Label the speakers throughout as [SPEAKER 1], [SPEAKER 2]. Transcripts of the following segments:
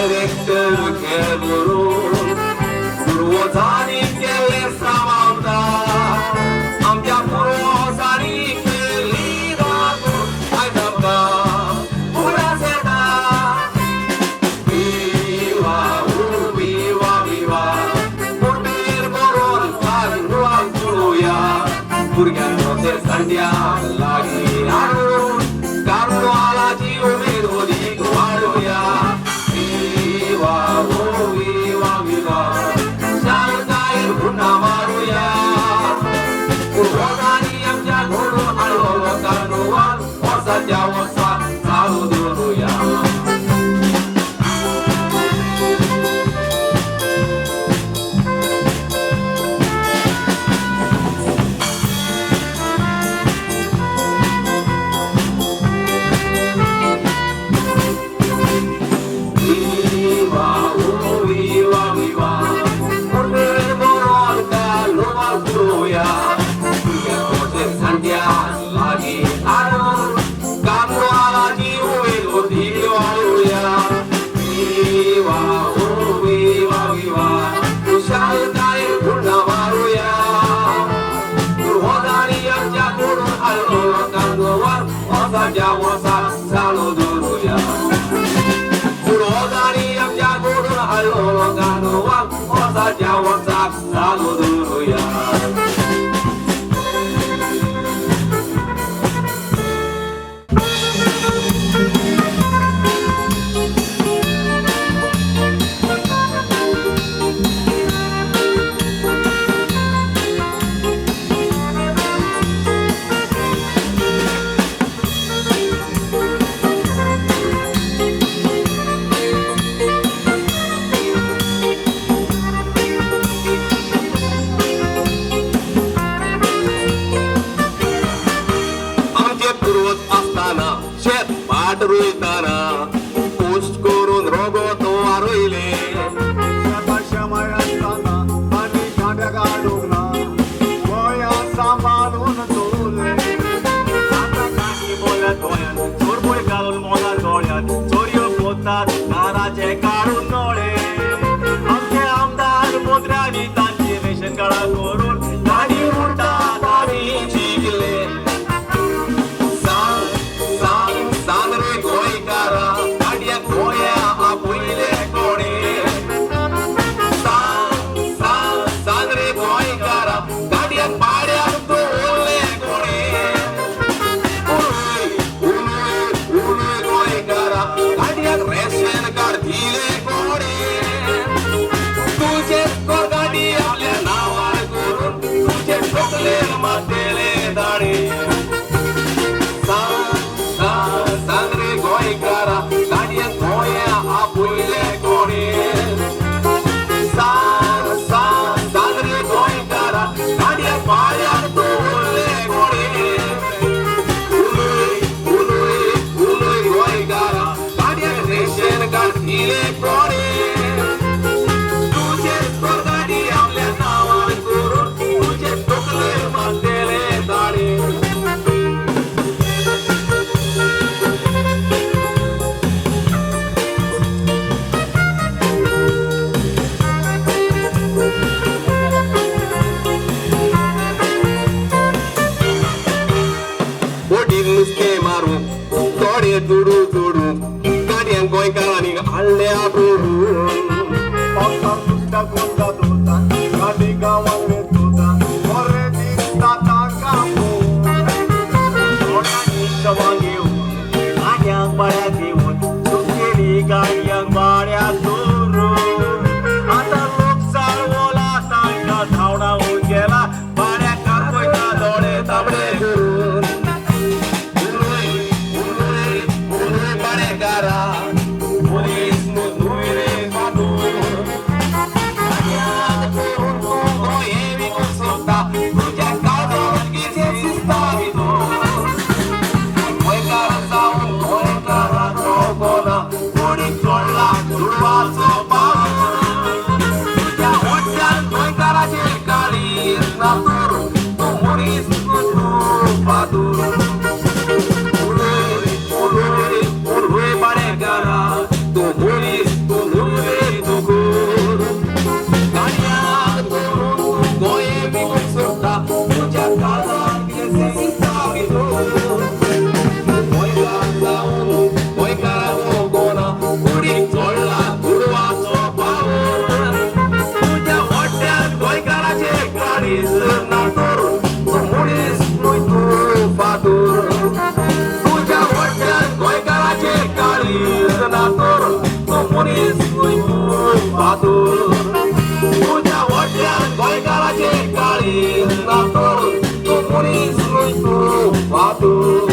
[SPEAKER 1] Tractor खेळून पुर्वजांनी केल्ले सामावता आमच्या पुर्वजांनी केल्ली दाखोवन आयज आमकां उगडास येता. विवा ओ विवा विवा मुर्बीर बरोवन कानवान पळोवया भुरग्यांक ते जाणट्यांक लागीं हाडून कार्नवालाची उमेद वदीक वाडोवया. विवा ओ विवा विवा शांतायेन हुंडा मारुया पुर्वजांनी आमच्या घडोवन हाडलेलो कार्नवाल वर्साच्या वर्सा चालू दवरुया. विवा ओ विवा विवा मुर्बीर बरोवन कार्नवाल पळोवया भुरग्यांक जाणट्यांक लागीं हाडून कार्नवालाची उमेद वदीक वाडोवया. विवा ओ विवा विवा खुशालकायेन हुंडा मारुया पुर्वजांनी आमच्या घडोवन हाडलेलो कार्नवाल वर्साच्या वर्सा चालू दवरुया. पुर्वजांनी आमच्या घडोवन हाडलेलो कार्नवाल वर्साच्या वर्सा चालू दवरुया. आमचे पुर्वज आसतना शेत भाट रोयतना कश्ट करून रगत वारयले.
[SPEAKER 2] शेतां शेमाय आसतना तांणी कांटे काडूंक ना, गोंया सांबाळून दवरलें.
[SPEAKER 3] आतां कांटी बोल्या दोळ्यान चोरबोय घालून मोला दोळ्यान चोरयो पोतात दाराचे काडून दोळे. आमचे आमदार मंत्र्यांनी तांची रेशन कार्डां करून गाडी उडटात आमी
[SPEAKER 1] जिखले. सांग सांग सांग रे गोंयकारा गाडयेक गोंया आपयले कोणे. सांग सांग सांग रे गोंयकारा गाडयेक पाड्याक दवरले कोणे. उलय उलय उलय गोंयकारा गाडयेक रेशन कार्ड दिले कोणे. तुजेच कर गाडी आपल्या नांवार करून तुजे ठोकले मारतले दाडे. सांग सांग सांग रे गोंयकारा गाडयेक गोंया आपयले कोणे. सांग सांग सांग रे गोंयकारा गाडयेक पाड्याक दवरले कोणे. उलय उलय उलय गोंयकारा गाडयेक रेशन कार्ड दिले कोणे. तुजेच कर गाडी आपल्या नांवार करून तुजे तकलेर मारतले दाडे. बोटीक नुस्तें मारूंक थोडे दुडू जोडूंक गाडयांक गोंयकारांनी हाडल्या करून.
[SPEAKER 2] पावसाक नुस्त्याक कोंता दवरता, गाडी गांवांत वेचोता, बरें दिसता तांकां पळोवन.
[SPEAKER 3] थोड्यांनी शवां घेवन गाडयांक भाड्याक घेवन सुकेली गाडयांक भाड्याक दवरून आतां लोक चाळवला तांकां धांवडावन गेला भाड्याक कापयता दोळे तांबडे
[SPEAKER 1] करून. उलय उलय उलय पाडेकारा पुलीस न्हय रे फादूर. गाडयांक करून तूं गोंय विकूंक सोदता तुज्या काळजांत कितें दिसता भितूर. गोंयकार जावन गोंयकाराक रोगोना कोणीक चोडला दुडवाचो पावर. तुज्या होट्यान गोंयकाराचेर काळीज ना तर तूं मनीस तूं फादूर. उलय उलय उलय पाडेकारा तूं मनीस तूं फातूर तुज्या व्हडल्यान गोंयकाराचे काळीज ना तर तूं मनीस न्हय तूं फातूर.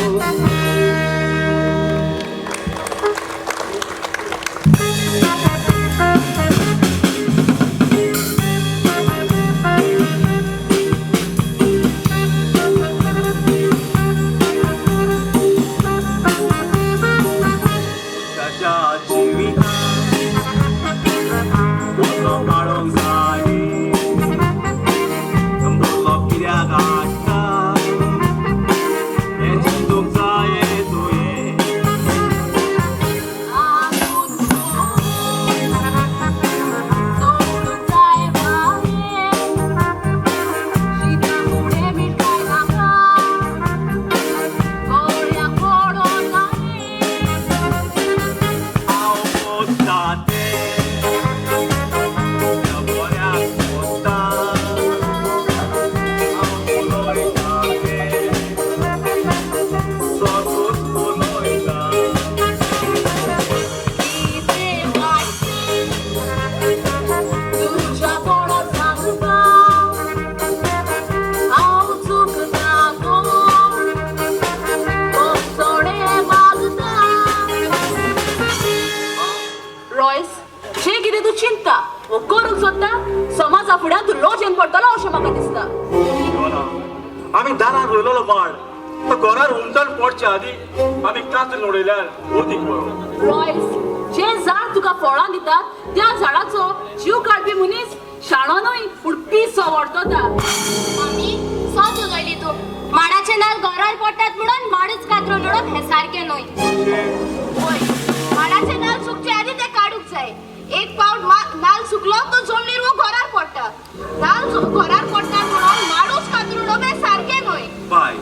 [SPEAKER 3] ताच्या जिवितांत बोलो काडूंक जाय, बोलो कित्याक हाडटा हें चिंतूंक जाय तुवें.
[SPEAKER 4] सोडूंक जाय बाये, शिता फुडें मिठाय नाका, गोळ्याक पडोंक जाय.
[SPEAKER 3] हांव कोत्ता तें त्या बऱ्याक कोत्ता, हांव उलयता तें सतूच उलयता.
[SPEAKER 4] कितें वायट तुज्या कोणाक सांगता, हांव चुकता गो, कोसोडें मागता. रॉयस, जें कितें तूं चिंता वो करूंक सोदता, समाजा फुड्यान तूं लजेन पडटलो अशें म्हाका दिसता.
[SPEAKER 3] ना, आमी दारार रोयलेलो माड तो घरार हुमटण पडचे आदी आमी कातरून उडयल्यार अदीक बरो.
[SPEAKER 4] रॉयस, जें झाड तुका फळां दिता त्या झाडाचो जीव काडपी मनीस शाणो न्हय पूण पिसो वर्तता.
[SPEAKER 5] मम्मी, सत उलयली तूं. माडाचे नाल घरार पडटात म्हणून माडूच कातरून उडोवप हें सारकें न्हय.
[SPEAKER 6] होय, माडाचे नाल सुकचे आदी ते काडूंक जाय. एक पावट नाल सुकलो तो जमनीर वो घरार पडटा. नाल घरार पडटा म्हणून माडूच कातरून उडोवप हें सारकें न्हय.
[SPEAKER 3] बाय,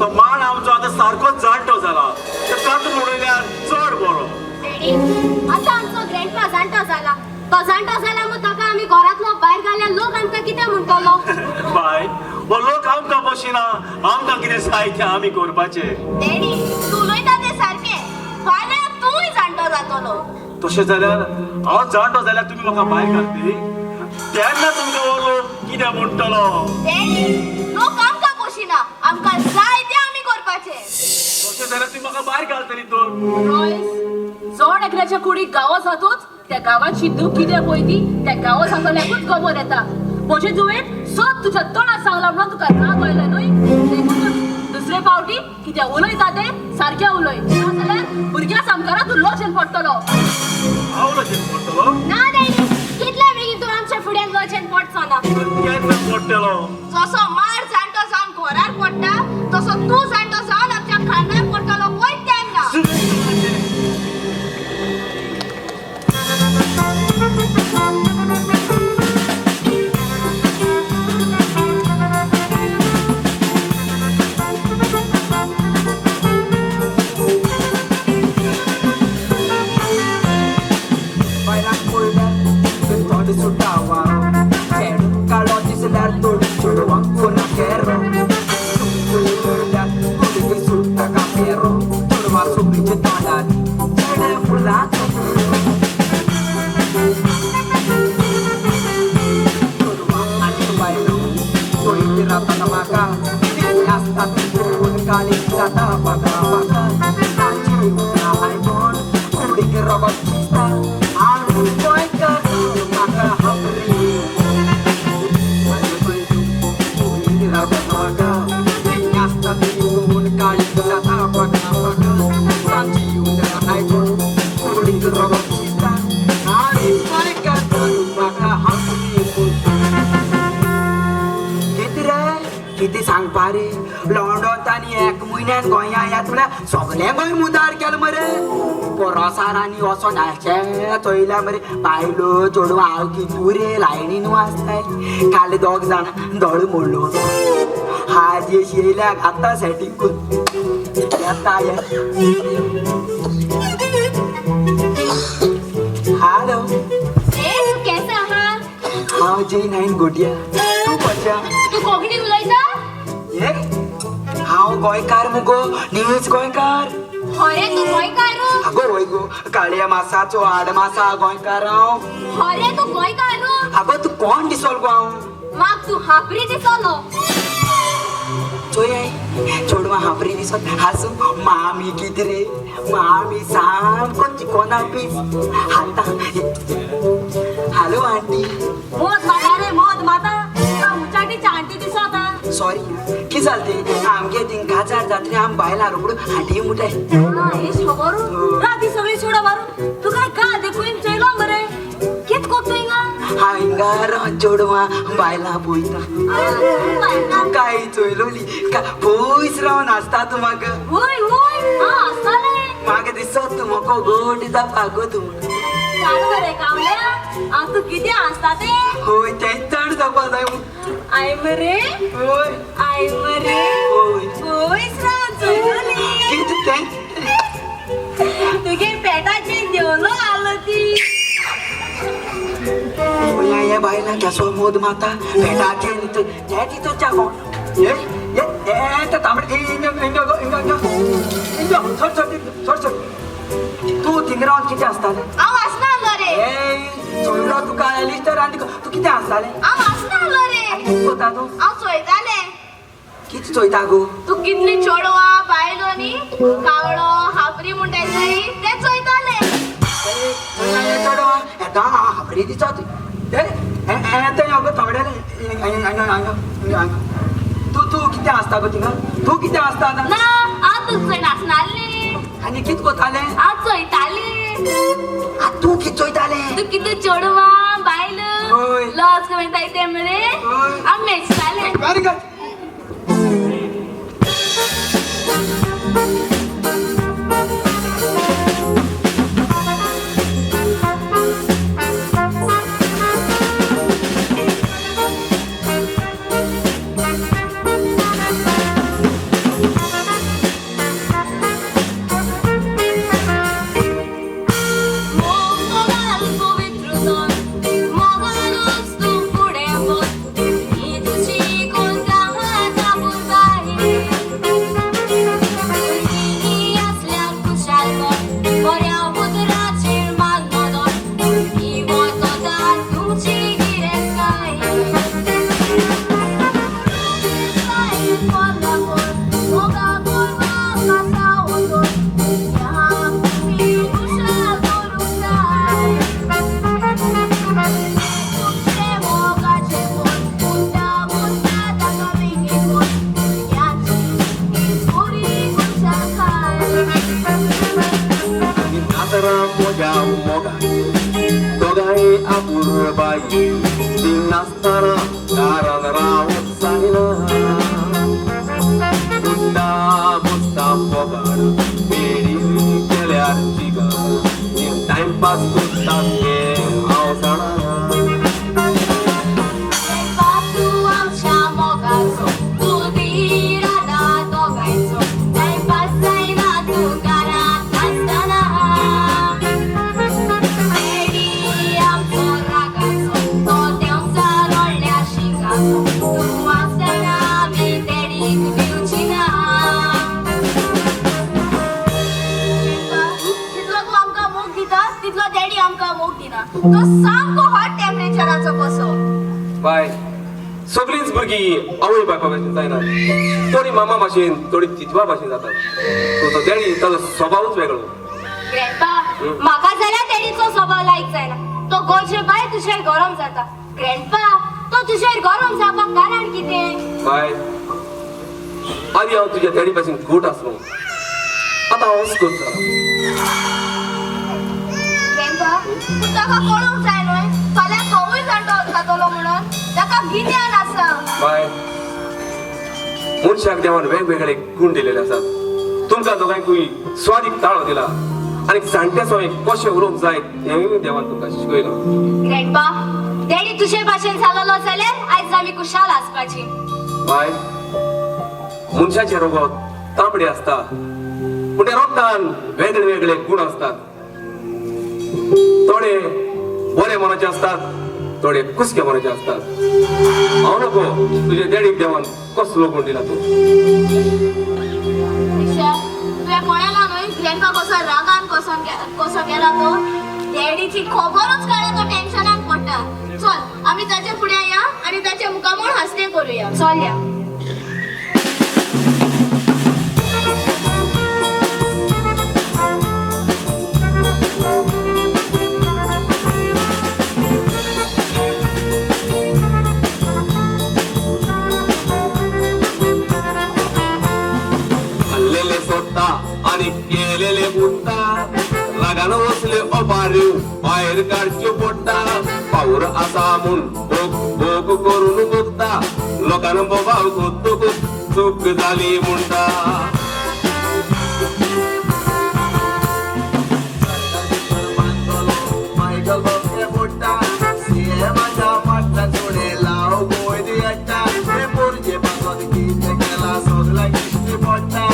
[SPEAKER 3] तो माड आमचो आतां सारको जाणटो जाला, ते कातरून उडयल्यार चड बरो.
[SPEAKER 5] डॅडी, आतां आमचो ग्रँडपा जाणटो जाला. तो जाणटो जाला म्हूण ताका आमी घरांतलो भायर घाल्यार लोक आमकां कितें म्हणटलो?
[SPEAKER 3] बाय, हो लोक आमकां पोशिना, आमकां कितें जाय तें आमी करपाचें.
[SPEAKER 6] डॅडी, तूं उलयता तें सारकें. फाल्यां तूंय जाणटो जातलो.
[SPEAKER 3] तशें जाल्यार हांव जाणटो जाल्यार तुमी म्हाका भायर घालतली, तेन्ना तुमकां हो लोक कितें म्हणटलो?
[SPEAKER 6] डॅडी, लोक आमकां पोशिना, आमकां जाय तें आमी करपाचें.
[SPEAKER 3] तशें जाल्यार तुमी म्हाका भायर घालतली तर.
[SPEAKER 4] रॉयस, जण एकल्याच्या कुडीक गांवो जातूच त्या गांवाची दूख कितें पळय ती त्या गांवो जातल्याकूच खबर येता. म्हजे तुवें सत तुज्या तोंडार सांगलां म्हणून तुका राग आयलो न्हय, देखूनच दुसरे फावटी कितें उलयता तें सारकें उलय, नाजाल्यार भुरग्यां सामकारा तूं लजेन पडटलो.
[SPEAKER 3] हांव लजेन पडटलो?
[SPEAKER 5] ना डॅडी, कितल्या बेगीन तूं आमच्या फुड्यान लजेन पडचो ना.
[SPEAKER 3] केन्ना पडटलो?
[SPEAKER 6] जसो माड जाणटो जावन घरार पडटा तसो तूं जाणटो जावन आमच्या खांदार पडटलो पळय तेन्ना.
[SPEAKER 7] बायलांक पळयल्यार थंय थोडे सुट्टा वारो, चेडो काळो दिसल्यार तोड चेडवांक कोना केरो, पळयल्यार कुडीक सुट्टा कापेरो, चेडवां सुबरीच्या तोंडार चेडे फुलांचो कुडो. चेडवां आनी बायलो चोयत रावतात म्हाका, तीं आसता ती पळोवन काळीज जाता पाका पाका, तांची उतरां आयकून कुडीक रगत दिसता, आनी गोंयकार म्हाका हांबरी. कितें सांगपा रे, लंडन आनी एक म्हयन्यान गोंया येत म्हळ्यार सगळें गोंय मुदार केलें मरे. पोरोसारांनी वचोन अशें चोयल्या मरे, बायलो चेडवां हांव कितू रे लायनीन वाचताय. काल दोग जाणां दोळे मोडलो, हाज येशी येयल्या आतां सेटींग करून येता. हॅलो.
[SPEAKER 5] ए, तूं केसो आहा?
[SPEAKER 7] हांव जे नायन गोटिया, तूं कशें?
[SPEAKER 5] तूं कोंकणी उलयता?
[SPEAKER 7] ए, हांव गोंयकार मुगो, नीज गोंयकार.
[SPEAKER 5] खरें तूं गोंयकारूच? तूं?
[SPEAKER 7] अगो वय गो, काळ्या मासाचो आडमासा गोंयकार हांव.
[SPEAKER 5] खरें तूं गोंयकार?
[SPEAKER 7] अगो तूं कोण दिसोल गो हांव?
[SPEAKER 5] म्हाक तूं हापरी दिसलो.
[SPEAKER 7] चोय आई, चेडवां हापरी दिसत. हासू मामी कितें रे, मामी सामको चिकोना पीस. हालता. Hello aunty.
[SPEAKER 4] मोद माता रे, मोद माता. तुका उचाटीची आंटी दिसता.
[SPEAKER 7] सॉरी, कितें जालें तें, आमगे थिंग काजार जातली आम बायलां रोकडू आंटी मुटाय.
[SPEAKER 4] हे खबर राती सगळी सोडा मारून तुका का देखून चोयलो मरे, कित कोत्तो हिंगा?
[SPEAKER 7] हिंगा चेडवां बायलां पळयता. काय चोयलोली का पयस रावन आसता तूं म्हाका.
[SPEAKER 4] वय वय, हांव आसतालें.
[SPEAKER 7] म्हाका दिसत तूं म्हाका गोड जावपा गो तूं.
[SPEAKER 4] सांग मरे कावल्या, हांव तूं कितें आसता तें.
[SPEAKER 7] होय, तेंच चड जावपा जाय.
[SPEAKER 4] I मरे.
[SPEAKER 7] होय.
[SPEAKER 4] I मरे.
[SPEAKER 7] होय.
[SPEAKER 4] पयस रावन चोयलोली.
[SPEAKER 7] कितें तें?
[SPEAKER 4] तुगे पेटाची देवलो आलो ती.
[SPEAKER 7] होय, हे बायलां केसो मोद माता पेटाचेर हे तितूच्या कोण हे हे ते तांबडे. इंजो इंजो इंजो इंजो, सर सर सर सर. तूं थिंग रावन कितें आसतालें?
[SPEAKER 6] हांव आसना रे.
[SPEAKER 7] ए चोयलो तुका एलिस्टर, आनी तूं कितें आसतालें?
[SPEAKER 6] हांव आसना रे.
[SPEAKER 7] कितें कोता तूं?
[SPEAKER 6] हांव चोयतालें.
[SPEAKER 7] कितें चोयता गो?
[SPEAKER 6] तूं कितली चेडवां बायलो न्ही कावळो हापरी म्हणटाय ते चोयतालें.
[SPEAKER 7] चेडवां येता हापरी दिसत तें अगो तांबडेलें. तूं तूं कितें आसता गो थिंगा? तूं कितें आसता आतां?
[SPEAKER 4] ना, हांव तुका चोय नासनाली.
[SPEAKER 7] आनी कितें कोतालें?
[SPEAKER 4] हांव चोयताली.
[SPEAKER 7] तूं कितें चोयतालें?
[SPEAKER 4] तूं कितें चेडवां बायल
[SPEAKER 7] होय.
[SPEAKER 4] लज म्हणटाय तें मरे.
[SPEAKER 7] होय.
[SPEAKER 4] हांव मेजतालें.
[SPEAKER 7] Very good.
[SPEAKER 5] मोगाल पवित्र तन, मोगानूच तूं फुडें वच, ही तुजी कोणता पुरबाय. भुरगीं आसल्यार खुशालपण, बऱ्या उतराचेर मान नदर, ही वचता तुजी गिरेस्तकाय. मोगा गोरवां खासा वचून, ह्या तुमी खुशाल करूंक जाय. तुमचे मोगाचे मोल, मुद्दा मुद्दा ताका बेगीन बोल, भुरग्यांची हीच बरी खुशालकाय.
[SPEAKER 1] नातरां म्हज्या मोगाची दोगांय आपुरबाई, ती नासतना दारान रावत जायना. गुंडा बसता फोगाड पेडी केल्यार जिगार, टायमपास करतात ते हांव जाणा.
[SPEAKER 5] तूं आमच्या मोगाचो, तूं धीर आतां दोगांयचो, टायमपास जायना तूं घरांत नासतना. डॅडी आमचो रागाचो, तो देंवचार व्हडल्या शिंगाचो, तूं आसतना आमी डॅडीक भिवची ना.
[SPEAKER 6] तितलो तूं आमकां मोग दिता तितलो डॅडी आमकां मोग दिना. तो सामको हॉट टेम्परेचराचो कसो.
[SPEAKER 1] बाय, सगळींच भुरगीं आवय बापा भाशेन जायनात. थोडी मामा भाशेन, थोडी तितवा भाशेन जातात. तुजो डॅडी, ताजो स्वभावूच वेगळो.
[SPEAKER 5] ग्रँडपा, म्हाका जाल्यार डॅडीचो स्वभाव लायक जायना. तो गरजे भायर तुजेर गरम जाता. ग्रँडपा, तो तुजेर गरम जावपाक कारण कितें?
[SPEAKER 1] बाय, आदी हांव तुज्या डॅडी भाशेन घोट आसलो, आतां हांव अस्कत जाला.
[SPEAKER 6] ग्रँडपा, पूण ताका कळोंक जाय न्हय फाल्यां तोवूय जाणटो जातलो म्हणून. ताका गिन्यान आसा.
[SPEAKER 1] बाय, मनशाक देवान वेगवेगळे गूण दिलेले आसात. तुमकां दोगांयकूय स्वादीक ताळो दिला आनी जाणट्या सोय कशें उलोवंक जाय तेंय देवान तुमकां शिकयलां.
[SPEAKER 5] ग्रँडपा, डॅडी तुजे भाशेन जालोलो जाल्यार आयज आमी खुशाल आसपाची.
[SPEAKER 1] बाय, मनशाचें रगत तांबडें आसता, पूण त्या रोगतान वेगळे वेगळे गूण आसतात. थोडे बरे मनाचे आसतात, थोडे कुसके मनाचे आसतात. हांव नको तुजे डॅडीक देवान कसलो गूण दिला तूं.
[SPEAKER 6] निशा, तुवें कोणाला न्हय ग्रँडपा कसो रागान कसो कसो गेला तो. डॅडीची खबरूच काडा तो टेन्शनान पडटा. चल आमी ताच्या फुड्यान या आनी ताच्या मुखामळ हांसणें करुया.
[SPEAKER 5] चल या.
[SPEAKER 1] खाल्लेले सोडटा आनी केलेले बुडटा, रागान वसले ओपाऱ्यो भायर काडच्यो पडटा. पावर आसा म्हूण भोग भोग करून भोगता, लोकांक बोबाव कोत्तकूच चूक जाली म्हणटा.
[SPEAKER 2] मायकल बॉम्बे पडटा, सीएमाच्या फाटल्यान सुणे लाव गोंय येता. हे पोरजे पासत कितें केलां सगळ्यांक दिश्टी पडटा.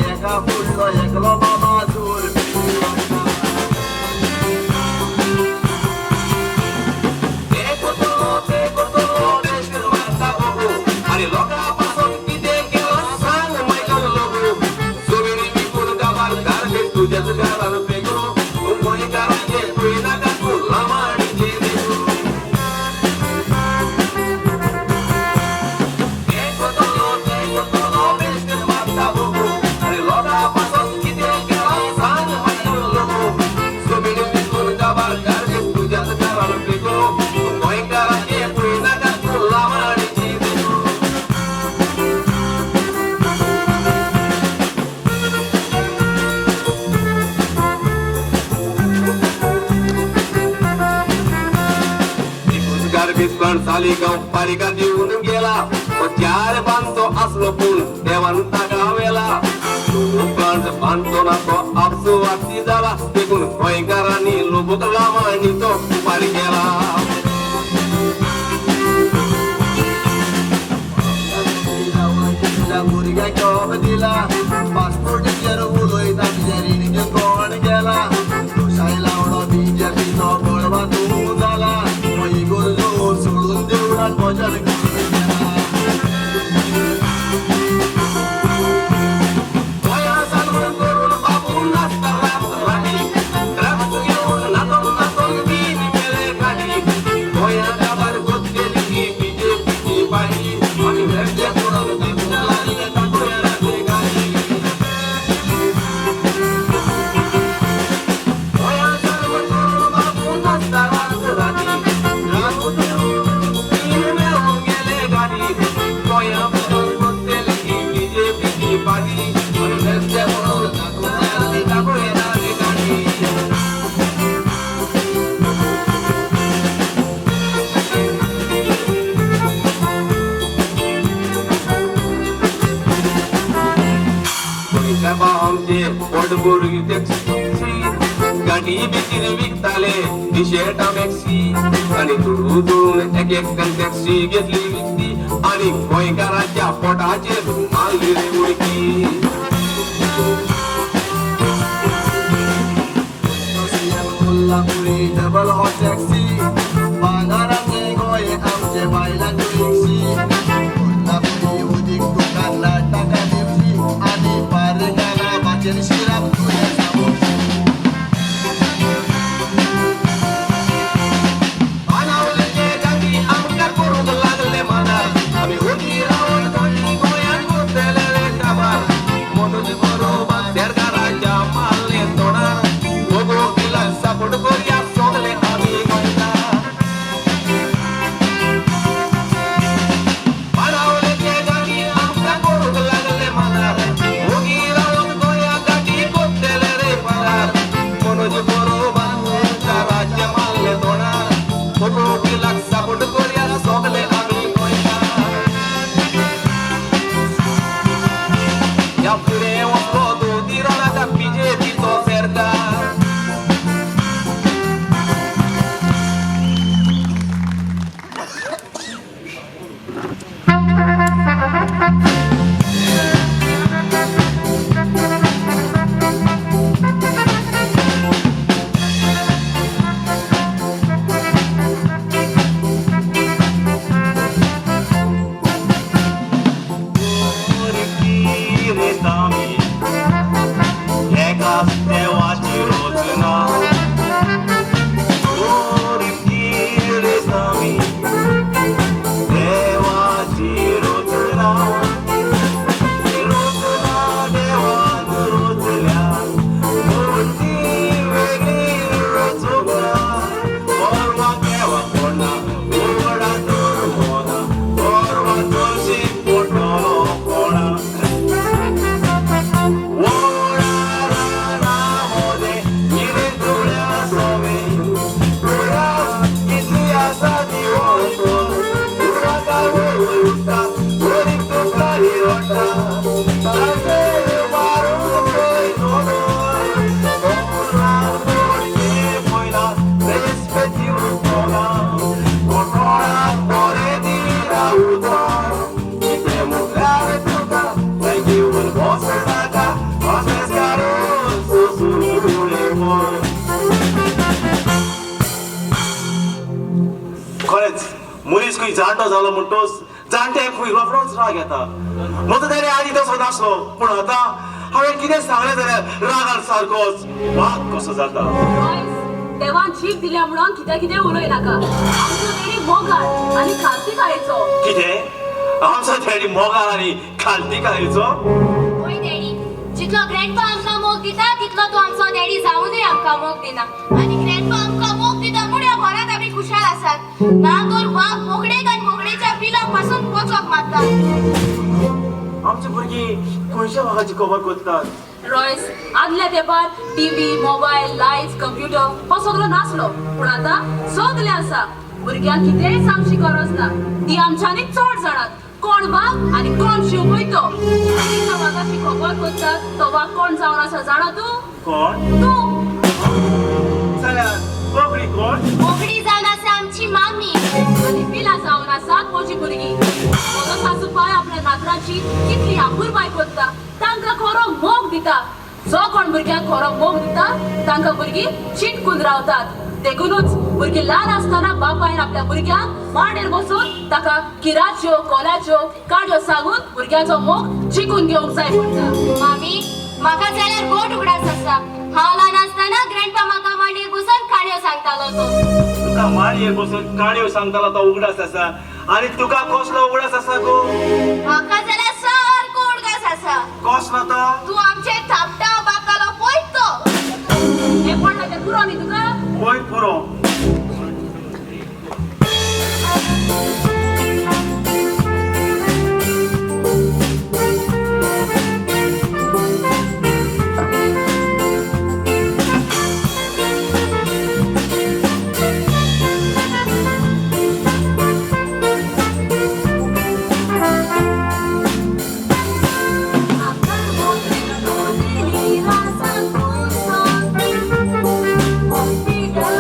[SPEAKER 2] एका फुडलो एकलो बाबा जोर पडटा.
[SPEAKER 1] ते करतलो ते करतलो बेश्ट मारता बाबू, आनी लोकां पासून कितें केलां सांग मायकल लोबो. जमिनी विकून गांवार गार्बेज तुज्याच घरान पेगो, गोंयकारांचेर पळयनाका तूं लामाणीचेर देखो. ते करतलो ते करतलो बेश्ट मारता बाबू, आनी लोकां पासून कितें केलां सांग मायकल लोबो. जमिनी विकून गांवार गार्बेज तुज्याच घरान पेगो, गोंयकारांचेर पळयनाका तूं लामाणीचेर देखो. गार्बेज प्लांट सालिगांव पालिका दिवन गेला, तो चार बांदतो आसलो पूण देवान ताका व्हेला. प्लांट बांदतो ना तो आपसुवार्थी जाला, देखून गोंयकारांनी लोबोक लामाणी तो उपार केला.
[SPEAKER 2] भुरग्याक जॉब दिला, पासपोर्टीचेर उलयता तुजें रीण घेवन कोण गेला. दोशाय लावणो बीजेपीचो बळवा तूं जाला, मागीर गरजो सोडून देवळान भजन करूंक गेला.
[SPEAKER 1] गोंया सालवण करून बाबू नाचता रात राती, ड्रग्स घेवन नाचोन नाचोन दीन केले गाडी. गोंया काबार गोतलेली ही बीजेपीची पार्टी, आनी रस्ते करून तांकां लागले तांकां गाडी. गोंया सालवण करून बाबू नाचता रात राती, ड्रग्स घेवन दीन मेळोवन गेले गाडी. गोंया भितर गोतलेली ही बीजेपीची पार्टी, आनी रस्ते करून तांकां लागले तांकां गाडी. गोंयकार आमचे पोट भरून टॅक्सी, गाडी बिचीर विकताले टी-शर्टां मॅक्सी, आनी दुडू जोडून एक एकट्यान टॅक्सी घेतली विकती, आनी गोंयकारांच्या पोटाचेर मारली रे उडकी.
[SPEAKER 2] CM Kolhapuri double hot taxi, भांगाराचे Goa आमचे बायलांच्यो रिक्षी. कोल्हापुरी उदीक तुका नाटकां दिवची, आनी पारकाला भाचेर शिराप तुजें सामोची.
[SPEAKER 1] बाणावलेचे गांधी आमकां करूंक लागले मानार, आमी ओगी रावन गोंयांत करतले रे काबार. मनोज बरोबर सरकाराच्या मारले तोंडार, लोगो बिलाक सपोर्ट करया सगले आमी गोंयकार.
[SPEAKER 3] स्वामी देवाची रोचना रोचना देवान रोचल्या पूण ती वेगळी रचूंक ना गोरवां देवा कोणा उगडा तर मोना गोरवां चडशी पडटलो कोणा खरेंच मनीस खंय जाणटो जालो म्हणटोच जाणटे खंय रोखडोच राग येता. म्हजो तरी आदी तसो नासलो पूण आतां हांवें कितें सांगलें जाल्यार रागान सारकोच वाग कसो जाता.
[SPEAKER 4] देवान जीभ दिल्या म्हणून कित्या कितें उलय नाका. आमचो डॅडी मोगाळ आनी खालतीकायेचो.
[SPEAKER 3] कितें आमचो डॅडी मोगाळ आनी खालतीकायेचो?
[SPEAKER 5] होय डॅडी, जितलो ग्रँडपा आमकां मोग दिता तितलो तो आमचो डॅडी जावनूय आमकां मोग दिना.
[SPEAKER 6] आनी ग्रँडपा आमकां मोग दिता म्हूण ह्या घरांत आमी खुशाल आसात. ना तर वाग बोगडेक आनी बोगडेच्या बिलाक पासून वचोक मारता.
[SPEAKER 3] आमची भुरगीं खंयच्या वागाची खबर करतात?
[SPEAKER 4] रॉयस, आदल्या तेंपार टीव्ही, मोबायल, लायट्स, कंप्युटर हो सगळो नासलो पूण आतां सगळें आसा. भुरग्यांक कितेंय सांगची गरज ना. ती आमच्यांनी चड जाणात कोण वाग आनी कोण शिव पळय तो. आनी वागाची खबर करतात तो वाग कोण जावन आसा जाणा तूं?
[SPEAKER 3] कोण?
[SPEAKER 4] तूं.
[SPEAKER 3] जाल्यार बोगडी कोण?
[SPEAKER 5] बोगडी जावन आसा आमची मामी
[SPEAKER 4] आनी पिला जावन आसात म्हजी भुरगीं. म्हजो सासू पाय आपल्या नातरांची कितली आपुरबाय करता, तांकां खरो मोग दिता. जो कोण भुरग्यांक खरो मोग दिता तांकां भुरगीं चिटकून रावतात. देखूनच भुरगीं ल्हान आसतना बापायन आपल्या भुरग्यांक मांडेर बसून ताका किराच्यो कोल्याच्यो काडयो सांगून भुरग्यांचो मोग जिखून घेवंक जाय पडटा.
[SPEAKER 5] मामी, म्हाका जाल्यार गोड उगडास आसा. हांव ल्हान आसतना ग्रँडपा म्हाका मांडयेर बसून काणयो सांगतालो तो.
[SPEAKER 3] तुका मांडयेर बसून काणयो सांगतालो तो उगडास आसा. आनी तुका कसलो उगडास आसा गो?
[SPEAKER 6] म्हाका जाल्यार सारको उडगास आसा.
[SPEAKER 3] कसलो तो?
[SPEAKER 6] तूं आमचे थापटा बाकालो पळय तो.
[SPEAKER 4] हें पडलां तें पुरो न्ही तुका?
[SPEAKER 3] पळय पुरो.
[SPEAKER 5] Computer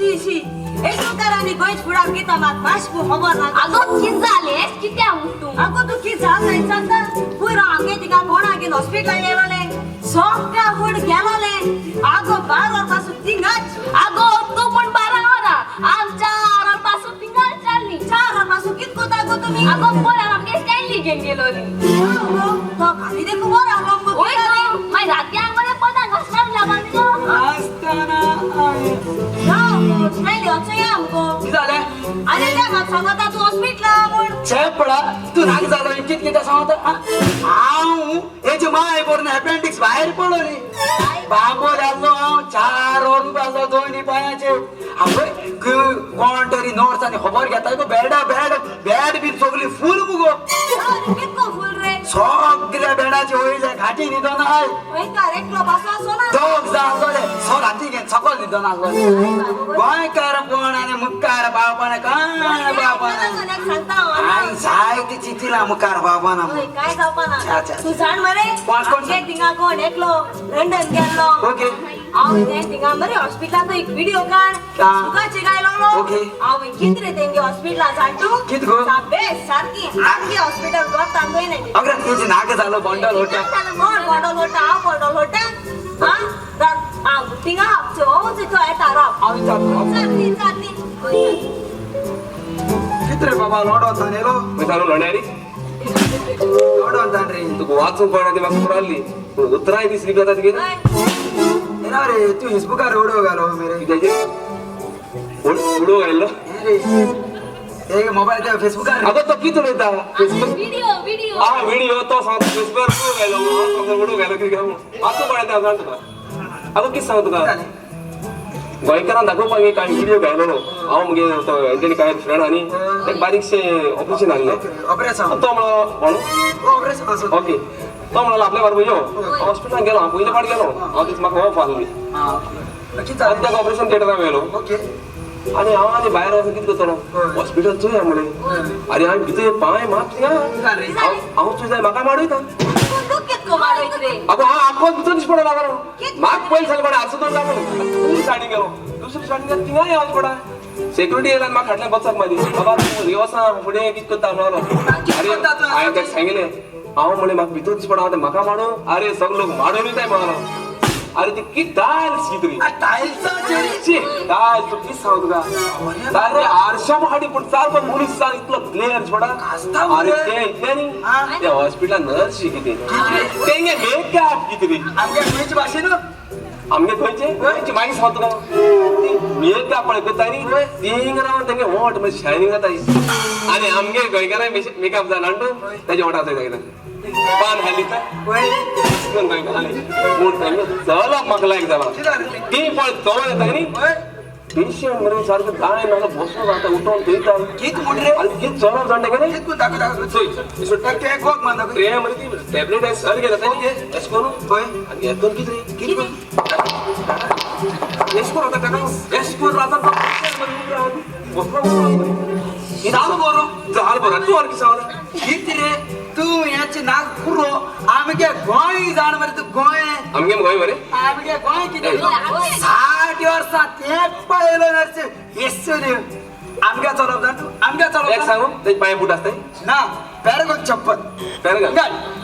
[SPEAKER 8] शी शी एसुकारांनी गोंयच फुडार किता मात माशपू खबर ना.
[SPEAKER 5] आगो कित जालें कित्याक तूं?
[SPEAKER 8] अगो तूं कित जालें सांगता? पयर आमगे थिंगा कोणागेर हॉस्पिटलान येयलोलें सगळ्या फुड गेलोलें. आगो 12 वर पासून थिंगाच.
[SPEAKER 5] आगो तूं पूण 12 वरां आम 4 वर पासून थिंगाच जाल्ली.
[SPEAKER 8] 4 वर पासून कित कोता गो तुमी?
[SPEAKER 5] आगो पयर आमगे स्टॅनली घेवन गेलोली.
[SPEAKER 8] तो खाली देखून बरो आसलो मुगो.
[SPEAKER 5] वय गो मागीर राती आमगेले पदां घासपाक लागली गो.
[SPEAKER 7] आसतना
[SPEAKER 8] स्टॅनली वचोया आमगो.
[SPEAKER 7] कितें जालें?
[SPEAKER 8] आनी तें म्हाका सांगता तूं हॉस्पिटला म्हूण.
[SPEAKER 7] चेपडा तूं नाक जालो कित कितें सांगता? हांव हेची माय करून अपेंडिक्स भायर पडलो रे. बाबोर आसलो हांव 4 वर उबो आसलो दोनी पांयाचेर. आवय कोण तरी नर्स आनी खबर घेता गो. बेडा बेड बेड बी सगळी फूल मुगो.
[SPEAKER 8] कितको फूल रे?
[SPEAKER 7] सगळ्या बेडाचे वयले खाटी न्हिदोन आय.
[SPEAKER 8] गोंयकार एकलो बसो आसलो ना.
[SPEAKER 7] दोग जाण आसलोले सो राती घेवन सकल न्हिदोन आसलोले. गोंयकार कोण आनी मुखार पावपाना कांय पावपाना.
[SPEAKER 8] सांगता
[SPEAKER 7] हांवें जायती चिंतिलां मुखार पावपाना.
[SPEAKER 8] काय जावपाना तूं जाण मरे.
[SPEAKER 7] कोण
[SPEAKER 8] थिंगा कोण एकलो लंडन गेल्लो.
[SPEAKER 7] ओके.
[SPEAKER 8] हांव तें थिंगा मरे हॉस्पिटलांत एक व्हिडिओ काड सुखाचे गायलो.
[SPEAKER 7] ओके.
[SPEAKER 8] हांव कित रे तेंगे हॉस्पिटला जाण तूं?
[SPEAKER 7] कित गो?
[SPEAKER 8] सारकी आमगे हॉस्पिटल गोता खंय न्ही.
[SPEAKER 7] अगरे तुजी नाक जालो बंडल होटा.
[SPEAKER 8] कोण बॉडल होटा? हांव बॉडल होटा. हां थिंगा चोवच तो येता राव.
[SPEAKER 7] हांव विचारता.
[SPEAKER 8] चालती चालती.
[SPEAKER 7] कित रे बाबा लोडोन तान येयलो?
[SPEAKER 1] खंय सांगू लोण्या रे?
[SPEAKER 7] लोडोन तान रे.
[SPEAKER 1] तुका वाचूंक कळना ती म्हाका खबर आहली पूण उतरांय ती स्लिप जाता तुगे.
[SPEAKER 7] येना रे तूं फेसबुकार उडो घालो मेरे.
[SPEAKER 1] कित्याचेर उडो घायल्लो?
[SPEAKER 7] रे एक मोबायल फेसबुकार.
[SPEAKER 1] आगो तो कितें उलयता? फेसबूक
[SPEAKER 5] व्हिडिओ व्हिडिओ
[SPEAKER 1] आ व्हिडिओ तो सांगता फेसबुकार उडो घायलो. हांव सांगता उडो घायलो कितें वाचूंक कळना तें हांव जाणा तुका. आगो कितें सांगू तुका? गोंयकारान दाखोवपाक एक हांवें व्हिडिओ घायलेलो. हांव मुगे तो एंटनी काय फ्रेंड आनी एक बारीकशें ऑपरेशन आहलें.
[SPEAKER 7] ऑपरेशन
[SPEAKER 1] तो म्हणलो कोण?
[SPEAKER 7] ऑपरेशन.
[SPEAKER 1] ओके. तो म्हणलो आपल्या बरोबर यो. हॉस्पिटलान गेलो हांव पयले फावट गेलो. हांव तीच म्हाका ऑफ आहली.
[SPEAKER 7] कितें
[SPEAKER 1] ताका ऑपरेशन थिएटरान व्हेलो.
[SPEAKER 7] ओके.
[SPEAKER 1] आनी हांव आनी भायर वचून कितें करतलो? हॉस्पिटल चोया म्हणलें. आनी हांवें भितर पांय मात थिंगा हांव चोय जाय म्हाका माडयता. अगो हांव आमकां भितर दिस पडलो लागलो. म्हाका पयलीं जालें पडा आरसो दोन लागलो. दुसरी सायडीन गेलो. दुसरी सायडीन गेलो थिंगाय हांव पडा. सेक्युरिटी येयला आनी म्हाका फाटल्यान बसक मारी. बाबा तूं वसा फुडें कितें करता म्हणलो. आरे हांवें ताका सांगिल्लें हांव म्हणलें म्हाका भितर दिस पडा म्हाका माडो. आरे सगळे लोक माडोवन वयताय म्हणलो. अरे ती कित टायल्स कित रे?
[SPEAKER 7] टायल्साचेर
[SPEAKER 1] टायल्स तूं कित सांगू तुका? सारकें आरशा फाटी पूण सारको मनीस सार इतलो क्लियर पडा. अरे ते इतलें न्ही ते हॉस्पिटलान नर्शी कितें तेंगे मेकअप कितें रे?
[SPEAKER 7] आमगे खंयचे भाशेन?
[SPEAKER 1] आमगे खंयचे खंयचे मागीर सांगता तुका. ती मेकअप पळय करता न्ही थिंग रावन तेंगे वोट मातशें शायनींग जाता. आनी आमगे गोंयकारां मेकअप जाला न्हू तेजे वोट आसा जायना पान हाली चलप म्हाका लायक जाला. ती पळय चवळ येता न्ही पेशंट मरे सारकें जाय नाजाल्यार बसून रावता उठोवन थंयता.
[SPEAKER 7] कित म्हण रे?
[SPEAKER 1] आनी कित चलप जाणटा गे?
[SPEAKER 7] कित दाखय दाखय. एक वोक मान दाखय.
[SPEAKER 1] ट्रे मरे ती टॅबलेट आसा सर घेता अशें करून
[SPEAKER 7] पळय
[SPEAKER 1] आनी हें करून कितें रे? कित अशें करून रावता ताका अशें करून रावता
[SPEAKER 7] जालो बरो
[SPEAKER 1] जाल बरो. तूं आनी कितें सांगला?
[SPEAKER 7] कित रे तूं हेचे नाक पुरो आमगे गोंय जाण मरे तूं गोंय.
[SPEAKER 1] आमगे गोंय मरे?
[SPEAKER 7] आमगे गोंय कितें 60 वर्सां तेंच पळयलो नर्स येसो आमगे चलप जाण तूं आमगे चलप.
[SPEAKER 1] एक सांगू तेजे पांय बूट आसताय
[SPEAKER 7] ना पॅरागॉन चप्पल
[SPEAKER 1] पॅरागॉन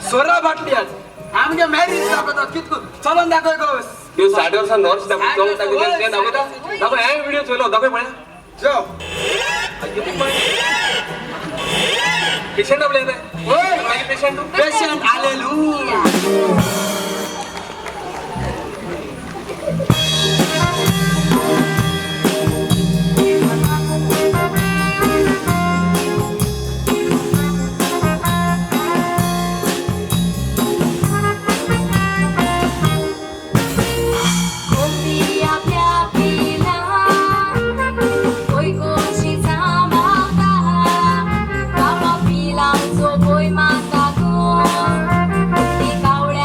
[SPEAKER 7] सोरा बाटली आज आमगे मॅरेज दाखयता कितको चलोन दाखय गो.
[SPEAKER 1] त्यो 60 वर्सां नर्स दाखय तें दाखयता दाखय. हांवें व्हिडिओ चोयलो दाखय पळया.
[SPEAKER 7] जो
[SPEAKER 1] पेशंट आपले मागीर पेशंट
[SPEAKER 7] पेशंट आलेलू.
[SPEAKER 5] Mata con, di caure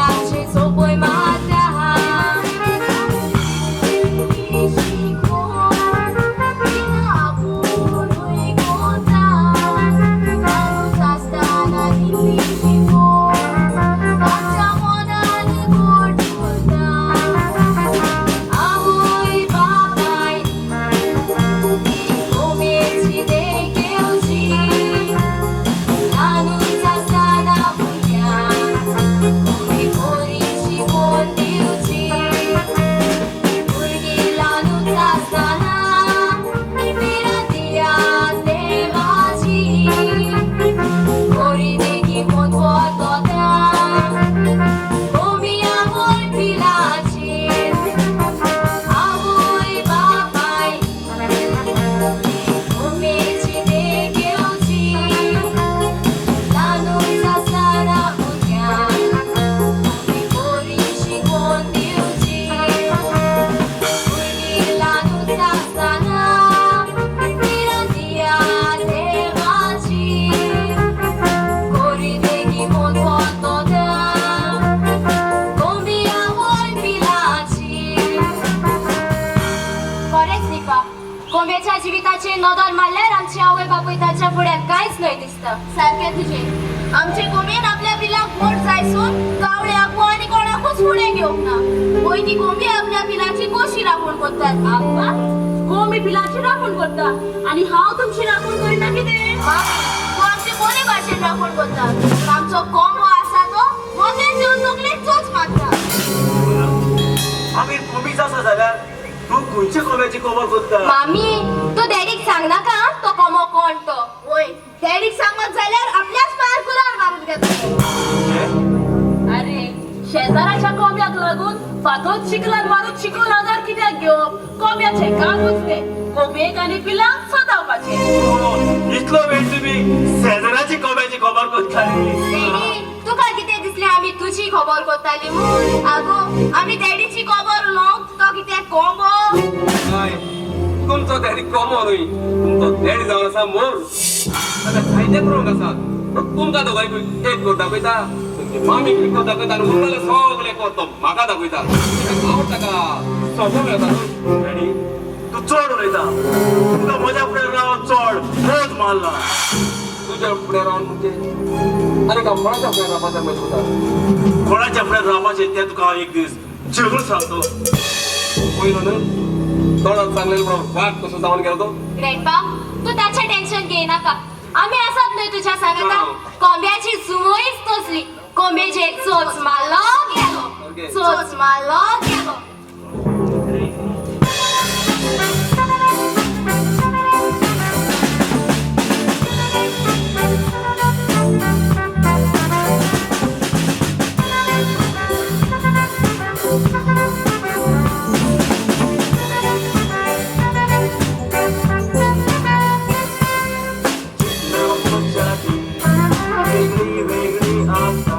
[SPEAKER 5] खरेंच न्ही पा. कोंब्याच्या जिविताचेर नदर मारल्यार आमची आवय बापूय ताच्या फुड्यान कांयच न्हय दिसता.
[SPEAKER 6] सारकें तुजें. आमचे कोंबयेन आपल्या पिलाक मोड जायसून कावळ्याक वो आनी कोणाकूच फुडें घेवंक ना. पय ती कोंबी आपल्या पिलाची कशी राखण करतात.
[SPEAKER 4] आप्पा, कोंबी पिलाची राखण करता आनी हांव तुमची राखण करिना कितें?
[SPEAKER 6] मामी, तूं आमचे बरे भाशेन राखण करता, पूण आमचो कोंबो आसा तो मदेंच येवन तकलेक चोंच मारता.
[SPEAKER 3] आमी कोंबीच आसा जाल्यार तूं खंयच्या कोंब्याची खबर कोत्ता?
[SPEAKER 5] मामी, तूं डॅडीक सांगनाका आं, तो कोंबो कोण तो.
[SPEAKER 6] वय, डॅडीक सांगत जाल्यार आपल्याच पांयार कुराड मारून घेतलो.
[SPEAKER 4] अरे, शेजाराच्या कोंब्याक लागून फातोच चिखलान मारून चिखल आगार कित्याक घेवप? कोंब्याचें कामूच तें, कोंबयेक आनी पिलांक सतावपाचें.
[SPEAKER 3] इतलो वेळ तुमी शेजाराची कोंब्याची खबर कोत्ताली.
[SPEAKER 5] डॅडी, तुका कितें दिसलें आमी तुजी खबर कोत्ताली म्हूण?
[SPEAKER 6] आगो, आमी डॅडीची खबर उलोवंक तो कितें कोंबो?
[SPEAKER 1] हय, तुमचो डॅडी कोंबो न्हय, तुमचो डॅडी जावन आसा मोर. ताका जायते करूंक आसा. तो तुमकां दोगांयकूय एक कोर दाखयता, तुमचे मामीक एक कोर दाखयता आनी उरलेले सगळे कोर तो म्हाका दाखयता. हांव ताका सोबो मेळटा न्हय.
[SPEAKER 3] डॅडी, तूं चड उलयता. तुका म्हज्या फुडें रावन चड मोज मारला.
[SPEAKER 1] तुज्या फुडें रावन म्हणजे आनी हांव कोणाच्या फुडें रावपाचें म्हजें पुता?
[SPEAKER 3] कोणाच्या फुडें रावपाचें तें तुका हांव एक दीस जरूर सांगतलो.
[SPEAKER 1] पयलो न्हय, तोंडान सांगलें म्हणून वाग कसो जावन गेलो तो.
[SPEAKER 5] ग्रँडपा, तूं ताचें टेन्शन घेयनाका, आमी आसात न्हय तुज्या सांगाता. कोंब्याची सुवयच तसली, कोंब्याचेर चोंच मारलो गेलो, चोंच मारलो गेलो.
[SPEAKER 2] वेगळी वेगळी आसता.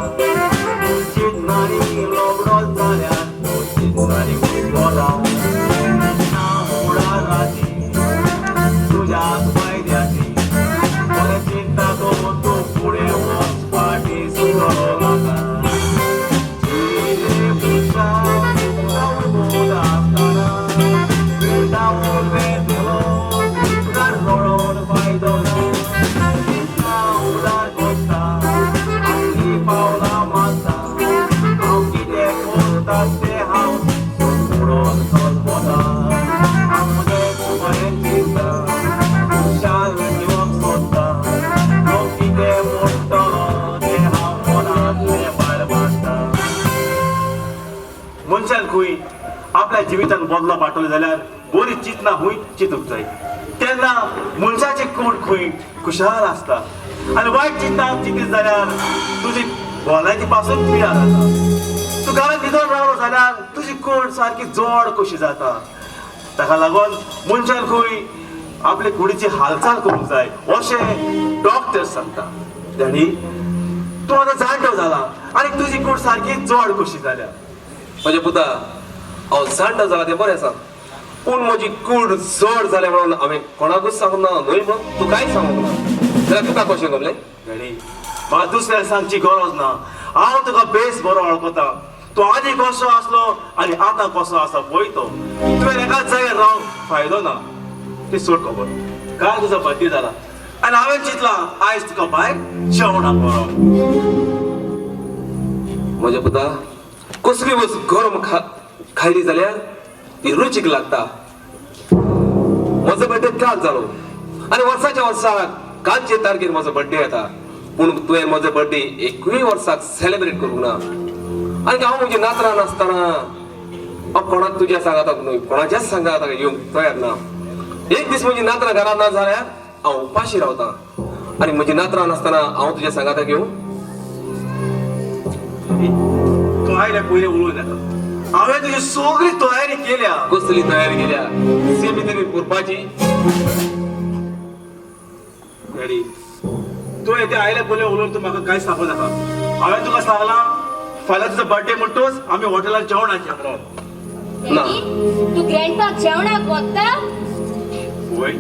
[SPEAKER 2] चिंतनारी लोबडो जाल्यार तो चिंतनारी उजवला. हुडाराची तुज्याच फायद्याची, बरें चिंता तो तूं फुडें वच, फाटीं सुद्दां नाका. आसतना वेतलो तुका रडोवन फायदो ना. उदार कोत्ता आपली पावलां मारता, हांव कितें कोत्ता तें हांव सोडून सोदपना. हांव म्हजें बरें चिंता, खुशाल जिवंक सोदता. लोक कितें म्हणटलो तें हांव मनांतलें भायर मारता.
[SPEAKER 3] मनशान खंय आपल्या जिवितान बदलो पाठवलो जाल्यार बरी चिंतना खंय चिंतूंक जाय, तेन्ना मनशाची कूड खंय खुशाल आसता. आनी वायट चिंतना चिंतीत जाल्यार तुजी भलायकी पासून पिडा जाता. तूं घरांत न्हिदोन रावलो जाल्यार तुजी कूड सारकी जड कशी जाता. ताका लागून मनशान खंय आपले कुडीची हालचाल करूंक जाय अशें डॉक्टर सांगता. डॅडी, तूं आतां जाणटो जाला आनी तुजी कूड सारकी जड कशी जाल्या.
[SPEAKER 1] म्हज्या पुता, हांव जाणटो जाला तें बरें आसा, पूण म्हजी कूड जड जाल्या म्हणून हांवें कोणाकूच सांगूंक ना न्हय, म्हणून तुकाय सांगूंक ना. जाल्यार तुका कशें जमलें?
[SPEAKER 3] डॅडी, म्हाका दुसऱ्याक सांगची गरज ना. हांव तुका बेस बरो वळखता. तूं आदी कसो आसलो आनी आतां कसो आसा पळय तो. तुवें एकाच जाग्यार रावंक फायदो ना. ती सोड खबर. काल तुजो बर्थडे जाला आनी हांवें चिंतलां आयज तुका भायर जेवणाक व्हरोंक.
[SPEAKER 1] म्हज्या पुता, कसली वस्त गरम खायली जाल्यार ती रुचीक लागता. म्हजो बर्थडे काल जालो आनी वर्साच्या वर्साक कालचे तारखेर म्हजो बर्थडे येता, पूण तुवें म्हजो बर्थडे एकूय वर्साक सेलेब्रेट करूंक ना. आनी हांव म्हजी नातरां नासतना हांव कोणाक तुज्या सांगाताक न्हय, कोणाच्याच सांगाताक येवंक तयार ना. एक दीस म्हजी नातरां घरांत ना जाल्यार हांव उपाशी रावता आनी म्हजी नातरां नासतना हांव तुज्या सांगाताक येवं?
[SPEAKER 3] तूं आयल्या पयलीं उलोवं नाका. हांवें तुजी सगळी तयारी केल्या.
[SPEAKER 1] कसली तयारी केल्या? सेमितरी पुरपाची?
[SPEAKER 3] डॅडी, तुवें तें आयल्या पयलीं उलोवन तूं म्हाका कांय सांगू नाका. हांवें तुका सांगलां फाल्यां तुजो बर्थडे म्हणटूच आमी हॉटेलांत जेवणाक या.
[SPEAKER 5] डॅडी, तूं ग्रँडपाक जेवणाक वता?
[SPEAKER 3] वय,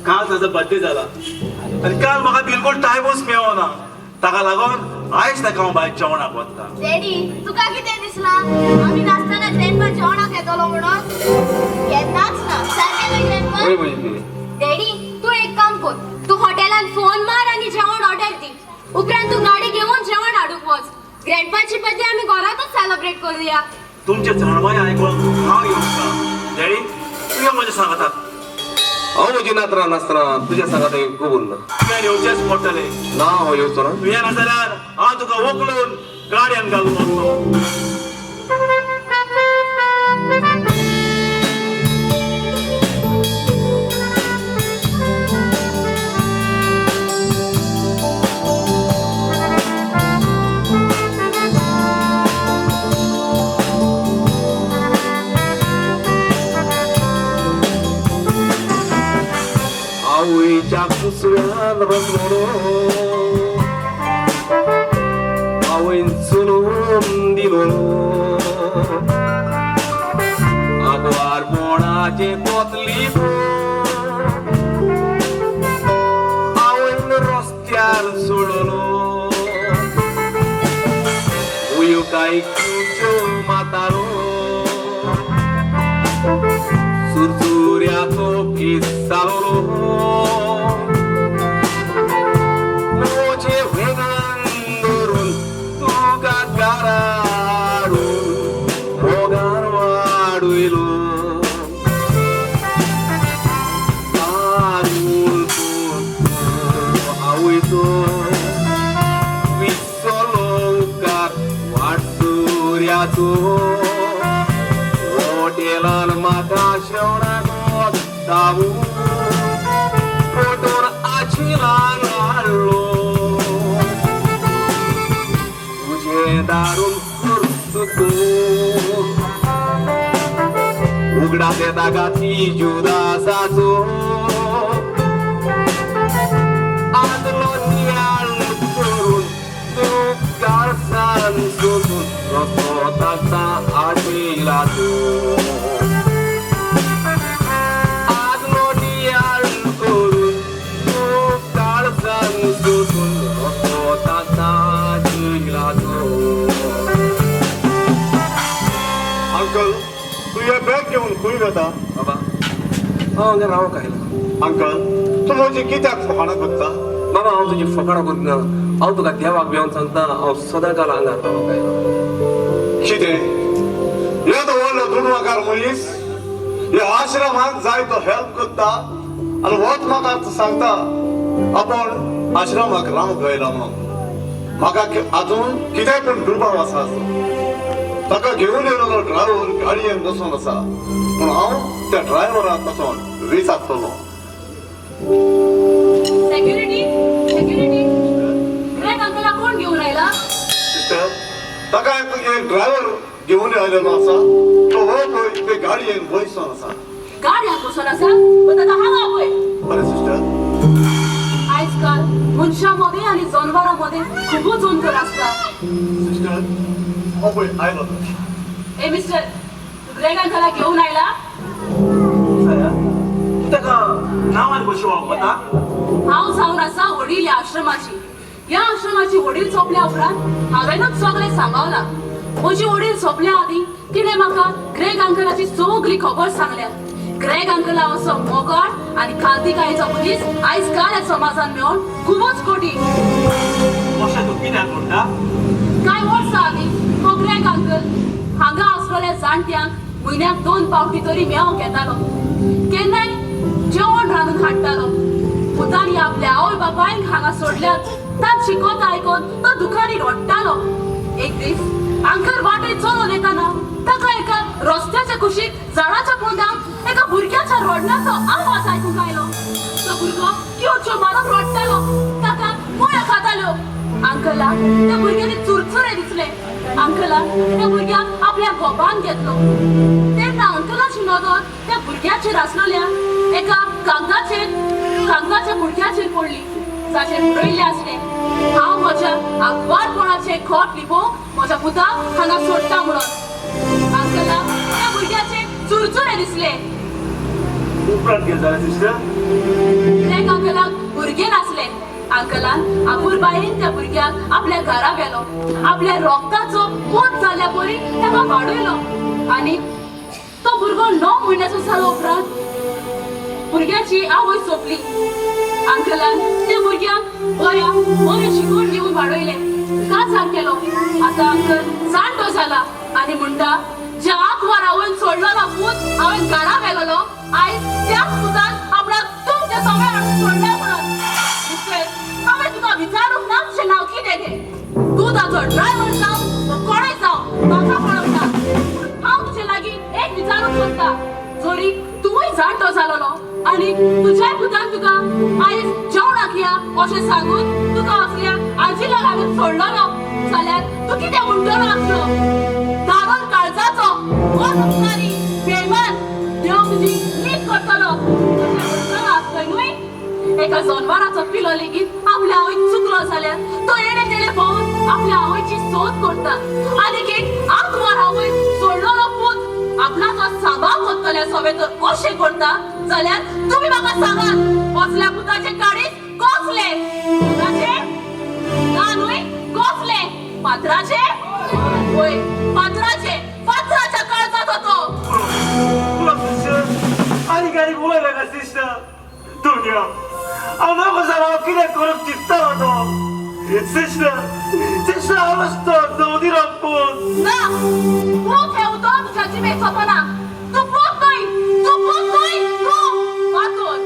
[SPEAKER 3] काल ताजो बर्थडे जाला आनी काल म्हाका बिलकूल टायमूच मेळना, ताका लागून आयज ताका हांव भायर जेवणाक वता.
[SPEAKER 6] डॅडी, तुका कितें दिसलां आमी नासतना ग्रँडपा जेवणाक येतलो म्हणून? केन्नाच ना.
[SPEAKER 1] पाहिजे.
[SPEAKER 5] डॅडी, तूं एक काम कर, तूं हॉटेलान फोन मार आनी जेवण ऑर्डर दी. उपरांत तूं गाडी घेवन जेवण हाडूंक वच. ग्रँडपाची बर्थडे आमी घरांतूच सेलिब्रेट करुया.
[SPEAKER 3] तुमचे जाणवाय आयकून हांव येवंक. डॅडी, तूं यो म्हज्या सांगाताक.
[SPEAKER 1] हांव म्हजी नातरां नासतना तुज्या सांगात कबूल ना.
[SPEAKER 3] तुवें येवचेंच पडटलें.
[SPEAKER 1] ना, हांव येवचो ना.
[SPEAKER 3] तुवें नाजाल्यार हांव तुका वकलून गाडयेन घालून वतलो.
[SPEAKER 1] आवयच्या कुसव्यान रंगलो, आवयन चलून दिलो, आगवार बोणाचे पोतली आवयन रस्त्यार सोडलो, उयो काय कुच्यो मातारो, सुरसुऱ्याचो फीस जालो, म्हजे वेगान धरून तुका घराडून मोगान वाडयलो, तारूल आवयचो विसरलो उपकार वाटसुऱ्याचो, हॉटेलान म्हाका शेवणाक वतावू फोटोन आशिलान हाडलो, तुजें दारून चुकून उगडास येता गाती जुदासाचो, आदलो नियाळ करून तूं काळसान सोदून रस्तो ताका आशिलाचो, आदलो नियाळ करून तूं काळसान सोदून रस्तो ताका आशिलाचो.
[SPEAKER 9] अंकल, तूं हे बॅग घेवन खंय वता?
[SPEAKER 1] बाबा, हांव हांगा रावंक आयला.
[SPEAKER 9] अंकल, तूं म्हजी कित्याक फकाणां करता?
[SPEAKER 1] बाबा, हांव तुजी फकाणां करीना. हांव तुका देवाक भिवन सांगता, हांव सदांकाल हांगा रावंक आयला.
[SPEAKER 9] कितें येदो व्हडलो दुडवाकार मनीस ह्या आश्रमाक जाय तो हेल्प करता आनी होच म्हाका आतां सांगता आपूण आश्रमाक रावंक आयला म्हणून. म्हाका आजून कितें पूण दुबाव आसा. ताका घेवन येयलो ड्रायव्हर गाडयेन बसून आसा, पूण हांव त्या ड्रायव्हराक वचोन विचारतलो.
[SPEAKER 4] सेक्युरिटी, सेक्युरिटी, ग्रॅग अंकला कोण घेऊन आयला?
[SPEAKER 9] सिस्टर, ताका एक ड्रायव्हर घेवन आयलेलो आसा, तो हो पळय ते गाडयेन बसून आसा.
[SPEAKER 4] गाडयान बसून आसा? पण ताका हांगा पळय.
[SPEAKER 9] बरें सिस्टर.
[SPEAKER 4] आयजकाल मनशां मदें आनी जनवरां मदें खुबूच अंतर आसता.
[SPEAKER 9] सिस्टर, हो पळय आयलो तो.
[SPEAKER 4] ए मिस्टर, तूं ग्रॅग अंकला घेवन आयला?
[SPEAKER 3] तूं ताका नांवान कशी वळखता?
[SPEAKER 4] हांव जावन आसा वडील ह्या आश्रमाची. ह्या आश्रमाची वडील सोंपल्या उपरांत हांवेनूच सगळें सांबाळलां. म्हजी वडील सोंपल्या आदीं तिणें म्हाका ग्रॅग अंकलाची सगळी खबर सांगल्या. ग्रॅग अंकला असो मोगाळ आनी कांतिकायेचो मनीस आयज काल ह्या समाजान मेळोन खुबूच कठीण.
[SPEAKER 3] अशें तूं कित्याक म्हणटा?
[SPEAKER 4] कांय वर्सां आदीं तो ग्रॅग अंकल हांगा आसलेल्या जाणट्यांक म्हयन्याक 2 फावटी तरी मेळोंक येतालो. केन्नाय जेवण रांदून हाडटालो. पुतांनी आपल्या आवय बापायक हांगा सोडल्यात तांची कथा आयकून तो दुकानी रडटालो. एक दीस अंकल वाटेर चलोन येताना ताका एका रस्त्याच्या कुशीक झाडाच्या पोंदाक एका भुरग्याच्या रडण्याचो आवाज आयकूंक आयलो. तो भुरगो किळच्यो मारून रडटालो. ताका मुळ्यो खाताल्यो. अंकलाक त्या भुरग्याने चुरचुरे दिसले. अंकलान त्या भुरग्याक आपल्या गोपान घेतलो. तेन्ना अंकलाची नदर त्या भुरग्याचेर आसलेल्या एका कागदाच्या गुडघ्याचेर पडली, जाचेर बरयल्लें आसलें, हांव म्हज्या आगवारपणाचें खोट लिपोवंक म्हज्या पुताक हांगा सोडटा म्हणून. अंकलाक त्या भुरग्याचे चुरचुरे दिसले.
[SPEAKER 3] उपरांत कितें जालें सिस्टर?
[SPEAKER 4] ग्रॅग अंकलाक भुरगें नासलें. अंकलान आपुरबायेन त्या भुरग्याक आपल्या घरा व्हेलो. आपल्या रोगताचो पोत जाल्ल्या परी ताका वाडयलो आनी तो भुरगो 9 म्हयन्याचो जालो उपरांत भुरग्याची आवय सोंपली. अंकलान त्या भुरग्यांक बऱ्या बरें शिकवण दिवन वाडयलें, काजार केलो. आतां अंकल जाणटो जाला आनी म्हणटा, ज्या आंकवार आवयन सोडलेलो पूत हांवें घरा व्हेलोलो, आयज त्याच पुतान आपणाक तुमच्या सगळ्या हाडून सोडल्या म्हणून. मिस्टर, हांवें तुका विचारूंक ना तुजें नांव कितें तें. तूं ताचो ड्रायव्हर जावं वा कोणूय जावं, म्हाका पळोवंक ना. पूण हांव तुजे लागीं एक विचारूंक सोदता, जरी तूंय जाणटो जालोलो आनी तुज्याय पुतान तुका आयज जेवणाक या अशें सांगून तुका असल्या आजिला घालून सोडलोलो जाल्यार तूं कितें म्हणटलो आसलो? दारोन काळजाचो, उपकारी, बेमान, देव तुजी नीत करतलो अशें म्हणटलो आसतय न्हय? एका जनवराचो पिलो लेगीत आपल्या आवयक चुकलो जाल्यार तो येणे तेणे भोंवन आपल्या आवयची सोद करता, आनीक एक आंकवार आवय सोडलेलो पूत आपणाचो सांबाळ करतल्या सवे तर अशें करता जाल्यार तुमी म्हाका सांगात, असल्या पुताचे काळीज कसलें? पुताचे ना न्हय, कसलें? फातराचे? वय, फातराचे, फातराच्या काळजाचो तो.
[SPEAKER 3] आनी आनी उलय नाका सिस्टर. दुनिया हांव नको जाल्यार हांव कितें करूंक चिंततालो तो. सिस्टर, सिस्टर, हांवच तो नवदिरो पूत.
[SPEAKER 4] ना, पूत हें उतर तुज्या जिबेक सोंपना. तूं पूत न्हय, तूं पूत न्हय, तूं फातर.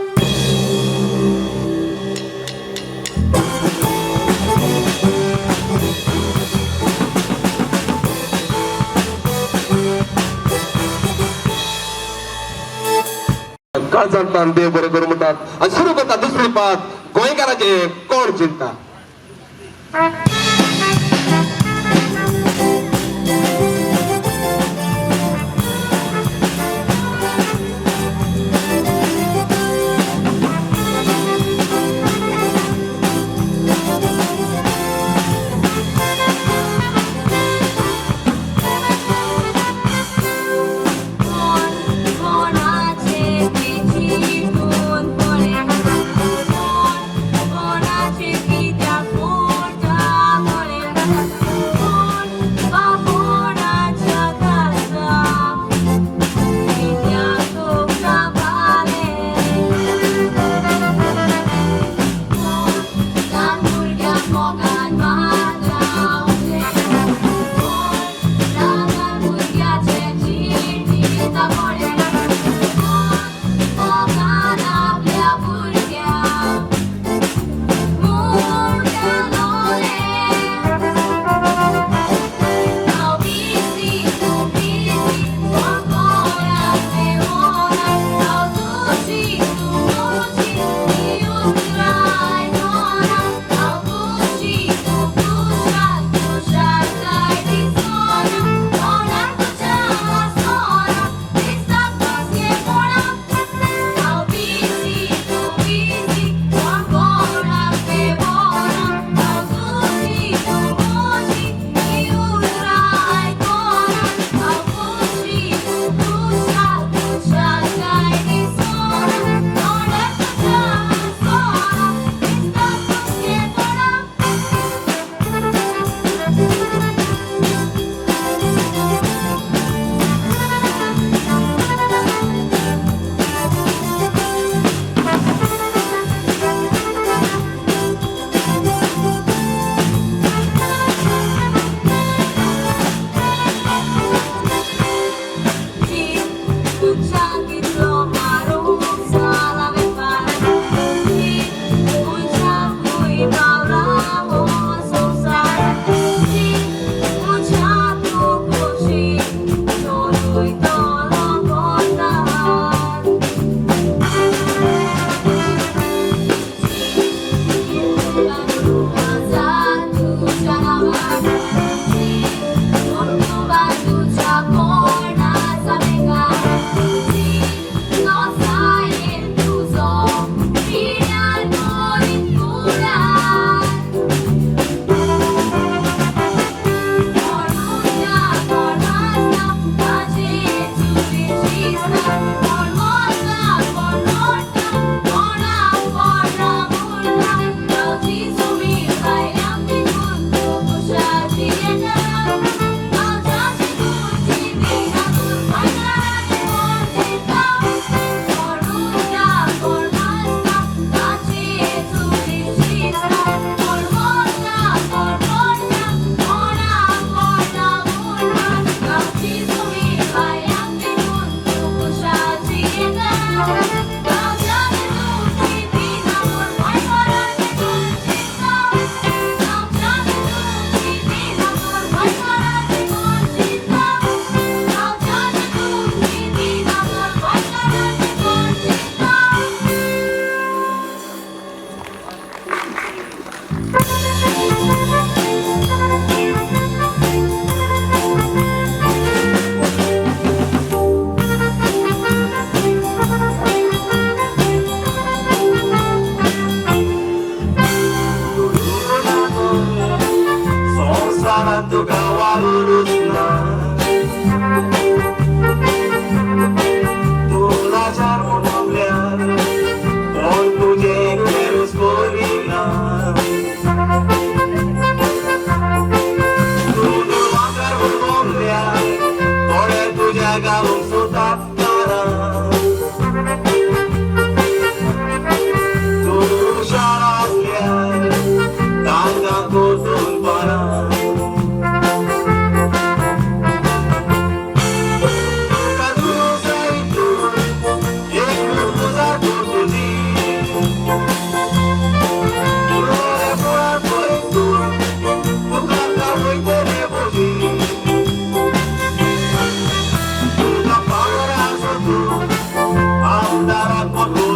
[SPEAKER 1] काळजांतल्यान देव बरें करूं म्हणटात आनी सुरू करता दुसरी पात, गोंयकाराचे कोण चिंता.
[SPEAKER 5] कोण कोणाचे चिंतून पळे, कोण कोणाचे कित्याक पोटा पळे, कोण आपोणाचे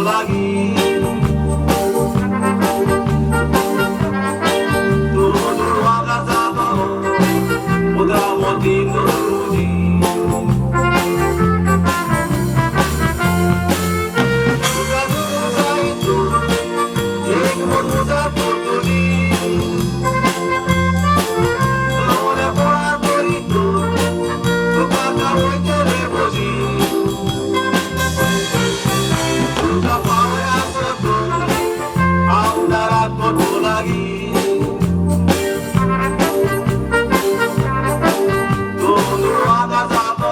[SPEAKER 3] लागीं तूं दुडवांकार जातलो उतरां मोती तुजी
[SPEAKER 9] तुका दुडू जाय तूं एक म्हूण मुजार तुजी लवल्या पोळार बरी तूं तुका कावयतले म्हजी तुका पावय आसत आमदाराक तूं लागीं तूं दुडवांकार जातलो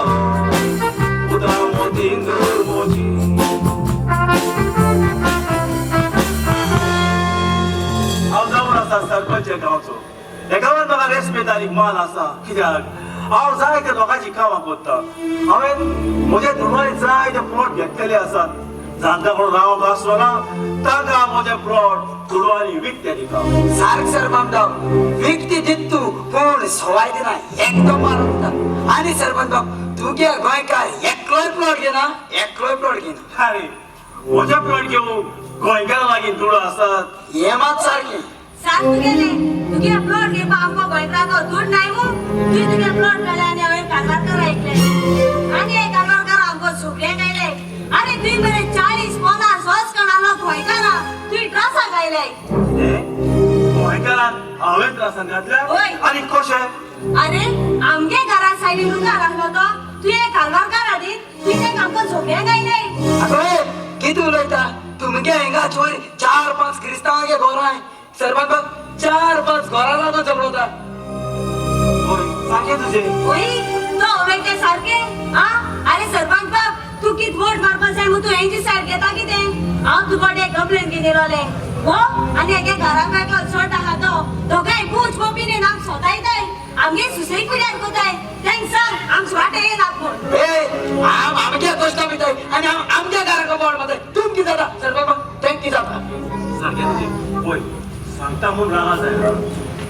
[SPEAKER 9] उतरां मोतीन म्हजी. हांव जावन आसा सरपंच ह्या गांवचो. ह्या गांवांत म्हाका रेस्पेद आनी मान आसा कित्याक हांव जायते लोकांची कामां करता. हांवें म्हज्या दुडवांनी जायते प्लॉट घेतलेले आसात. जांकां कोण रावंक आसलो ना तांकां म्हजे प्लॉट दुडवांनी विकते दिता.
[SPEAKER 7] सारक सरपंच बाब विकती दित तूं पूण सवाय दिना एकदम मारून दिता. आनी सरपंच बाब तुगे गोंयकार एकलोय प्लॉट घेना, एकलोय प्लॉट घेना.
[SPEAKER 3] आरे म्हजे प्लॉट घेवंक गोंयकारां लागीं दुडू आसात.
[SPEAKER 7] हें मात सारकें.
[SPEAKER 8] सांग तुगेले तुगे प्लॉट घेवपा आमकां गोंयकारांचो दूड नाय मू. तुवें तुगे प्लॉट मेळ्ळे आनी हांवें कारवारकार ऐकले आनी हे कारवारकार आमकां सुकड्यांक आयले. आरे तुवें मरे 40-50 वर्स कणालो गोंयकारां तुवें त्रासाक आयले.
[SPEAKER 3] गोंयकारांक हांवें त्रासान घातल्या?
[SPEAKER 8] हय.
[SPEAKER 3] आनी कशें?
[SPEAKER 8] अरे आमगे घरा सायडीन उजार आसलो तो तुवें कारवारकार हाडीत तुवें तांकां आमकां झोपड्यांक आयले.
[SPEAKER 7] आगो कितें उलयता? तुमगे हिंगा चोर 4-5 क्रिस्तांवागे घरां. सरपंच बाब 4-5 घरां लागून झगडोता.
[SPEAKER 3] हय सारकें तुजें.
[SPEAKER 8] ओय तो उलयता तें सारकें. आ अरे सरपंच बाब तूं कित वोट मारपा जाय मू तूं हेंची सायड घेता कितें? हांव तुका एक कंप्लेन घेवन येयलोलें हो आनी हेगे घराक एकलो चोट आहा तो दोगांय पूच पपीन आम सोदायताय आमगे सुसेग पिड्यार कोताय. तेंक सांग आमचे वाटे येनात म्हूण.
[SPEAKER 7] ए हांव आमगे कश्टां पिताय आनी हांव आमगे घराक बोड मारताय. तुमकी जाता सरपंच बाब तेंकी जाता.
[SPEAKER 3] सारकें तुजें. पळय सांगता म्हूण रागा जायना.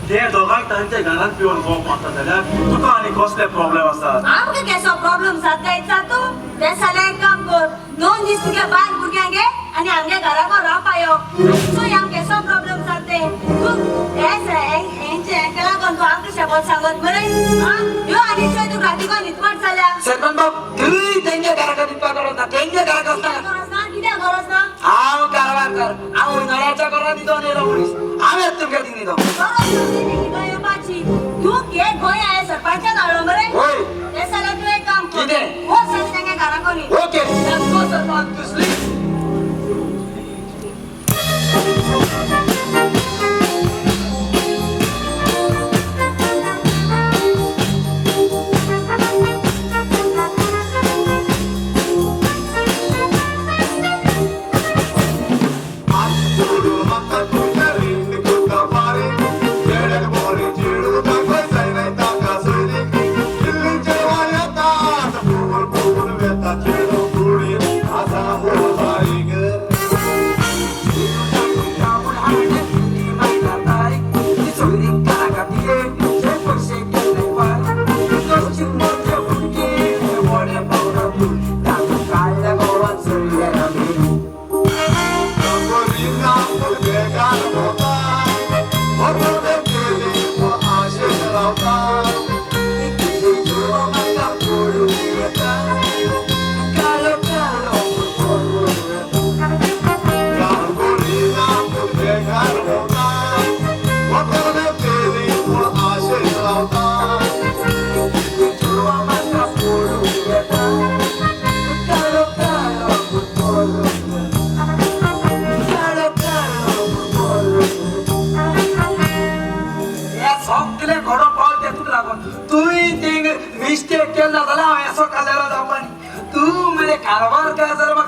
[SPEAKER 3] ते दोगांय तांच्या घरांत पिवन बोंब मारता जाल्यार तुका आनी कसले प्रॉब्लेम आसात?
[SPEAKER 8] आमकां केसो प्रॉब्लेम जाता काय तूं ते जाल्यार एक काम कर 2 दीस तुगे बायल भुरग्यांक घे आनी आमगे घराको रावपा यो आनी चोय आम केसो प्रॉब्लेम जाता ते. तूं हेंचे हेंका लागून तूं आमकां शेपोत सांगत मरे. आं यो आनी चोय तूं रातीको न्हिदपट जाल्या.
[SPEAKER 7] सरपंच बाब तुय तेंगे घराक न्हिदपाक गरज ना, तेंगे घराक वचना.
[SPEAKER 8] गरज ना? कित्याक गरज ना?
[SPEAKER 7] हांव कारवार कर हांव उन्हाळ्याच्या घरान न्हिदोन येयलो मनीस. हांव येता तुमगे थिंग न्हिदोंक.
[SPEAKER 8] गरज ना ती न्हिदों येवपाची. तूं घे गोंय हांवें सरपंचान हाडलो मरे.
[SPEAKER 7] हय.
[SPEAKER 8] ते जाल्यार तूं एक काम कर
[SPEAKER 7] कितें?
[SPEAKER 8] वच आनी तेंगे घराको न्हीद.
[SPEAKER 7] Okay let's go sarpanch to sleep.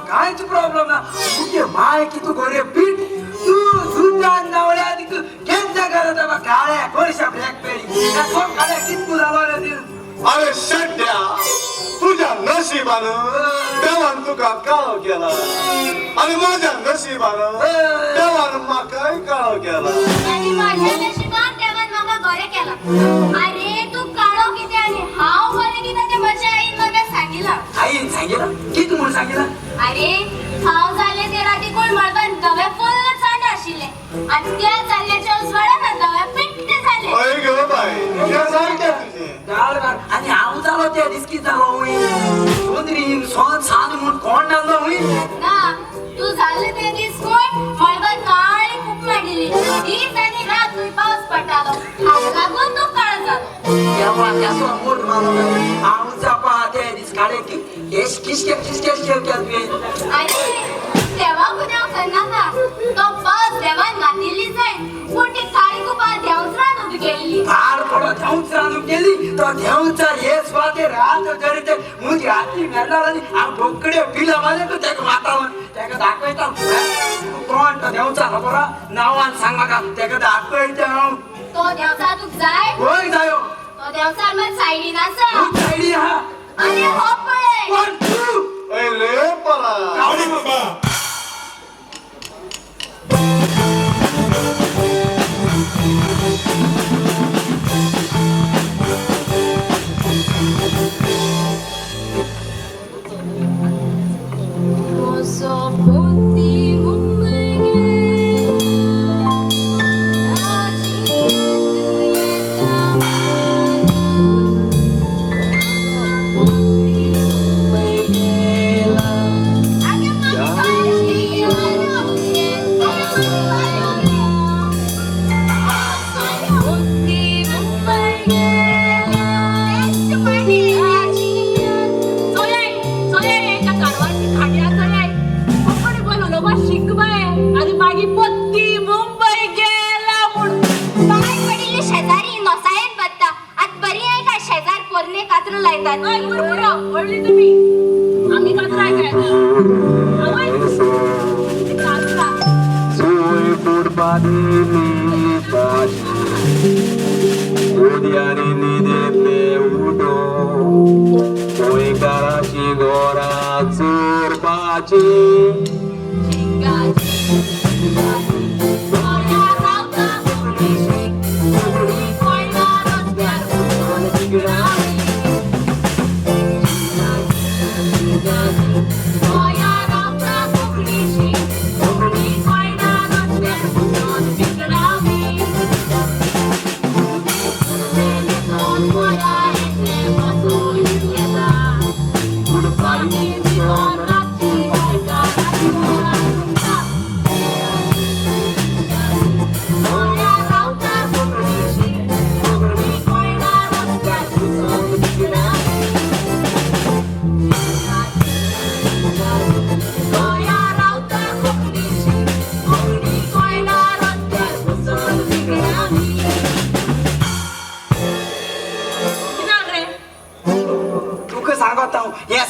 [SPEAKER 7] कांयच प्रॉब्लेम ना. तुगे माय की तूं गोरे पीठ तूं दुदान नवऱ्या केन्ना करत काळ्या कोळशा ब्लॅकबेरी काळ्या कितकू जालो रे ती.
[SPEAKER 9] अरे शेड्या तुझ्या नशिबानं देवान तुका काळो केला आणि माझ्या नशिबानं देवान म्हाकाय काळो केला.
[SPEAKER 5] आनी माझ्या नशिबान देवान म्हाका गोरें केला. अरे तूं काळो कितें आनी हांव गोरें कितें तें म्हज्या आईन म्हाका सांगिलां.
[SPEAKER 7] आईन सांगिलां? कितें म्हूण सांगिलां?
[SPEAKER 5] अरे हांव जालें ते राती
[SPEAKER 7] केसो मूठ मारलो हांव जापा ते दीस काडे की केश किश किश केश केल तुवें.
[SPEAKER 5] अरे देवा गुन्यांव करनाका. तो पावस देवान घातिल्ली जाय पूण ती काळी कुपां देंवचारान उबी केल्ली.
[SPEAKER 7] भार पडो देंवचारान उबी केली तो देंवचार हे सुवातेर रात जरी ते म्हजी हाती मेरणार आनी हांव बोकडे बिला मारले तेका माता तेका दाखयता. कोण तो देंवचार खबर नांवान सांग म्हाका तेका दाखयता हांव.
[SPEAKER 5] तो देंवचार तुका जाय?
[SPEAKER 7] वय जायो.
[SPEAKER 5] तो देंवचार मात सायडीन आसा.
[SPEAKER 7] तूं सायडी आहा.
[SPEAKER 5] आनी हो पळय.
[SPEAKER 7] कोण तूं?
[SPEAKER 9] अरे परा
[SPEAKER 7] बाबा.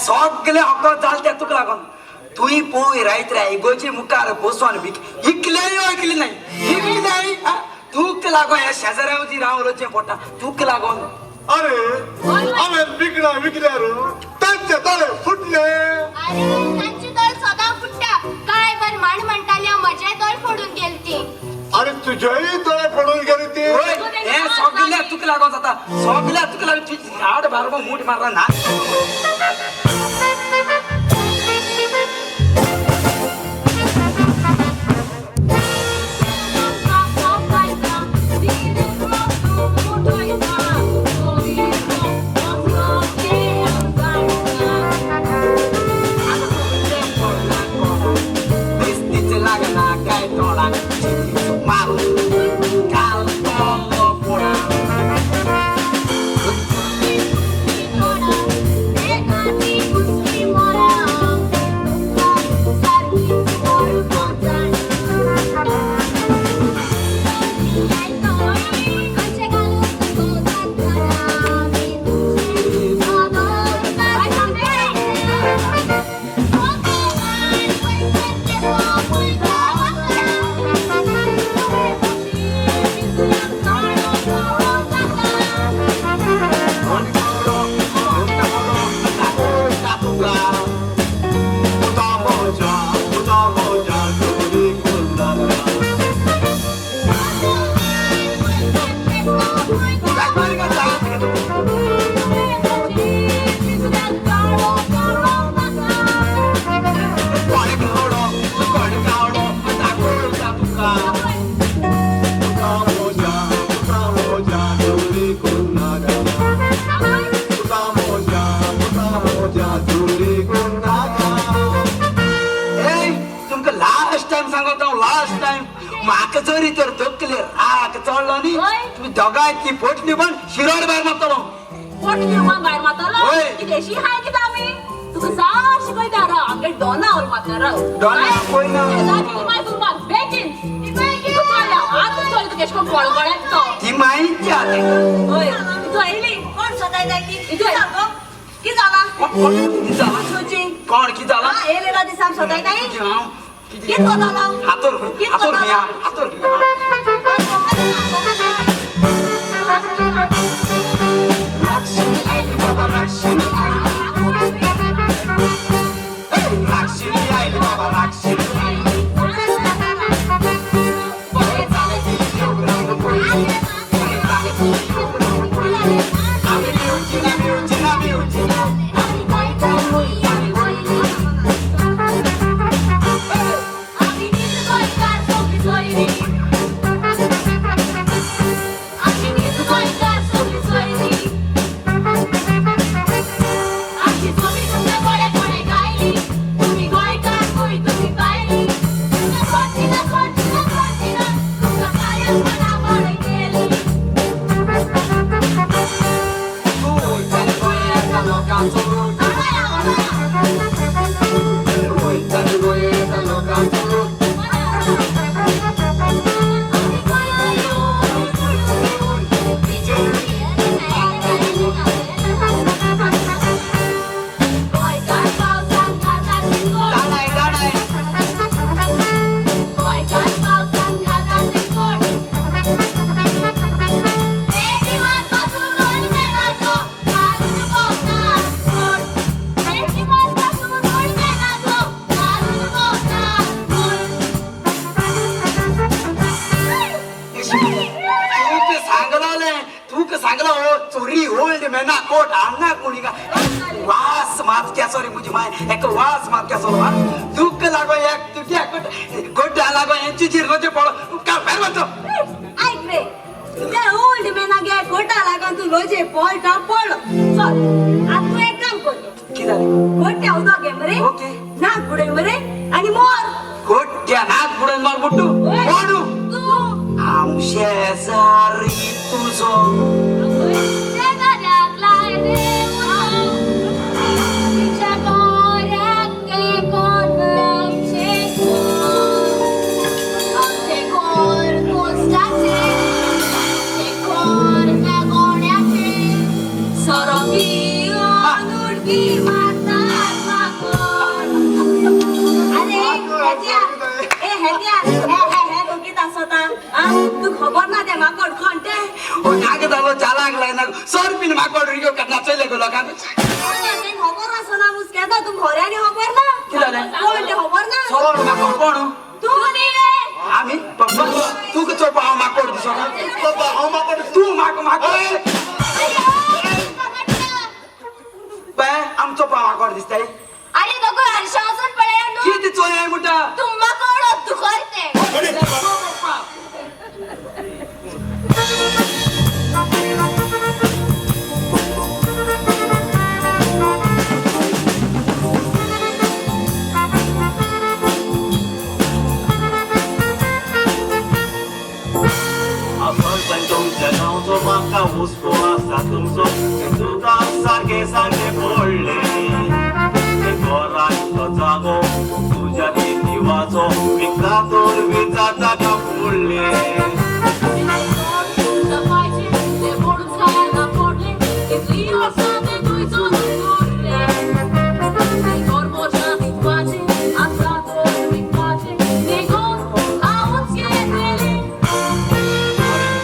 [SPEAKER 7] सगळे हक्क जाल तुका लागून तुई पोय रायत रे इगोजी मुखार बसोन बीक इकलेय ऐकली नाही इकली नाही. तुका लागून ह्या शेजाऱ्याची राव रोचें पडटा तुका लागून.
[SPEAKER 9] अरे हांवें विकला विकल्यार तांचे दोळे फुटले.
[SPEAKER 5] अरे तांचे दोळे सदां फुट्टा. काय बर माण म्हणटाले म्हजे दोळे फोडून गेले ती.
[SPEAKER 9] अरे तुझेय दोळे फोडून गेले ती.
[SPEAKER 7] हे सगळ्या तुका लागून जाता सगळ्या तुका लागून तुजी झाड बारबो मूठ मारला ना. म्हाका जरी तर तकले राग चडलो न्ही तुमी दोगांय ती पोटली पण शिरोड भायर मारतलो.
[SPEAKER 4] पोटली रुमाल भायर मारतलो.
[SPEAKER 7] होय.
[SPEAKER 4] कितें शी हाय कितें आमी तुका सार शिकयता राव. आमगे डोना उल मारता राव.
[SPEAKER 7] डोना पळयना.
[SPEAKER 4] माय रुमाल बेगीन आतां चोय तुका एशें करून गळगळ्यात तो.
[SPEAKER 7] ती माईची आतां.
[SPEAKER 4] हय.
[SPEAKER 8] तू आयली कोण सतायता की?
[SPEAKER 4] इतू आयली.
[SPEAKER 8] की जाला?
[SPEAKER 7] कोण कोण कितें जाला?
[SPEAKER 8] सोची.
[SPEAKER 7] कोण कितें जाला?
[SPEAKER 8] हा येयलेला दिसा सतायता.
[SPEAKER 7] हांव
[SPEAKER 8] कित जाता?
[SPEAKER 7] हातोर
[SPEAKER 8] कित
[SPEAKER 7] हातोर
[SPEAKER 8] जाता?
[SPEAKER 7] घेया हातोर घेया. राक्षिणी आयली बाबा राक्षिणी आयली. राक्षिणी आयली बाबा राक्षिणी आयली. पळय जालें ती योग रंग पळयली. पळय जालें ती योग रंग पळयली. आमी भिवची ना भिवची ना भिवची ना. आमी गोंयकार न्हय आमी वयली.
[SPEAKER 5] आमी नीज गोंयकार सगळीं सोयरीं. आमी नीज गोंयकार सगळीं सोयरीं. आमची जमीन तुमच्या गोडे गोडे गायली. तुमी गोंयकार न्हय तुमी भायली. तुमकां खर्ची ना खर्ची ना खर्ची ना. तुमकां कायमपणा बरें केली.
[SPEAKER 7] तूं वयताले गोंयांतल्या लोकांचो लूट. वयताले गोंयांतल्या लोकांचो लूट.
[SPEAKER 5] आमी गोंयकार पावसान खाता चिकोड.
[SPEAKER 7] दाणाय दाणाय.
[SPEAKER 5] गोंयकार पावसान खाता चिकोड. एक दिवस पासून ओल्ड मॅनाचो घालून भोंवतात कोट. एक दिवस पासून ओल्ड मॅनाचो घालून भोंवतात कोट.
[SPEAKER 7] तूक सांगलोलें तूक सांगलो हो चोरी ओल्ड मॅना कोट हांगा कोणी का वास मात केसो रे मुजी माय एक वास मात केसो मा तूक लागो एक तुझ्या गोड्या लागो हेंची जिरलोचे पळो का भायर वचो.
[SPEAKER 8] ऐक रे, त्या ओल्ड मॅना गे कोटा लागून तूं लोजे पळटा पळो. चल आतां तूं एक काम कर.
[SPEAKER 7] कितें जालें?
[SPEAKER 8] गोट्या उदक घे मरे.
[SPEAKER 7] ओके.
[SPEAKER 8] नाक बुडय मरे आनी मोर.
[SPEAKER 7] गोड्या नाक बुडोवन मार बुट्टू कोणू
[SPEAKER 5] तूं
[SPEAKER 7] हांव शेजारी तुजो.
[SPEAKER 5] शेजाऱ्याक लाय रे उजो. तिच्या गोऱ्याक तेंकोन आमचें घर. आमचें घर पोस्टाचें, आमचें घर नागोण्याचें. सोरो पिवन उडकी मारतात माकोड.
[SPEAKER 8] अरे हेत्या, ए हेत्या, हे हे हे तूं कितें आसता आ? तूं खबर ना ते माकोड कोण ते?
[SPEAKER 7] ओ नाक जालो चालाक लायना सर पिन माकोड रिगो नाचयले गो लोकांक.
[SPEAKER 8] खबर आसना मुस्केता तूं खऱ्यांनी खबर ना?
[SPEAKER 7] कितें जालें?
[SPEAKER 8] कोण ते खबर ना?
[SPEAKER 7] सोड माकोड कोण?
[SPEAKER 8] तूं न्ही रे.
[SPEAKER 7] आमी पप्पा तूं चोवपा हांव माकोड दिसना?
[SPEAKER 9] बाबा हांव माकोड.
[SPEAKER 7] तूं म्हाका माकोड पळय आमचो पाव माकोड दिसताय.
[SPEAKER 5] आनी नको हरशा वचून पळया न्हू.
[SPEAKER 7] कितें चोय म्हणटा?
[SPEAKER 5] तूं माकोड दुखोर तें.
[SPEAKER 7] पप्पा
[SPEAKER 3] सरपंच तुमच्या गांवचो म्हाका हुस्को आसा तुमचो. तुका सारकें सारकें पडलें ते घराक तो जागो तुज्या दिवाचो विकता तर विचारता का फुडलें.
[SPEAKER 4] जपायचें तें मोडून खायला पडलें. इतलीं वर्सां तें थंयच उरलें. तें घर म्हज्या दिवपाचें आसा तर विकपाचें. तें घर हांवूच घेतलें.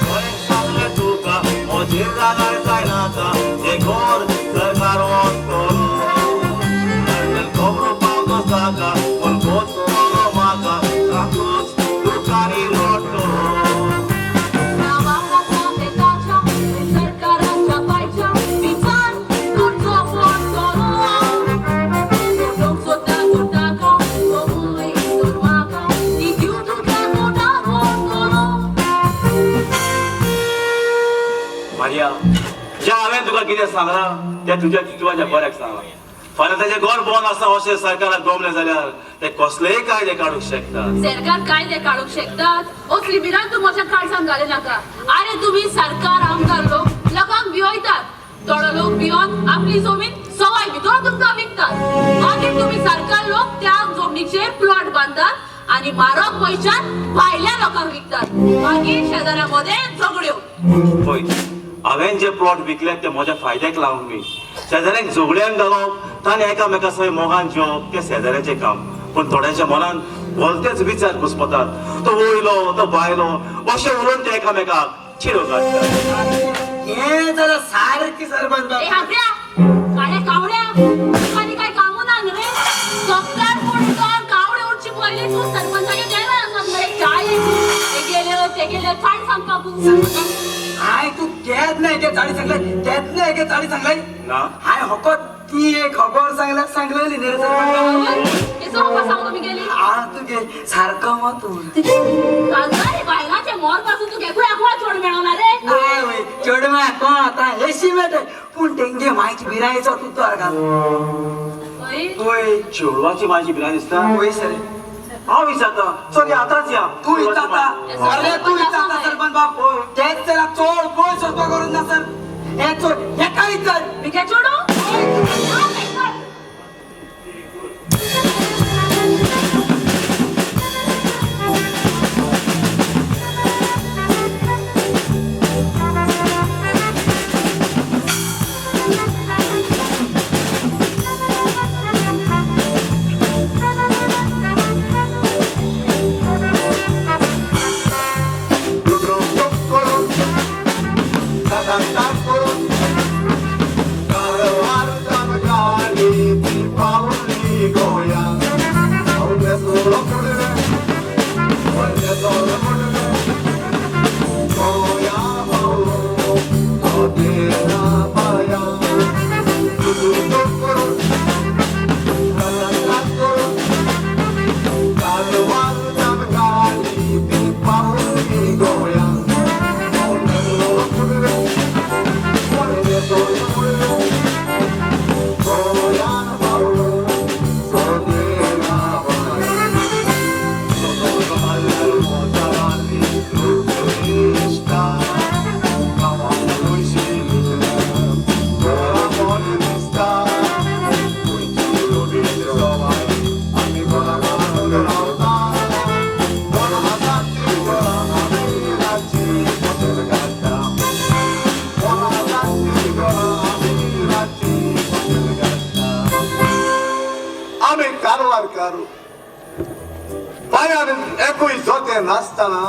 [SPEAKER 3] खरें सांगलें तुका म्हजेर रागार जायनाका. तें घर सरकार वतलो खबरो पावतो जागा पूण गोतलो म्हाका तातूंच तुकानी रडटलो.
[SPEAKER 4] नांव आसा तें ताच्या, तें सरकाराच्या पायच्या. विचार करचो पडटलो. सोडोवंक सोदता तो ताका, तो तर म्हाका. ती दिव तुका कोणा पडटलो.
[SPEAKER 3] मारिया, जें हांवें तुका कितें सांगलां तें तुज्या चितवाच्या बऱ्याक सांगलां. फाल्यां ताजें घर बंद आसा अशें सरकाराक गमलें जाल्यार ते कसलेय कायदे काडूंक शकतात.
[SPEAKER 4] सरकार कायदे काडूंक शकतात असली भिरांत तूं म्हज्या काळजान घाली नाका. अरे तुमी सरकार आमदार लोक लोकांक भिवयतात. थोडो लोक भिवन आपली जमीन सवाय भितर तुमकां विकतात. मागीर तुमी सरकार लोक त्या जमनीचेर प्लॉट बांदतात आनी म्हारग पयशान भायल्या लोकांक विकतात. मागीर शेजाऱ्या मदें झगड्यो.
[SPEAKER 3] पळय, हांवें जे प्लॉट विकले ते म्हज्या फायद्याक लावंक न्ही. शेजाऱ्यांक झगड्यांक घालप, ताणें एकामेका सय मोगान जेवप तें शेजाऱ्याचें काम. पूण थोड्यांच्या मनान भलतेच विचार घुसपतात. तो वयलो तो बायलो अशें उलोवन ते एकामेकाक चिरो काडटात.
[SPEAKER 7] हे जाल्यार सारकी सरपंच
[SPEAKER 4] ए
[SPEAKER 7] बाब.
[SPEAKER 4] हांबड्या, काळ्या कावड्या, तुका आनी काय कामू ना न्हू रे? सगळ्यात पडटो कावडे उठची पयली तूं सरपंचागे गेला आसत मरे. काय तूं ते गेले ते गेले काय सांगता तूं?
[SPEAKER 7] हाय तू केन्ना एके चाडी सांगले, केन्ना एके चाडी सांगले
[SPEAKER 3] ना.
[SPEAKER 7] हाय हकत ती एक खबर सांगल्या सांगलेली न्ही रे सरपंच बाब.
[SPEAKER 4] केसो म्हाका सांगलो मी गेली.
[SPEAKER 7] आ तुगे सारको मग तूं.
[SPEAKER 4] कांतारी बायलांचे मोर पासून तू घेकुळ आकुळा चोड मेळना रे.
[SPEAKER 7] I वय चेडवां कोण आतां हेशी मेळटा पूण तेंगे मायची भिरायचो तूं तर घाल.
[SPEAKER 4] हय.
[SPEAKER 7] वय.
[SPEAKER 3] चेडवाची माझी भिरांत दिसता.
[SPEAKER 7] वय सर.
[SPEAKER 3] हांव विचारता, चल या आतांच या.
[SPEAKER 7] तूं विचारता? अरे तूं विचारता सरपंच बाब? तेच जाल्यार चड पयस वचपाक गरज ना सर. हे चोड हेका विचार.
[SPEAKER 4] मिगे चेडूं?
[SPEAKER 9] आमी कारवार कारू पांयार एकूय जोतें नासतना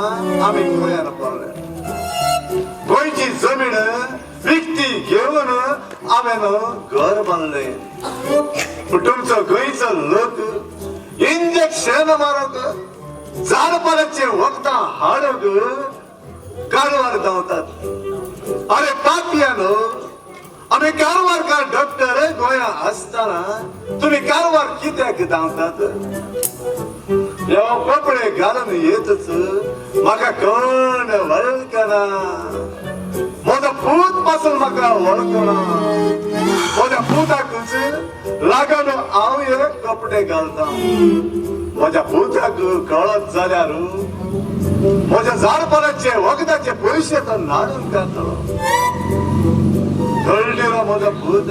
[SPEAKER 9] आमी गोंयान पावले. गोंयची जमीन विकती घेवन हांवें घर बांदलें. पूण तुमचो गोंयचो लोक इंजेक्शन मारूंक, झाडपाल्याचीं वखदां हाडूंक कारवार धांवतात. अरे पापयानो, आमी कारवारकार डॉक्टर गोंया आसतना तुमी कारवार कित्याक धांवतात? हे कपडे घालून येतच म्हाका कोण वळखना. म्हजो पूत पासून म्हाका वळखना. म्हज्या पुताकूच लागून हांव हे कपडे घालता. म्हज्या पुताक कळत जाल्यार म्हज्या झाडपाल्याचे वखदाचे पयशे तो नाडून काडटलो. दळडिरो म्हजो पूत,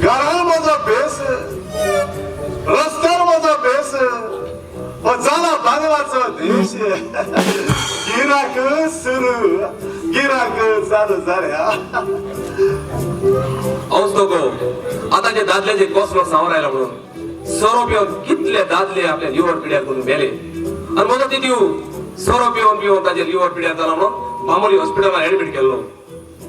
[SPEAKER 9] घरान म्हजो भेस, रस्त्यार म्हजो भेस, जाला बांगलाचो देश. गिराक सुरू, गिराक चालू जाल्या.
[SPEAKER 1] हांवच नको आतांचे दादल्याचे कसलो सांवर आयला म्हणून सोरो पिवन कितले दादले आपल्या लिवर पिड्यार करून मेले. आनी म्हजो तितू सोरो पिवन पिवन ताजे लिवर पिड्यार जाला म्हणून बांबोली हॉस्पिटलान एडमीट केल्लो.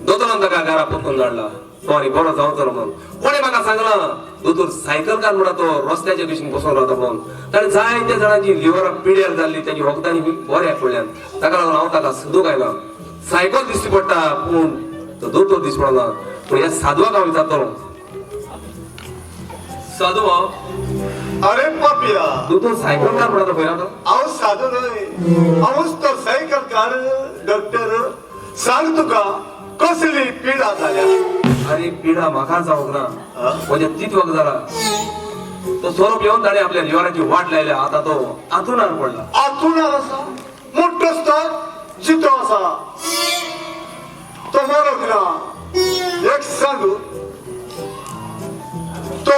[SPEAKER 1] दोतोरान ताका घरा परतून धाडला. तो आनी बरो जावचो म्हणून कोणें म्हाका सांगलां दोतोर सायकलकार म्हणटा तो रस्त्याचे कुशीन बसून रावता म्हणून. ताणें जायत्या जाणांची लिवरां पिड्यार जाल्ली ताची वखदांनी बऱ्याक पडल्यान. ताका लागून हांव ताका सोदूंक आयला. सायकल दिश्टी पडटा पूण तो दोतोर दिश्टी पडना. पूण ह्या साधवाक हांव विचारतलो. साधू,
[SPEAKER 9] अरे पापया,
[SPEAKER 1] दोतोर सायकलकार म्हणटा तो खंय रावता?
[SPEAKER 9] हांव साधू न्हय, हांवूच तो सायकलकार डॉक्टर. सांग तुका कसली पिडा जाल्या?
[SPEAKER 1] अरे पिडा म्हाका जावंक ना, म्हज्या तितवाक जाला. तो सोरो पिवन ताणें आपल्या लिवराची वाट लायल्या. आतां तो आतुणार पडला.
[SPEAKER 9] आतुणार आसा, मोठोच तो जितो आसा, तो मरोंक ना. एक सांगू, तो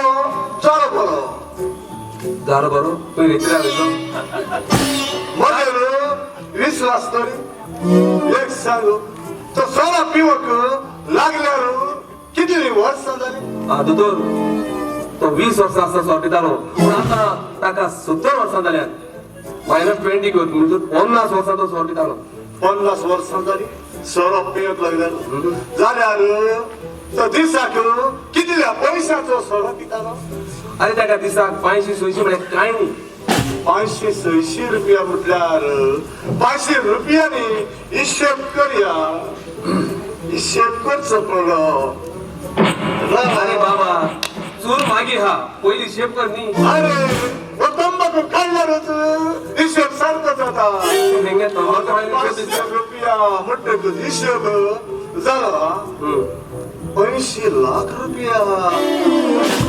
[SPEAKER 9] जालो बरो.
[SPEAKER 1] जालो बरो? तूं रेतिरा वयलो.
[SPEAKER 9] मगेर विश्वास तरी. एक सांगू, तो सोरो पिवंक लागल्यार कितली वर्सां जाली?
[SPEAKER 1] आं दोतोर, तो 20 वर्सां आसतना सोरो पितालो, पूण आतां ताका 70 वर्सां जाल्यात. मायनस 20 कर, म्हणजे 50 वर्सां तो सोरो पितालो.
[SPEAKER 9] 50 वर्सां जाली सोरो पिवंक लागल्यार. जाल्यार तो दिसाक कितल्या पयशाचो सोरो पितालो?
[SPEAKER 1] आरे ताका दिसाक 500-600 म्हळ्यार कांय न्ही.
[SPEAKER 9] 500-600 रुपया म्हटल्यार 500 रुपयांनी हिशेब करया, हिशेब करचो पडलो.
[SPEAKER 1] अरे बाबा, चूर मागीर हा, पयलीं हिशेब कर न्ही.
[SPEAKER 9] अरे हो तंबाखू काडल्यारूच हिशेब सारको जाता.
[SPEAKER 1] हेंगे तंबाखू काडल्यार
[SPEAKER 9] 500 रुपया म्हणटकच हिशेब जालो. 80 लाख रुपया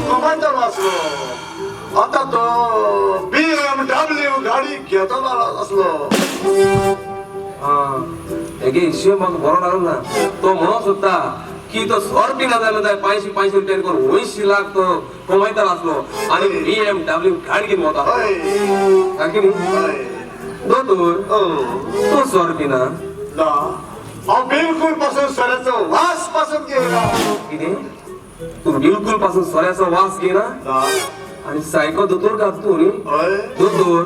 [SPEAKER 9] कमायतालो आसलो. आतां तो BMW गाडी घेतलो आसलो.
[SPEAKER 1] आं, हेगे हिशेब म्हाका बरो लागलो ना. तो म्हणूंक सोदता की तो सोर पिना जाल्यार 500-500 रुपया करून 80 लाख तो कमायतालो आसलो आनी BMW गाडी घेवन वता.
[SPEAKER 9] हय.
[SPEAKER 1] सारकें न्ही?
[SPEAKER 9] हय.
[SPEAKER 1] दोतोर, तूं सोर पिना?
[SPEAKER 9] ना, हांव बिलकुल पासून सोऱ्याचो वास पासून घेयना.
[SPEAKER 1] कितें? तूं बिलकुल पासून सोऱ्याचो वास घेयना?
[SPEAKER 9] ना.
[SPEAKER 1] आनी सायको दोतोर का तूं न्ही?
[SPEAKER 9] हय.
[SPEAKER 1] दोतोर,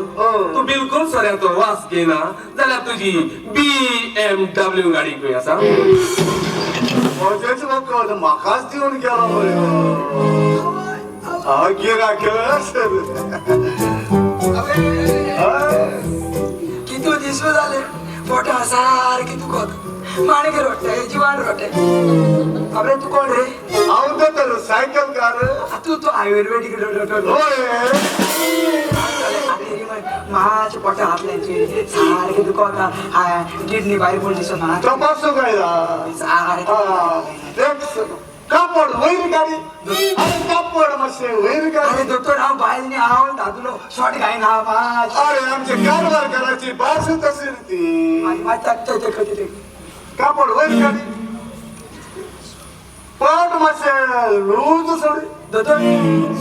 [SPEAKER 1] तूं बिलकुल सोऱ्याचो वास घेयना जाल्यार तुजी BMW गाडी खंय आसा?
[SPEAKER 9] म्हजेच वखद म्हाकाच दिवन गेलो मरे. हांव गिरायक.
[SPEAKER 7] कितू दीस जाले पोटा सारकी दुखत, माणगे रोडटे, जिवान रोडटे. अबरे तूं कोण रे?
[SPEAKER 9] हांव दोतोर सायकलकार.
[SPEAKER 7] तूं तूं आयुर्वेदीक डॉक्टर?
[SPEAKER 9] हय.
[SPEAKER 7] मातशें पोटा हातल्यांची सारकें दुखता, किडनी भायर पडली सो ना.
[SPEAKER 9] तपासूंक आयला.
[SPEAKER 7] सारकें.
[SPEAKER 9] कापड वयर काडी. अरे कापड मातशें वयर
[SPEAKER 7] अरे
[SPEAKER 9] काडी.
[SPEAKER 7] दोतोर, हांव बायल न्ही, हांव दादलो, शॉर्ट घायना मातशें.
[SPEAKER 9] अरे आमचे कारवार कराची भास तशी ती.
[SPEAKER 7] आनी मातशें ते
[SPEAKER 9] कापड वयर काडी, पोट मातशें लूज सोड.
[SPEAKER 7] दोतोर,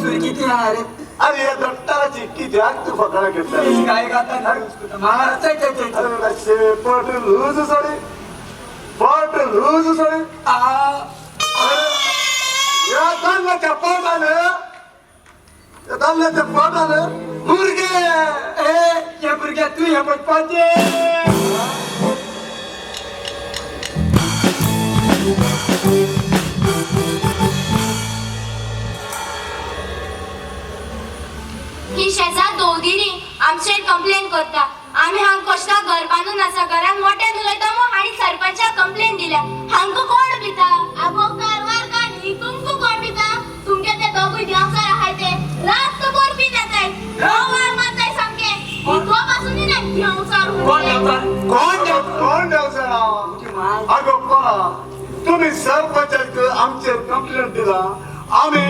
[SPEAKER 7] सुरी कितें आहा रे?
[SPEAKER 9] अरे ह्या डॉक्टराची कित्याक तूं फकाणां घेतला?
[SPEAKER 7] काय खाता? मातशें.
[SPEAKER 9] अरे मातशें पोट लूज सोड, पोट लूज सोड. ह्या दादल्याच्या पोटान, ह्या दादल्याच्या पोटान भुरगे.
[SPEAKER 7] ए हे भुरग्या, तूं हें पळोवपाचें.
[SPEAKER 5] ही शेजार दोवगिरी आमचेर कंप्लेन करता. आमी हांग कसलो घर बांदून आसा, घरान मोठ्यान उलयता म्हूण हांणी सरपंचाक कंप्लेन दिल्या. हांकां कोण भिता?
[SPEAKER 6] आगो कारवार का न्ही, तुमकां कोण भिता? तुमगे ते दोगूय देंवचार आहाय, ते रातभर पीत येताय, बोवाळ मारताय सामके. न्हिदो पासून ना देंवचार.
[SPEAKER 7] कोण देंवचार? कोण देंवचार?
[SPEAKER 9] कोण देंवचार? आगो पा, तुम्ही सरपंचाक आमचेर कंप्लेंट दिला, आमी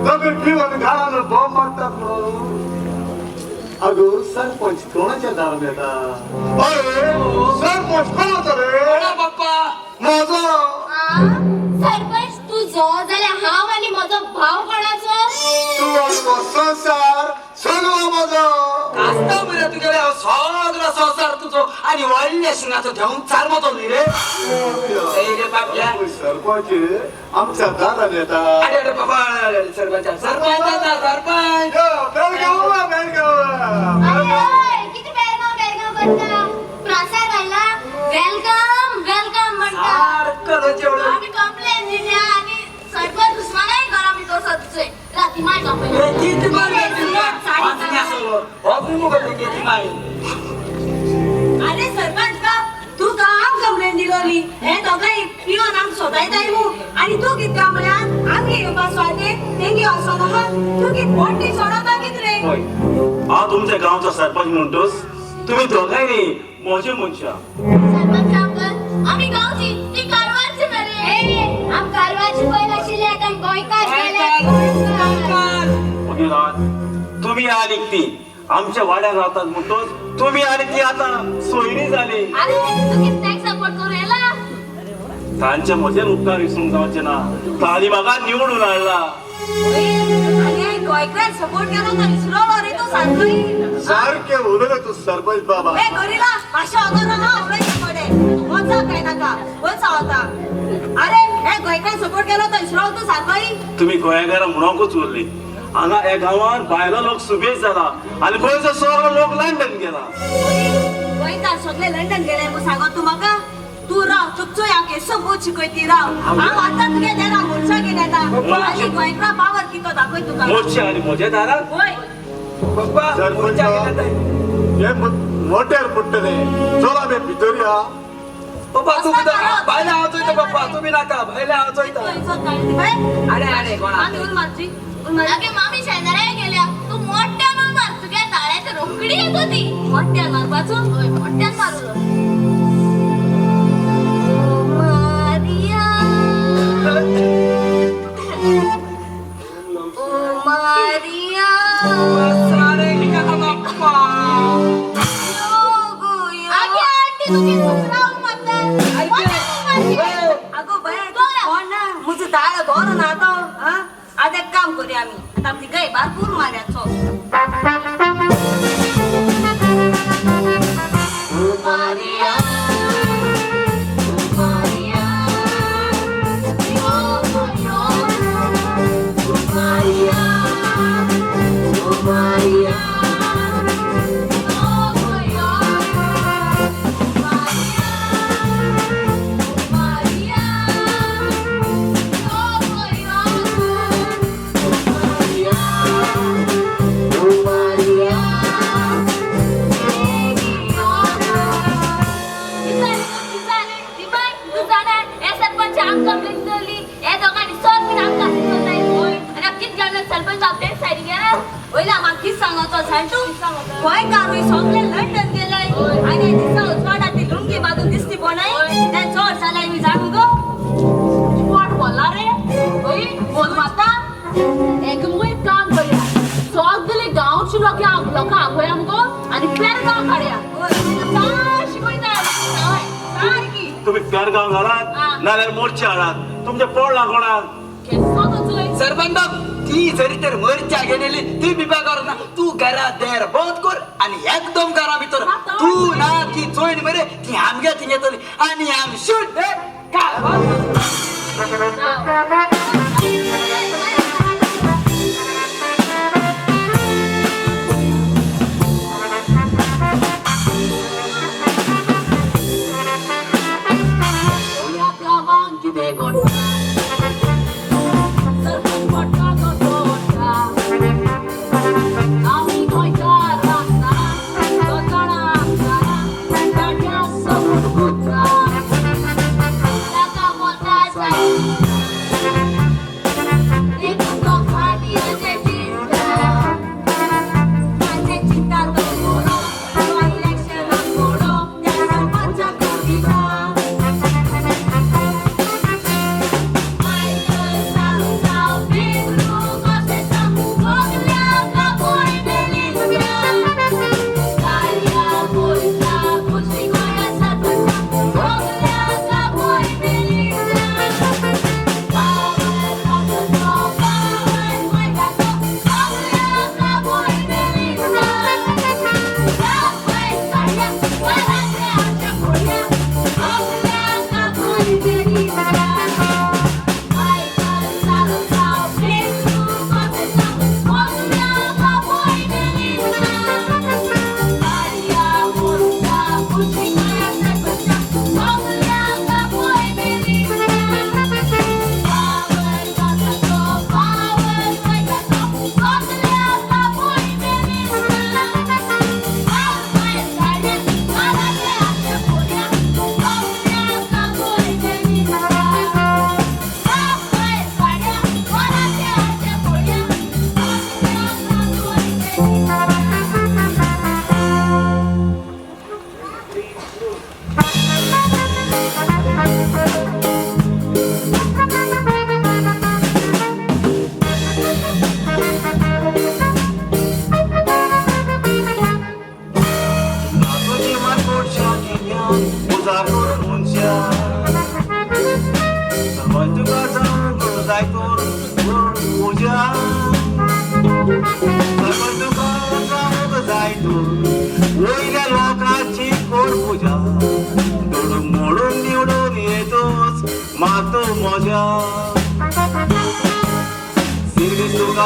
[SPEAKER 9] दोगूय पिवन घरान बॉम्ब मारतात म्हणून. अगो सरपंच कोणाच्या दारान येता? अरे सरपंच कोणाचो रे?
[SPEAKER 7] कोणा बाप्पा?
[SPEAKER 9] म्हजो.
[SPEAKER 5] सरपंच तुजो जाल्यार हांव आनी म्हजो भाव कोणाचो?
[SPEAKER 9] तूं आमचो संवसार सगळो म्हजो.
[SPEAKER 7] कास्ता मरे तुगेले, हांव सगळो संवसार तुजो आनी व्हडल्या शिंगाचो देंवचार म्हजो न्ही रे. ए रे बाबल्या.
[SPEAKER 9] सरपंच आमच्या दारान येता.
[SPEAKER 7] अरे अरे बाबा, अरे सरपंच, सरपंच आसा, सरपंच.
[SPEAKER 9] यो, बेळगांव बेळगांव.
[SPEAKER 5] अरे हय, कितें बेळगांव बेळगांव करता? प्रासार आयला welcome welcome म्हणटा.
[SPEAKER 7] सारको जेवढं.
[SPEAKER 6] आमी कंप्लेन दिल्या आनी सरपंच दुस्मानाय घरा भितर सरचे राती माय कंप्लेन.
[SPEAKER 7] किती मारली?
[SPEAKER 8] अरे सरपंच बाब, तूं काम कंप्लेन दिलोली हे दोगांय पिवन आमकां सोदायताय मू, आनी तूं कित काम म्हळ्यार आमगे येवपा स्वाते तेंगे वचोन आहा. तूं कित पोट सोडता कित रे?
[SPEAKER 3] हय, हांव तुमच्या गांवचो सरपंच म्हणटोच तुमी दोगांय न्ही म्हजे मनशां.
[SPEAKER 6] सरपंच अंकल, आमी गांवची, ती कारवारची मरे.
[SPEAKER 5] आम कारवारची पयल आशिल्ले, आतां गोंयकार जाले, गोंयकार.
[SPEAKER 3] मागीर तुमी आनी ती आमच्या वाड्यार रावतात म्हणटोच तुमी आनी ती आतां सोयरी जाली.
[SPEAKER 6] अरे तू कित टॅक्स सपोर्ट करू येला?
[SPEAKER 3] तांचे म्हजेर उपकार विसरूंक जावचे ना. तांणी म्हाका निवडून हाडला.
[SPEAKER 8] आनी गोंयकारान सपोर्ट केलो तो विसरलो रे तूं सारको.
[SPEAKER 9] सारकें उलयलें तूं सरपंच बाबा.
[SPEAKER 8] ए गोरिला मातशें अगोर ना उलयचें पडे वचा काय नाका वचा वता. अरे हे गोंयकारान सपोर्ट केलो तो विसरलो तूं सारको.
[SPEAKER 3] तुमी गोंयकारां म्हणूंकच उरली. हांगा ह्या गांवांत भायलो लोक सुबेज जाला आनी गोंयचो सगळो लोक लंडन गेला.
[SPEAKER 8] गोंयकार सगळे लंडन गेले म्हूण सांगो तूं म्हाका. तूं राव चुपचो हांव केसो बोध शिकयती राव. हांव आतां तुगे देरा मोर्चा घेवन येता आनी गोंयकारा पावर कितो दाखय तुका.
[SPEAKER 3] मोर्चा आनी म्हज्या दारात.
[SPEAKER 8] वय
[SPEAKER 9] सरपंच हे मोट्यार पडटले. चल आमी भितर या.
[SPEAKER 7] पप्पा तूं भायले हांव चोयता. पप्पा तुमी नाका भायले हांव चोयता. अरे अरे कोणा
[SPEAKER 8] मारची.
[SPEAKER 6] अगे मामी शेजाऱ्या गेल्या. तूं मोठ्यान मार तुगे ताळ्याचे रोखडी येत होती.
[SPEAKER 8] मोठ्यान मारपाचो.
[SPEAKER 6] हय मोठ्यान मारलो.
[SPEAKER 5] मारिया ओ मारिया
[SPEAKER 7] बाप्पा.
[SPEAKER 6] अगे आंटी तुगे दुसरा मारता.
[SPEAKER 8] अगो बाय कोण ना मुझे ताळ बरो ना तो. आतां एक काम करूया आमी आतां आमची गाय भरपूर मारयाचो.
[SPEAKER 5] मारिया मारिया मारिया मारिया
[SPEAKER 8] गोंयकारूय सगळे लंडन गेले आनी दिसा उजवाडा ती लुंगी बांदून दिसती पडनाय ते चड जाल्यार मी जाणू गो.
[SPEAKER 4] पोट भरला रे. हय बोल मारता. एक मुगो एक काम करया. सगळे गांवचे लोक लोकां आपोया मुगो आनी पेरगांव काडया. शिकयता सारकी.
[SPEAKER 3] तुमी पेरगांव घालात नाल्यार मोर्चा हाडात. तुमचें पोड लागोणाक.
[SPEAKER 4] केसो तो चोय.
[SPEAKER 7] सरपंच ती जरी तर मरच्या घेनेली ती बिबा कर ना. तू घरा देर बंद कर आणि एकदम घरा भितर तू ना ती चोयन मरे ती आमगे थिंग येतली आनी आम शूट काय.
[SPEAKER 3] उजार करून मनशां.